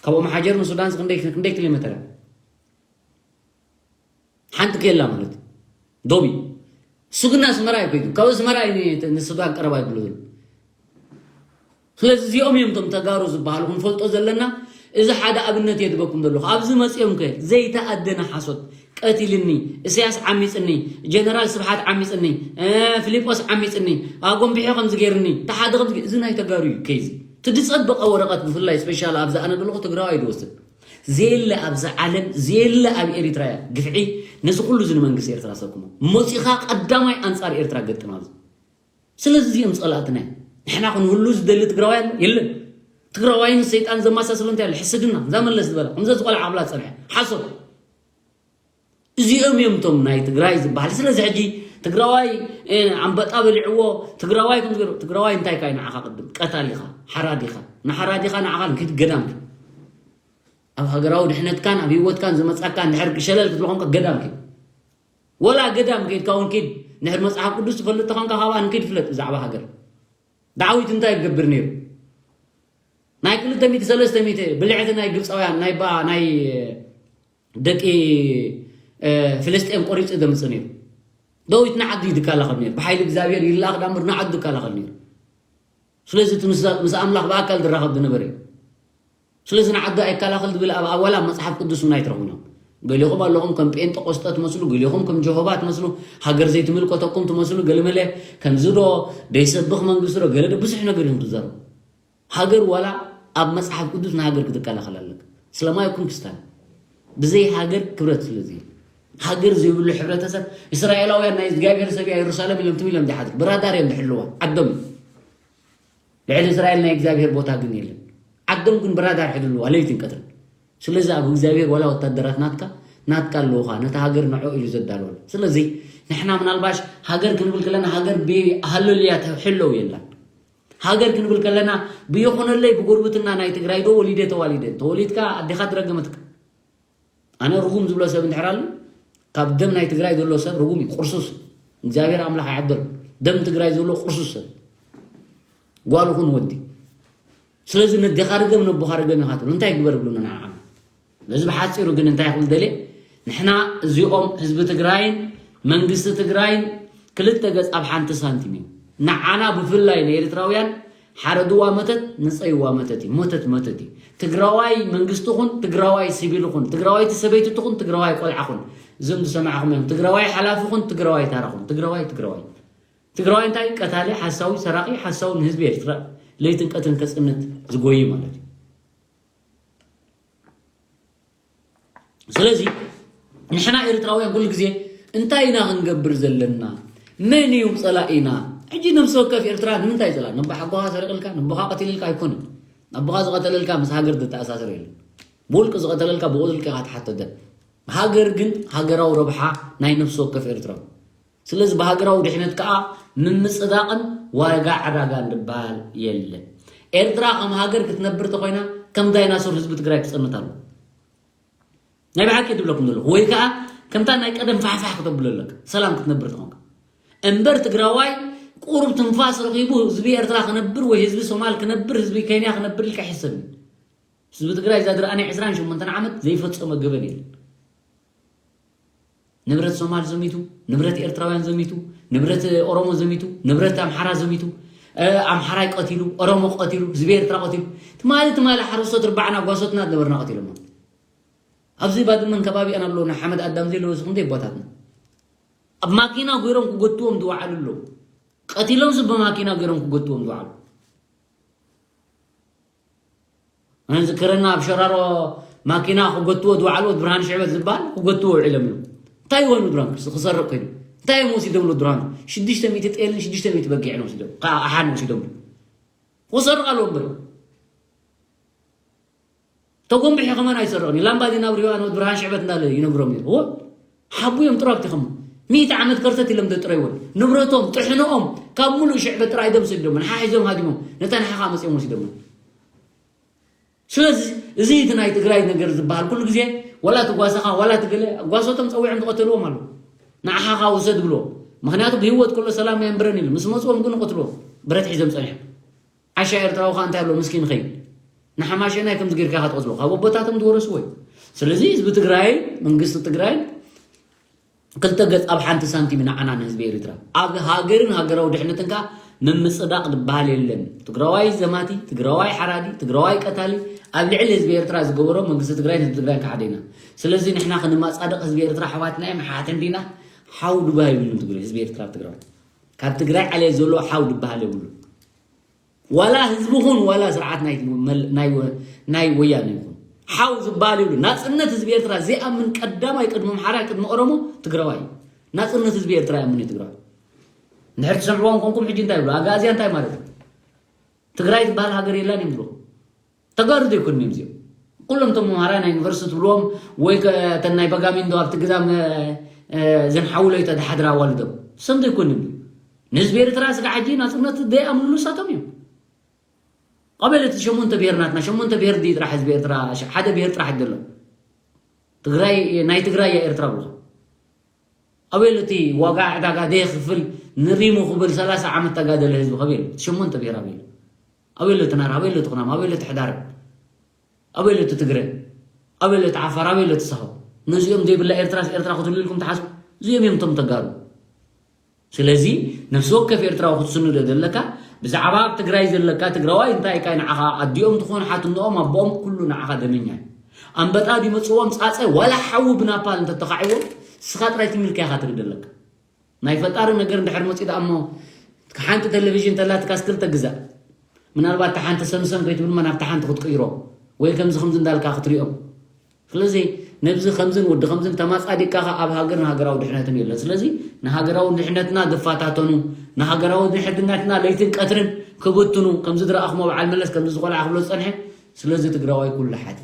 ካብ ማሓጀር ንሱዳን ክንደይ ኪሎ ሜተር ሓንቲ ኬላ ማለት ዶብ እዩ እሱ ግን ኣስመራ እዩ ከይዱ ካብ ኣስመራ እዩ ንሱዳን ቀረባ ይብሉ ዘሎ ስለዚ እዚኦም እዮም እቶም ተጋሩ ዝበሃሉ ክንፈልጦ ዘለና እዚ ሓደ ኣብነት እየ ዝበኩም ዘለኹ ኣብዚ መፅኦም ከ ዘይተኣደነ ሓሶት ቀቲልኒ እስያስ ዓሚፅኒ ጀነራል ስብሓት ዓሚፅኒ ፊሊጶስ ዓሚፅኒ ኣጎንቢሒ ከምዚ ገይርኒ ተሓደ ከምዚ እዚ ናይ ተጋሩ እዩ ከይዚ ትድፀበቀ ወረቀት ብፍላይ ስፔሻል ኣብዚ ኣነ ዘለኹ ትግራዋይ ድወስድ ዘየለ ኣብዚ ዓለም ዘየለ ኣብ ኤሪትራ እያ ግፍዒ። ነዚ ኩሉ እዚ ንመንግስቲ ኤርትራ ሰኩሞ፣ መፂኻ ቀዳማይ ኣንፃር ኤርትራ ገጥም ኣብዚ። ስለዚ እዚኦም ፀላእትና እዮም። ንሕና ክንህሉ ዝደሊ ትግራዋይ ኣሎ የለን። ትግራዋይን ሰይጣን ዘመሳስሎ እንታይ ኣሎ? ሕስድና። እዛ መለስ ዝበላ ከምዘ ዝቆልዓ ኣብላ ፀንሐ ሓሶት። እዚኦም እዮም እቶም ናይ ትግራይ ዝበሃል። ስለዚ ሕጂ ትግራዋይ ኣንበጣ በሊዕዎ፣ ትግራዋይ ከም ዝገሩ ትግራዋይ እንታይ ካይ ንዓኻ ቅድም ቀታል ኢኻ፣ ሓራድ ኢኻ። ንሓራድ ኢኻ ንዓኻ ንኪድ ገዳም ኪድ። ኣብ ሃገራዊ ድሕነትካን ኣብ ህይወትካን ዝመጻካ እንድሕር ሸለል ክትብሎ ኮንካ ገዳም ኪድ። ወላ ገዳም ከይድካ እውን ኪድ። እንድሕር መጽሓፍ ቅዱስ ትፈልጥ ተኾንካ ካብኣ ንኪድ ፍለጥ ብዛዕባ ሃገር። ዳዊት እንታይ ይገብር ነይሩ? ናይ ክልተ ሚእቲ ሰለስተ ሚእቲ ብልዕቲ ናይ ግብፃውያን ናይ ባ ናይ ደቂ ፍልስጤም ቆሪፁ ዘምፅእ ነይሩ። ዳዊት ንዓዱ ይድካላኸል ነይሩ። ብሓይሊ እግዚኣብሔር ይላኣኽ ዳምር ንዓዱ ይከላኸል ነይሩ። ስለዚ እቲ ምስ ኣምላኽ ብኣካል ዝራኸብ ዝነበረ እዩ። ስለዚ ንዓዱ ኣይከላኸል ዝብል ኣብ ኣዋላ መፅሓፍ ቅዱስ እውን ኣይትረኽቡን እዮም። ገሊኹም ኣለኹም ከም ጴንጠቆስጠ ትመስሉ፣ ገሊኹም ከም ጀሆባ ትመስሉ፣ ሃገር ዘይትምልከተኩም ትመስሉ፣ ገለመለ ከምዚ ዶ ደይሰብኽ መንግስቲ ዶ ገለ ዶ ብዙሕ ነገር እዮም ትዛረቡ። ሃገር ዋላ ኣብ መጽሓፍ ቅዱስ ንሃገር ክትከላኸል ኣለካ። ስለማይ ኩን ክስታን ብዘይ ሃገር ክብረት ስለዚ ሃገር ዘይብሉ ሕብረተሰብ እስራኤላውያን ናይ እግዚኣብሔር ሰብ እያ የሩሳሌም ኢሎም ትም ኢሎም ዝሓድሩ ብራዳር እዮም ዝሕልዋ ዓዶም እዩ። ልዕሊ እስራኤል ናይ እግዚኣብሔር ቦታ ግን የለን። ዓዶም ግን ብራዳር ሕድልዋ ለይትን ቀትርን። ስለዚ ኣብ እግዚኣብሔር ዋላ ወታደራት ናትካ ናትካ ኣለውኻ ነታ ሃገር ንዑ ኢሉ ዘዳለወሉ። ስለዚ ንሕና ምናልባሽ ሃገር ክንብል ከለና ሃገር ብሃለሉያ ተሕለው የላን። ሃገር ክንብል ከለና ብይኹነለይ ብጉርብትና ናይ ትግራይ ዶ ወሊደ ተዋሊደ ተወሊድካ ኣዴኻ ትረገመትካ። ኣነ ርጉም ዝብሎ ሰብ እንድሕር ኣሎ ካብ ደም ናይ ትግራይ ዘሎ ሰብ ርጉም እዩ ቁርሱስ። እግዚኣብሔር ኣምላኽ ኣይዓደል ደም ትግራይ ዘሎ ቁርሱስ ሰብ ጓል ኹን ወዲ። ስለዚ ነዴኻ ርገም ነቦኻ ርገም ኢኻ ትብሎ እንታይ ግበር ብሉና ንዓና። ነዚ ብሓፂሩ ግን እንታይ ክብል ደልየ ንሕና እዚኦም ህዝቢ ትግራይን መንግስቲ ትግራይን ክልተ ገፅ ኣብ ሓንቲ ሳንቲም እዩ። ንዓና ብፍላይ ንኤርትራውያን ሓረድዋ መተት ንፀይዋ መተት እዩ። መተት መተት እዩ። ትግራዋይ መንግስቲ ኹን ትግራዋይ ሲቪል ኹን ትግራዋይቲ ሰበይቲ ትኹን ትግራዋይ ቆልዓ ኹን እዞም ዝሰማዕኹም እዮም። ትግራዋይ ሓላፊ ኹን ትግራዋይ ታራ ኹን ትግራዋይ ትግራዋይ ትግራዋይ እንታይ ቀታሊ ሓሳዊ ሰራቂ ሓሳዊ ንህዝቢ ኤርትራ ለይትን ቀትርን ከፅንት ዝጎይ ማለት እዩ። ስለዚ ንሕና ኤርትራውያን ኩሉ ግዜ እንታይ ኢና ክንገብር ዘለና? መን እዩ ፀላኢና? ሕጂ ነብሲ ወከፍ ኤርትራ ንምንታይ ፀላእ ነባሓጎኻ ሰሪቕልካ ነቦኻ ቀቲልልካ ኣይኮነን። ኣቦኻ ዝቐተለልካ ምስ ሃገር ዝተኣሳሰር የለን። ብውልቂ ዝቐተለልካ ብውልቂ ኢኻ ትሓተደ። ሃገር ግን ሃገራዊ ረብሓ ናይ ነብሲ ወከፍ ኤርትራዊ። ስለዚ ብሃገራዊ ድሕነት ከዓ ምምፅዳቕን ዋጋ ዕዳጋን ዝበሃል የለን። ኤርትራ ከም ሃገር ክትነብር ተኮይና ከም ዳይናሶር ህዝቢ ትግራይ ክፀንት ኣሎ። ናይ ብሓቂ ትብለኩም ዘለኹ ወይ ከዓ ከምታ ናይ ቀደም ፋሕፋሕ ክተብሎ ኣለካ ሰላም ክትነብር ተኾንካ እምበር ትግራዋይ ቁሩብ ትንፋስ ረኺቡ ህዝቢ ኤርትራ ክነብር ወይ ህዝቢ ሶማል ክነብር ህዝቢ ኬንያ ክነብር ኢልካ ይሕሰብ ህዝቢ ትግራይ እዛ ድርኣነ ዕስራን ሸሞንተን ዓመት ዘይፈፀመ ገበን የለን። ንብረት ሶማል ዘሚቱ ንብረት ኤርትራውያን ዘሚቱ ንብረት ኦሮሞ ዘሚቱ ንብረት ኣምሓራ ዘሚቱ ኣምሓራይ ቀቲሉ ኦሮሞ ቀቲሉ ህዝቢ ኤርትራ ቀቲሉ ትማሊ ትማሊ ሓረስቶት ርባዕና ጓሶትና ዝነበርና ቀቲሎሞ። ኣብዚ ባድመን ከባቢኣን ኣለዉ ናይ ሓመድ ኣዳም ዘይለበሱ ክንደይ ኣቦታትና ኣብ ማኪና ጎይሮም ክጎትዎም ዝወዓሉ ኣለዉ። ቀቲሎምስ ብማኪና ጎይሮም ክጎትዎም ዝወዓሉ ኣነ ዝከረና ኣብ ሸራሮ ማኪና ክጎትዎ ዝወዓሉ ወዲ ብርሃን ሽዕበት ዝበሃል ክጎትዎ ውዒሎም እዮም። እንታይ ይኾኑ ድሮን ክሰርቕ ኮይኑ እንታይ እዮም ወሲዶምሉ ድሮን ሽዱሽተ ሚእቲ ጤልን ሽዱሽተ ሚእቲ በጊዕን ወሲዶም ኣሓን ወሲዶምሉ ክሰርቕ ኣለዎ እምበር ተጎንብሒ ከማን ኣይሰርቕን እዩ ላምባዲና ኣብ ሪዋን ወዲ ብርሃን ሽዕበት እንዳለ ይነግሮም ነይሩ እዎ ሓቡ እዮም ጥራብቲ ከሞ ሚእቲ ዓመት ከርተት ኢሎም ዘጥረይዎን ንብረቶም ጥሕንኦም ካብ ሙሉእ ሽዕበት ጥራይ ደም ሰዲዶም ሓሒዞም ሃዲሞም ነታ ንሓኻ መፅኦም ወሲዶም ስለዚ እዚ እቲ ናይ ትግራይ ነገር ዝበሃል ኩሉ ግዜ ዋላ እቲ ጓሳኻ ዋላ እቲ ገለ ጓሶቶም ፀዊዖም ዝቐተልዎም ኣለዉ ንዓኻ ካ ውሰድ ብልዎም ምክንያቱ ብህይወት ከሎ ሰላም ኣየንብረን ኢሉ ምስ መፅዎም ግን ይቐትልዎም ብረት ሒዞም ፀኒሖም ዓሻ ኤርትራዊ ካ እንታይ ኣለዎ ምስኪን ኸይድ ንሓማሸናይ ከምዚ ጌርካ ካ ትቐትሎ ካብ ኣቦታቶም ዝወረስዎ እዩ ስለዚ ህዝቢ ትግራይ መንግስቲ ትግራይ ክልተ ገፅ ኣብ ሓንቲ ሳንቲም ንዓና ንህዝቢ ኤርትራ ኣብ ሃገርን ሃገራዊ ድሕነትን ከኣ ምምፅዳቕ ዝበሃል የለን። ትግራዋይ ዘማቲ፣ ትግራዋይ ሓራዲ፣ ትግራዋይ ቀታሊ ኣብ ልዕሊ ህዝቢ ኤርትራ ዝገበሮ መንግስቲ ትግራይን ህዝቢ ትግራይን ከሓደ ኢና። ስለዚ ንሕና ክንማፃደቕ ህዝቢ ኤርትራ ኣሕዋትና እዮም ኣሓት እንዲና ሓው ድባህ የብሉን ትግራይ ህዝቢ ኤርትራ ኣብ ትግራዋይ ካብ ትግራይ ዓልየ ዘሎ ሓው ድበሃል የብሉን። ዋላ ህዝቢ ኹን ዋላ ስርዓት ናይ ወያነ ይኹን ሓው ዝበሃል ይብሉ። ናፅነት ህዝቢ ኤርትራ ዘይኣምን ቀዳማይ ቅድሚ ኣምሓራይ ቅድሚ ኦሮሞ ትግራዋይ እዩ። ናፅነት ህዝቢ ኤርትራ ይኣምን እዩ ትግራዋይ። እንድሕር ትሰምዕዎም ኮንኩም ሕጂ እንታይ ይብሉ? ኣጋእዝያ እንታይ ማለት እዩ? ትግራይ ዝበሃል ሃገር የላን እዮም ዝብሉ። ተጋሩ ዘይኮኑ እዮም እዚኦም። ኩሎም እቶም መምሃራይ ናይ ዩኒቨርሲቲ ትብልዎም ወይ ከ-፣ እተን ናይ በጋሚንዶ ኣብቲ ግዛም፣ እ፣ እ፣ ዘን ሓውሎ ይተድሓድራ ኣዋልዶም። እሶም ዘይኮኑ እዮም። ንህዝቢ ኤርትራ ስጋዕ ሕጂ ናፅነት ዘይኣምንሉ እሳቶም እዮም። ቀበል እቲ ሸሞንተ ብሄር ናትና፣ ሸሞንተ ብሄር ድዩ ጥራሕ ህዝቢ ኤርትራ፣ ሸ-፣ ሓደ ብሄር ጥራሕ ዘሎ? ትግራይ፣ ናይ ትግራይ እያ ኤርትራ ብልኻ። ኣበይ ኣሎ እቲ ዋጋ ዕዳጋ ደየኽፍል ንሪሙ ክብል ሰላሳ ዓመት ተጋደለ ህዝቢ ከበይ ኣሎ? እቲ ሸሞንተ ብሄር ኣበይ ኣሎ? ኣበይ ኣሎ እቲ ናራ? ኣበይ ኣሎ እቲ ኩናማ? ኣበይ ኣሎ እቲ ሕዳር? ኣበይ ኣሎ እቲ ትግረ? ኣበይ ኣሎ እቲ ዓፋር? ኣበይ ኣሎ እቲ ሳሆ? ነዚኦም ዘይብላ ኤርትራስ ኤርትራ ክትህሉ ኢልኩም ትሓስቡ? እዚኦም እዮም እቶም ተጋሩ። ስለዚ ነፍሲ ወከፍ ኤርትራዊ ክትስንዶ ዘለካ ብዛዕባ ኣብ ትግራይ ዘለካ ትግራዋይ እንታይ ኢልካ ንዓኻ ኣዲኦም ትኾን ሓትንኦም ኣቦኦም ኩሉ ንዓኻ ደመኛ እዩ። ኣንበጣ ድመፅዎም ፃፀ ዋላ ሓዊ ብናፓል እንተተኻዒዎም ንስኻ ጥራይ ትምልካ ኢኻ ትርኢ ዘለካ። ናይ ፈጣሪ ነገር እንድሕር መፂኡ ደኣ እሞ ሓንቲ ቴሌቪዥን ተላትካስ ክልተ ግዛእ። ምናልባት እታ ሓንቲ ሰምሰም ከይትብል እማ ናብታ ሓንቲ ክትቅይሮ ወይ ከምዚ ከምዚ እንዳልካ ክትሪኦም። ስለዚ ነብዚ ከምዝን ወዲ ከምዝን ተማጻዲቅካ ከኣ ኣብ ሃገርን ሃገራዊ ድሕነትን የለን። ስለዚ ንሃገራዊ ድሕነትና ዝፈታተኑ፣ ንሃገራዊ ድሕነትና ለይትን ቀትርን ክብትኑ፣ ከምዚ ዝረኣኹሞ በዓል መለስ ከምዚ ዝቆልዓ ክብሎ ዝጸንሐ፣ ስለዚ ትግራዋይ ኩሉ ሓደ።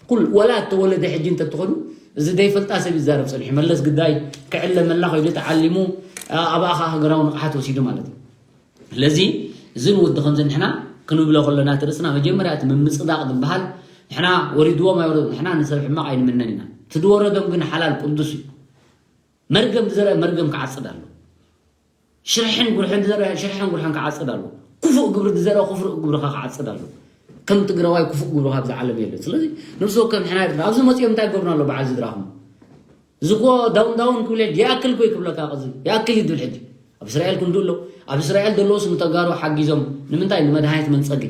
ኩሉ፣ ወላ እተወለደ ሕጂ እንተትኸዱ፣ እዚ ዘይፈልጣ ሰብ ይዛረብ ጸኒሑ። መለስ ግዳይ ክዕለመላ ከይዱ ተዓሊሙ፣ ኣብኣ ከኣ ሃገራዊ ንቕሓት ወሲዱ ማለት እዩ። ስለዚ እዚ ንወዲ ከምዚ ንሕና ክንብሎ ከለና እቲ ርእስና መጀመርያ እቲ ምምጽዳቕ ዝበሃል ንሕና ወሪድዎም ኣይወረዶም ንሕና ንሰብ ሕማቕ ኣይንምነን ኢና። እቲ ዝወረዶም ግን ሓላል ቅዱስ እዩ። መርገም ዝዘርአ መርገም ክዓጽድ ኣሎ። ሽርሕን ጉርሕን ዝዘርአ ሽርሕን ጉርሕን ክዓጽድ ኣሎ። ክፉእ ግብሪ ዝዘርአ ክፉእ ግብርኻ ክዓጽድ ኣሎ። ከም ትግራዋይ ክፉእ ግብሪ ካብዚ ዓለም የለን። ስለዚ ነብሲ ወከፍ ንሕና ኤርትራ ኣብዚ መጺኦም እንታይ ይገብሩና ኣሎ በዓል ዝድራኹም? እዚ እኮ ዳውን ዳውን ክብል የለ፣ ይኣክል እኮ እዩ ክብለካ፣ ቅዚ ይኣክል እዩ ዝብል። ሕጂ ኣብ እስራኤል ክንዱ ኣሎ። ኣብ እስራኤል ዘለውስ ንተጋሩ ሓጊዞም ንምንታይ? ንመድሃኒት መንጸጊ።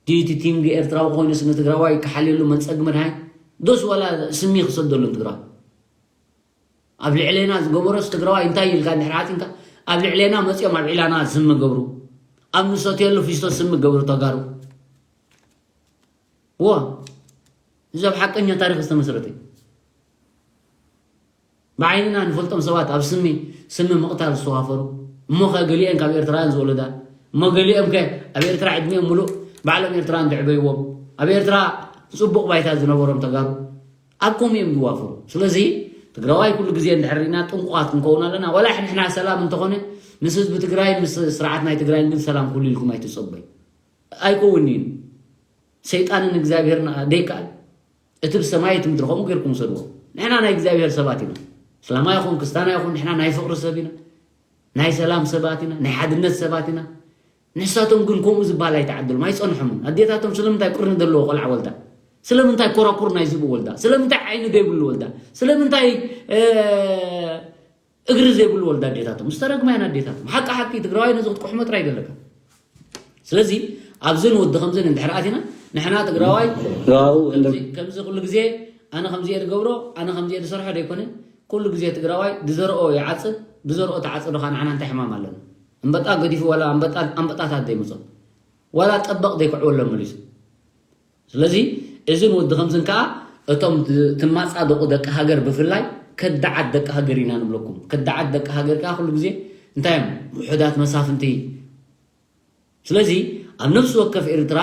ዲቲ ቲንግ ኤርትራዊ ኮይኑስ ንትግራዋይ ክሓልየሉ መንጸጊ መድሃኒት ዶስ ዋላ ስሚ ክሰደሉ ንትግራዋይ? ኣብ ልዕሌና ዝገበሮስ ትግራዋይ እንታይ ኢልካ እንድሕር ዓፂንካ፣ ኣብ ልዕሌና መፂኦም ኣብ ዒላና ስሚ ገብሩ፣ ኣብ ንሰትየሉ ፊስቶ ስሚ ገብሩ ተጋሩ። ዎ፣ እዚ ኣብ ሓቀኛ ታሪኽ ዝተመስረተ እዩ። ብዓይንና ንፈልጦም ሰባት ኣብ ስሚ፣ ስሚ ምቕታል ዝተዋፈሩ፣ እሞ ኸ ገሊአን ካብ ኤርትራውያን ዝወለዳ፣ እሞ ገሊኦም ከ ኣብ ኤርትራ ዕድሚኦም ሙሉእ ባዕሎም ኤርትራውያን ዘዕበይዎም፣ ኣብ ኤርትራ ጽቡቕ ባይታ ዝነበሮም ተጋሩ ኣብ ከምኡ እዮም ዝዋፈሩ። ስለዚ ትግራዋይ ኩሉ ግዜ እንድሕር ርኢና ጥንቁቓት ክንከውን ኣለና። ዋላ ንሕና ሰላም እንተኾነ ምስ ህዝቢ ትግራይ ምስ ስርዓት ናይ ትግራይ ግን ሰላም ኩሉ ኢልኩም ኣይትጸበዩ። ኣይከውንን እዩ። ሰይጣንን እግዚኣብሔርን ደይከኣል እቲ ብሰማይ እቲ ምድሪ ከምኡ ጌርኩም ውሰድዎ። ንሕና ናይ እግዚኣብሔር ሰባት ኢና። እስላማ ይኹን ክስታና ይኹን ንሕና ናይ ፍቕሪ ሰብ ኢና። ናይ ሰላም ሰባት ኢና። ናይ ሓድነት ሰባት ኢና። ንሳቶም ግን ከምኡ ዝበሃል ኣይተዓደሉም፣ ኣይጸንሖምን። ኣዴታቶም ስለምንታይ ቅርኒ ዘለዎ ቆልዓ ወልዳ? ስለምንታይ ኮራኩር ናይ ዝብኢ ወልዳ? ስለምንታይ ዓይኒ ዘይብሉ ወልዳ? ስለምንታይ፣ እ፣ እግሪ ዘይብሉ ወልዳ ኣዴታቶም? ዝተረግማ እየን ኣዴታቶም። ሓቂ ሓቂ ትግራዋይ ነዚ ክትቆሕሞ ጥራይ ዘለካ። ስለዚ ኣብዚ ንወዲ ከምዚ እንድሕር ኣቲና ንሕና ትግራዋይ ዋው፣ እንደ- ከምዚ፣ ከምዚ ኩሉ ግዜ ኣነ ከምዚ እየ ዝገብሮ፣ ኣነ ከምዚ እየ ዝሰርሖ ዘይኮነ፣ ኩሉ ግዜ ትግራዋይ ዝዘርኦ ይዓጽድ፣ ብዘርኦ ተዓጸዶ ከዓ ንዓና እንታይ ሕማም ኣለና? ኣንበጣ ገዲፉ ዋላ ኣንበጣ፣ ኣንበጣታት ዘይመጾ፣ ዋላ ጠበቕ ዘይክዕወሎም መሊሱ። ስለዚ እዝን ወዲ ከምዝን ከዓ እቶም ት-፣ ትማጻደቑ ደቂ ሃገር ብፍላይ ከዳዓት ደቂ ሃገር ኢና ንብለኩም። ከዳዓት ደቂ ሃገር ከዓ ኩሉ ግዜ እንታይ እዮም? ውሑዳት መሳፍንቲ። ስለዚ ኣብ ነፍሲ ወከፍ ኤርትራ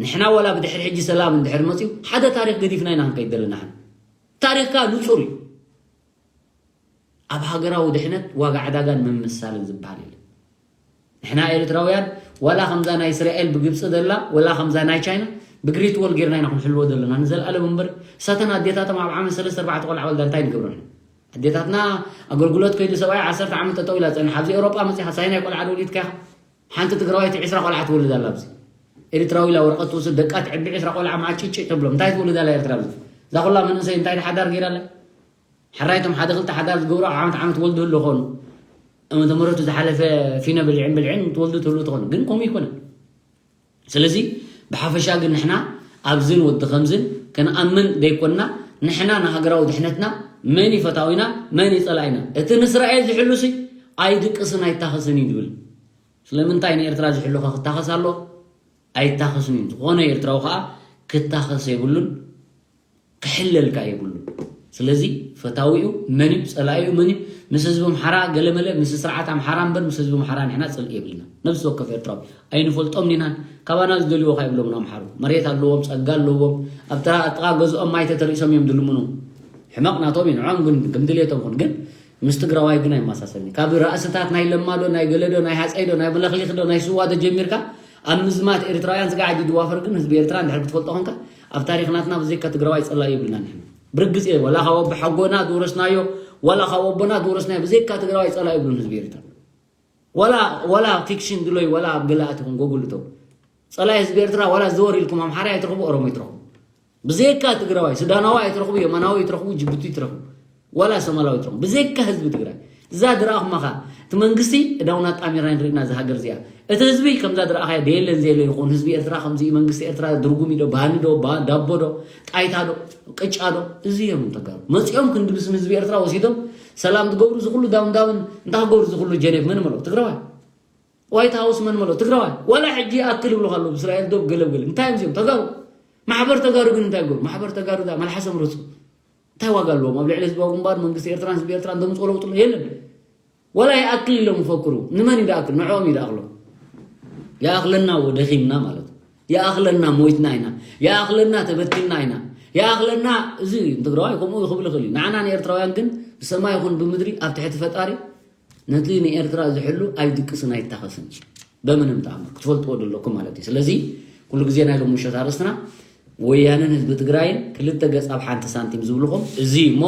ንሕና ዋላ ብድሕሪ ሕጂ ሰላም እንድሕር መፅዩ ሓደ ታሪክ ገዲፍና ኢና ክንከይድ ዘለና። ሕና ታሪክ ከዓ ንፁር እዩ። ኣብ ሃገራዊ ድሕነት ዋጋ ዕዳጋን ምምሳልን ዝበሃል የለን። ንሕና ኤርትራውያን ዋላ ከምዛ ናይ እስራኤል ብግብፂ ዘላ፣ ዋላ ከምዛ ናይ ቻይና ብግሪት ዎል ጌርና ኢና ክንሕልዎ ዘለና ንዘለኣለም እምበር፣ እሳተን ኣዴታቶም ኣብ ዓመት ሰለስተ ኣርባዕተ ቆልዓ ወልዳ እንታይ ንገብረን? ኣዴታትና ኣገልግሎት ከይዱ ሰብኣይ ዓሰርተ ዓመት ጠጠው ኢላ ፀኒሓ። ኣብዚ ኤውሮጳ መፂኻ ሳይናይ ቆልዓ ዶ ወሊድካ ኢኻ? ሓንቲ ትግራወይቲ ዕስራ ቆልዓ ትወልድ ኣላ። ኣብዚ ኤርትራዊ ኢላ ወረቐት ትወስድ፣ ደቃ ትዕቢ፣ ዕስራ ቆልዓ ማዕጭጭ ተብሎም። እንታይ ትወልድ ኣላ ኤርትራ ኣብዚ? እዛ ኩላ መንእሰይ እንታይ ሓዳር ገይራ ኣላ? ሕራይቶም ሓደ ክልተ ሓዳር ዝገብሩ ኣብ ዓመት ዓመት ወልዱ ህሉ ኾኑ። እመ ተመረቱ ዝሓለፈ ፊነ ብልዕን ብልዕን ትወልዱ ትህሉ ትኾኑ። ግን ከምኡ ይኮነ። ስለዚ ብሓፈሻ ግን ንሕና ኣብዝን ወዲ ከምዝን ክንኣምን ዘይኮንና፣ ንሕና ንሃገራዊ ድሕነትና መን እዩ ፈታዊና፣ መን እዩ ጸላኢና? እቲ ንእስራኤል ዝሕሉሲ ኣይድቅስን ኣይታኸስን እዩ ዝብል። ስለምንታይ ንኤርትራ ዝሕሉ ከ ክታኸስ ኣሎ? ኣይታኸስን እዩ። ዝኾነ ኤርትራዊ ከኣ ክታኸስ የብሉን። ክሕለልካ የብሉ። ስለዚ ፈታዊኡ መን እዩ፣ ጸላኢኡ መን እዩ? ምስ ህዝቢ ኣምሓራ ገለመለ፣ ምስ ስርዓት ኣምሓራ እምበር ምስ ህዝቢ ኣምሓራ ንሕና ጽልኢ የብልና። ነብሲ ወከፍ ኤርትራዊ ኣይንፈልጦም ኒናን ካባና ዝደልዎ ካይብሎም ንኣምሓሩ መሬት ኣለዎም፣ ጸጋ ኣለዎም። ኣብ ጥራ ጥቓ ገዝኦም ማይ ተተሪሶም እዮም ዝልምኑ። ሕመቕ ናቶም እዩ፣ ንዖም ግን ከም ድሌቶም ኹን። ግን ምስ ትግራዋይ ግን ኣይመሳሰልኒ። ካብ ራእስታት ናይ ለማዶ፣ ናይ ገለዶ፣ ናይ ሃፀይዶ፣ ናይ መለኽሊኽዶ፣ ናይ ስዋዶ ጀሚርካ ኣብ ምዝማት ኤርትራውያን ስጋዕ ሕጂ ድዋፈር ግን ህዝቢ ኤርትራ እንድሕር ክትፈልጦ ኾንካ ኣብ ታሪኽ ናትና ብዘይካ ትግራዋይ ጸላኢ የብልና ንሕና። ብርግጽ እየ፣ ዋላ ካብ ኣቦሓጎና ዝወረስናዮ፣ ዋላ ካብ ኣቦና ዝወረስናዮ፣ ብዘይካ ትግራዋይ ጸላኢ የብሉን ህዝቢ ኤርትራ። ዋላ ዋላ ፊክሽን ድሎይ ዋላ ኣብ ገለ ኣትኹም ጎጉል እተው። ጸላኢ ህዝቢ ኤርትራ ዋላ ዘወር ኢልኩም ኣምሓራይ ኣይትረኽቡ፣ ኦሮሞ ኣይትረኽቡ። ብዘይካ ትግራዋይ፣ ሱዳናዊ ኣይትረኽቡ፣ የመናዊ ኣይትረኽቡ፣ ጅቡቲ ኣይትረኽቡ፣ ዋላ ሶማላዊ ኣይትረኽቡ። ብዘይካ ህዝቢ ትግራይ። እዛ ድረኣኹማ ኸኣ፣ እቲ መንግስቲ እዳውና ጣሚርና ንርኢና እዛ ሃገር እዚኣ። እቲ ህዝቢ ከምዛ ድረኣኻዮ ደየለን ዘየለ ይኹን፣ ህዝቢ ኤርትራ ከምዚ እዩ፣ መንግስቲ ኤርትራ ድርጉም እዩ ዶ፣ ባኒ ዶ፣ ባ-፣ ዳቦ ዶ፣ ጣይታ ዶ፣ ቅጫ ዶ፣ እዚ እዮም ተጋሩ። መጺኦም ክንዲ ብስም ህዝቢ ኤርትራ ወሲዶም ሰላም ትገብሩ፣ እዚ ኩሉ ዳውን ዳውን እንታይ ክገብሩ፣ እዚ ኩሉ ጀኔቭ መን መሎ? ትግራዋይ። ዋይት ሃውስ መን መሎ? ትግራዋይ። ዋላ ሕጂ ይኣክል ይብሉ ኣለዉ፣ ብእስራኤል ዶብ ገለ ገለ። እንታይ እዮም እዚኦም? ተጋሩ። ማሕበር ተጋሩ ግን እንታይ ይገብሩ? ማሕበር ተጋሩ ዳ መልሓሶም ርጹ። እንታይ ዋጋ ኣለዎም? ኣብ ልዕሊ ህዝባዊ ግንባር፣ መንግስቲ ኤርትራን ህዝቢ ኤርትራን ዘምጽኦ ለውጢ ኣሎ? የለን። ዋላ ይኣክል ኢሎም ይፈክሩ። ንመን እዩ ዝኣክል? ንዕኦም እዩ ዝኣክሎም። ይኣኽለና እዎ ደኺምና ማለት እዩ። ይኣኽለና ሞይትና ኢና። ይኣኽለና ተበቲንና ኢና። ይኣኽለና እዚ እዩ። ንትግራዋይ ከምኡ ክብል ይኽእል እዩ። ንዓና ንኤርትራውያን ግን ብሰማይ ይኹን ብምድሪ ኣብ ትሕቲ ፈጣሪ ነቲ ንኤርትራ ዝሕሉ ኣይድቅስን ኣይታኸስን። በምንም ተኣምር ክትፈልጥዎ ዘለኩም ማለት እዩ። ስለዚ ኩሉ ግዜ ናይ ሎሚ ምሸት ኣርእስትና ወያነን ህዝቢ ትግራይን ክልተ ገጽ ኣብ ሓንቲ ሳንቲም ዝብልኹም እዚ እዩ እሞ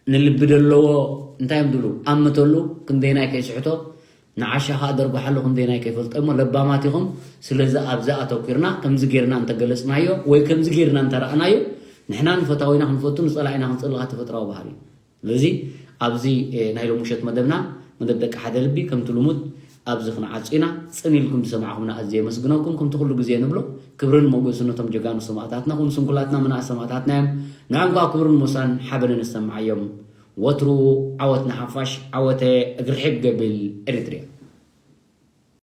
ንልቢ ዘለዎ እንታይ እዮም ድሉ ኣምተሉ ክንደይናይ ከይስሕቶ ንዓሻ ኸኣ ደርጓሓሉ ክንደይናይ ከይፈልጦ እሞ ለባማት ኢኹም። ስለዚ ኣብዚ ኣተኲርና ከምዚ ጌርና እንተገለጽናዮ ወይ ከምዚ ጌርና እንተረኣናዮ ንሕና ንፈታዊና ክንፈቱ ንጸላኢና ክንጸልኻ ተፈጥራዊ ባህሪ እዩ። ስለዚ ኣብዚ፣ እ፣ ናይ ሎሚ ምሸት መደብና፣ መደብ ደቂ ሓደ ልቢ፣ ከምቲ ልሙድ ኣብዚ ክንዓጹ ኢና። ጽን ኢልኩም ዝሰማዕኹምና ኣዝየ የመስግነኩም። ከምቲ ኩሉ ግዜ ንብሎ፣ ክብርን ሞገስን ነቶም ጀጋኑ ሰማእታትና፣ ኩን ስንኩላትና ምንኣስ ሰማእታትና እዮም። ንዖም ከኣ ክብርን ሞሳን ሓበንን ይሰማዓዮም። ወትሩ ዓወት ንሓፋሽ፣ ዓወተ እግሪ ሒብ ገብል ኤሪትሪያ።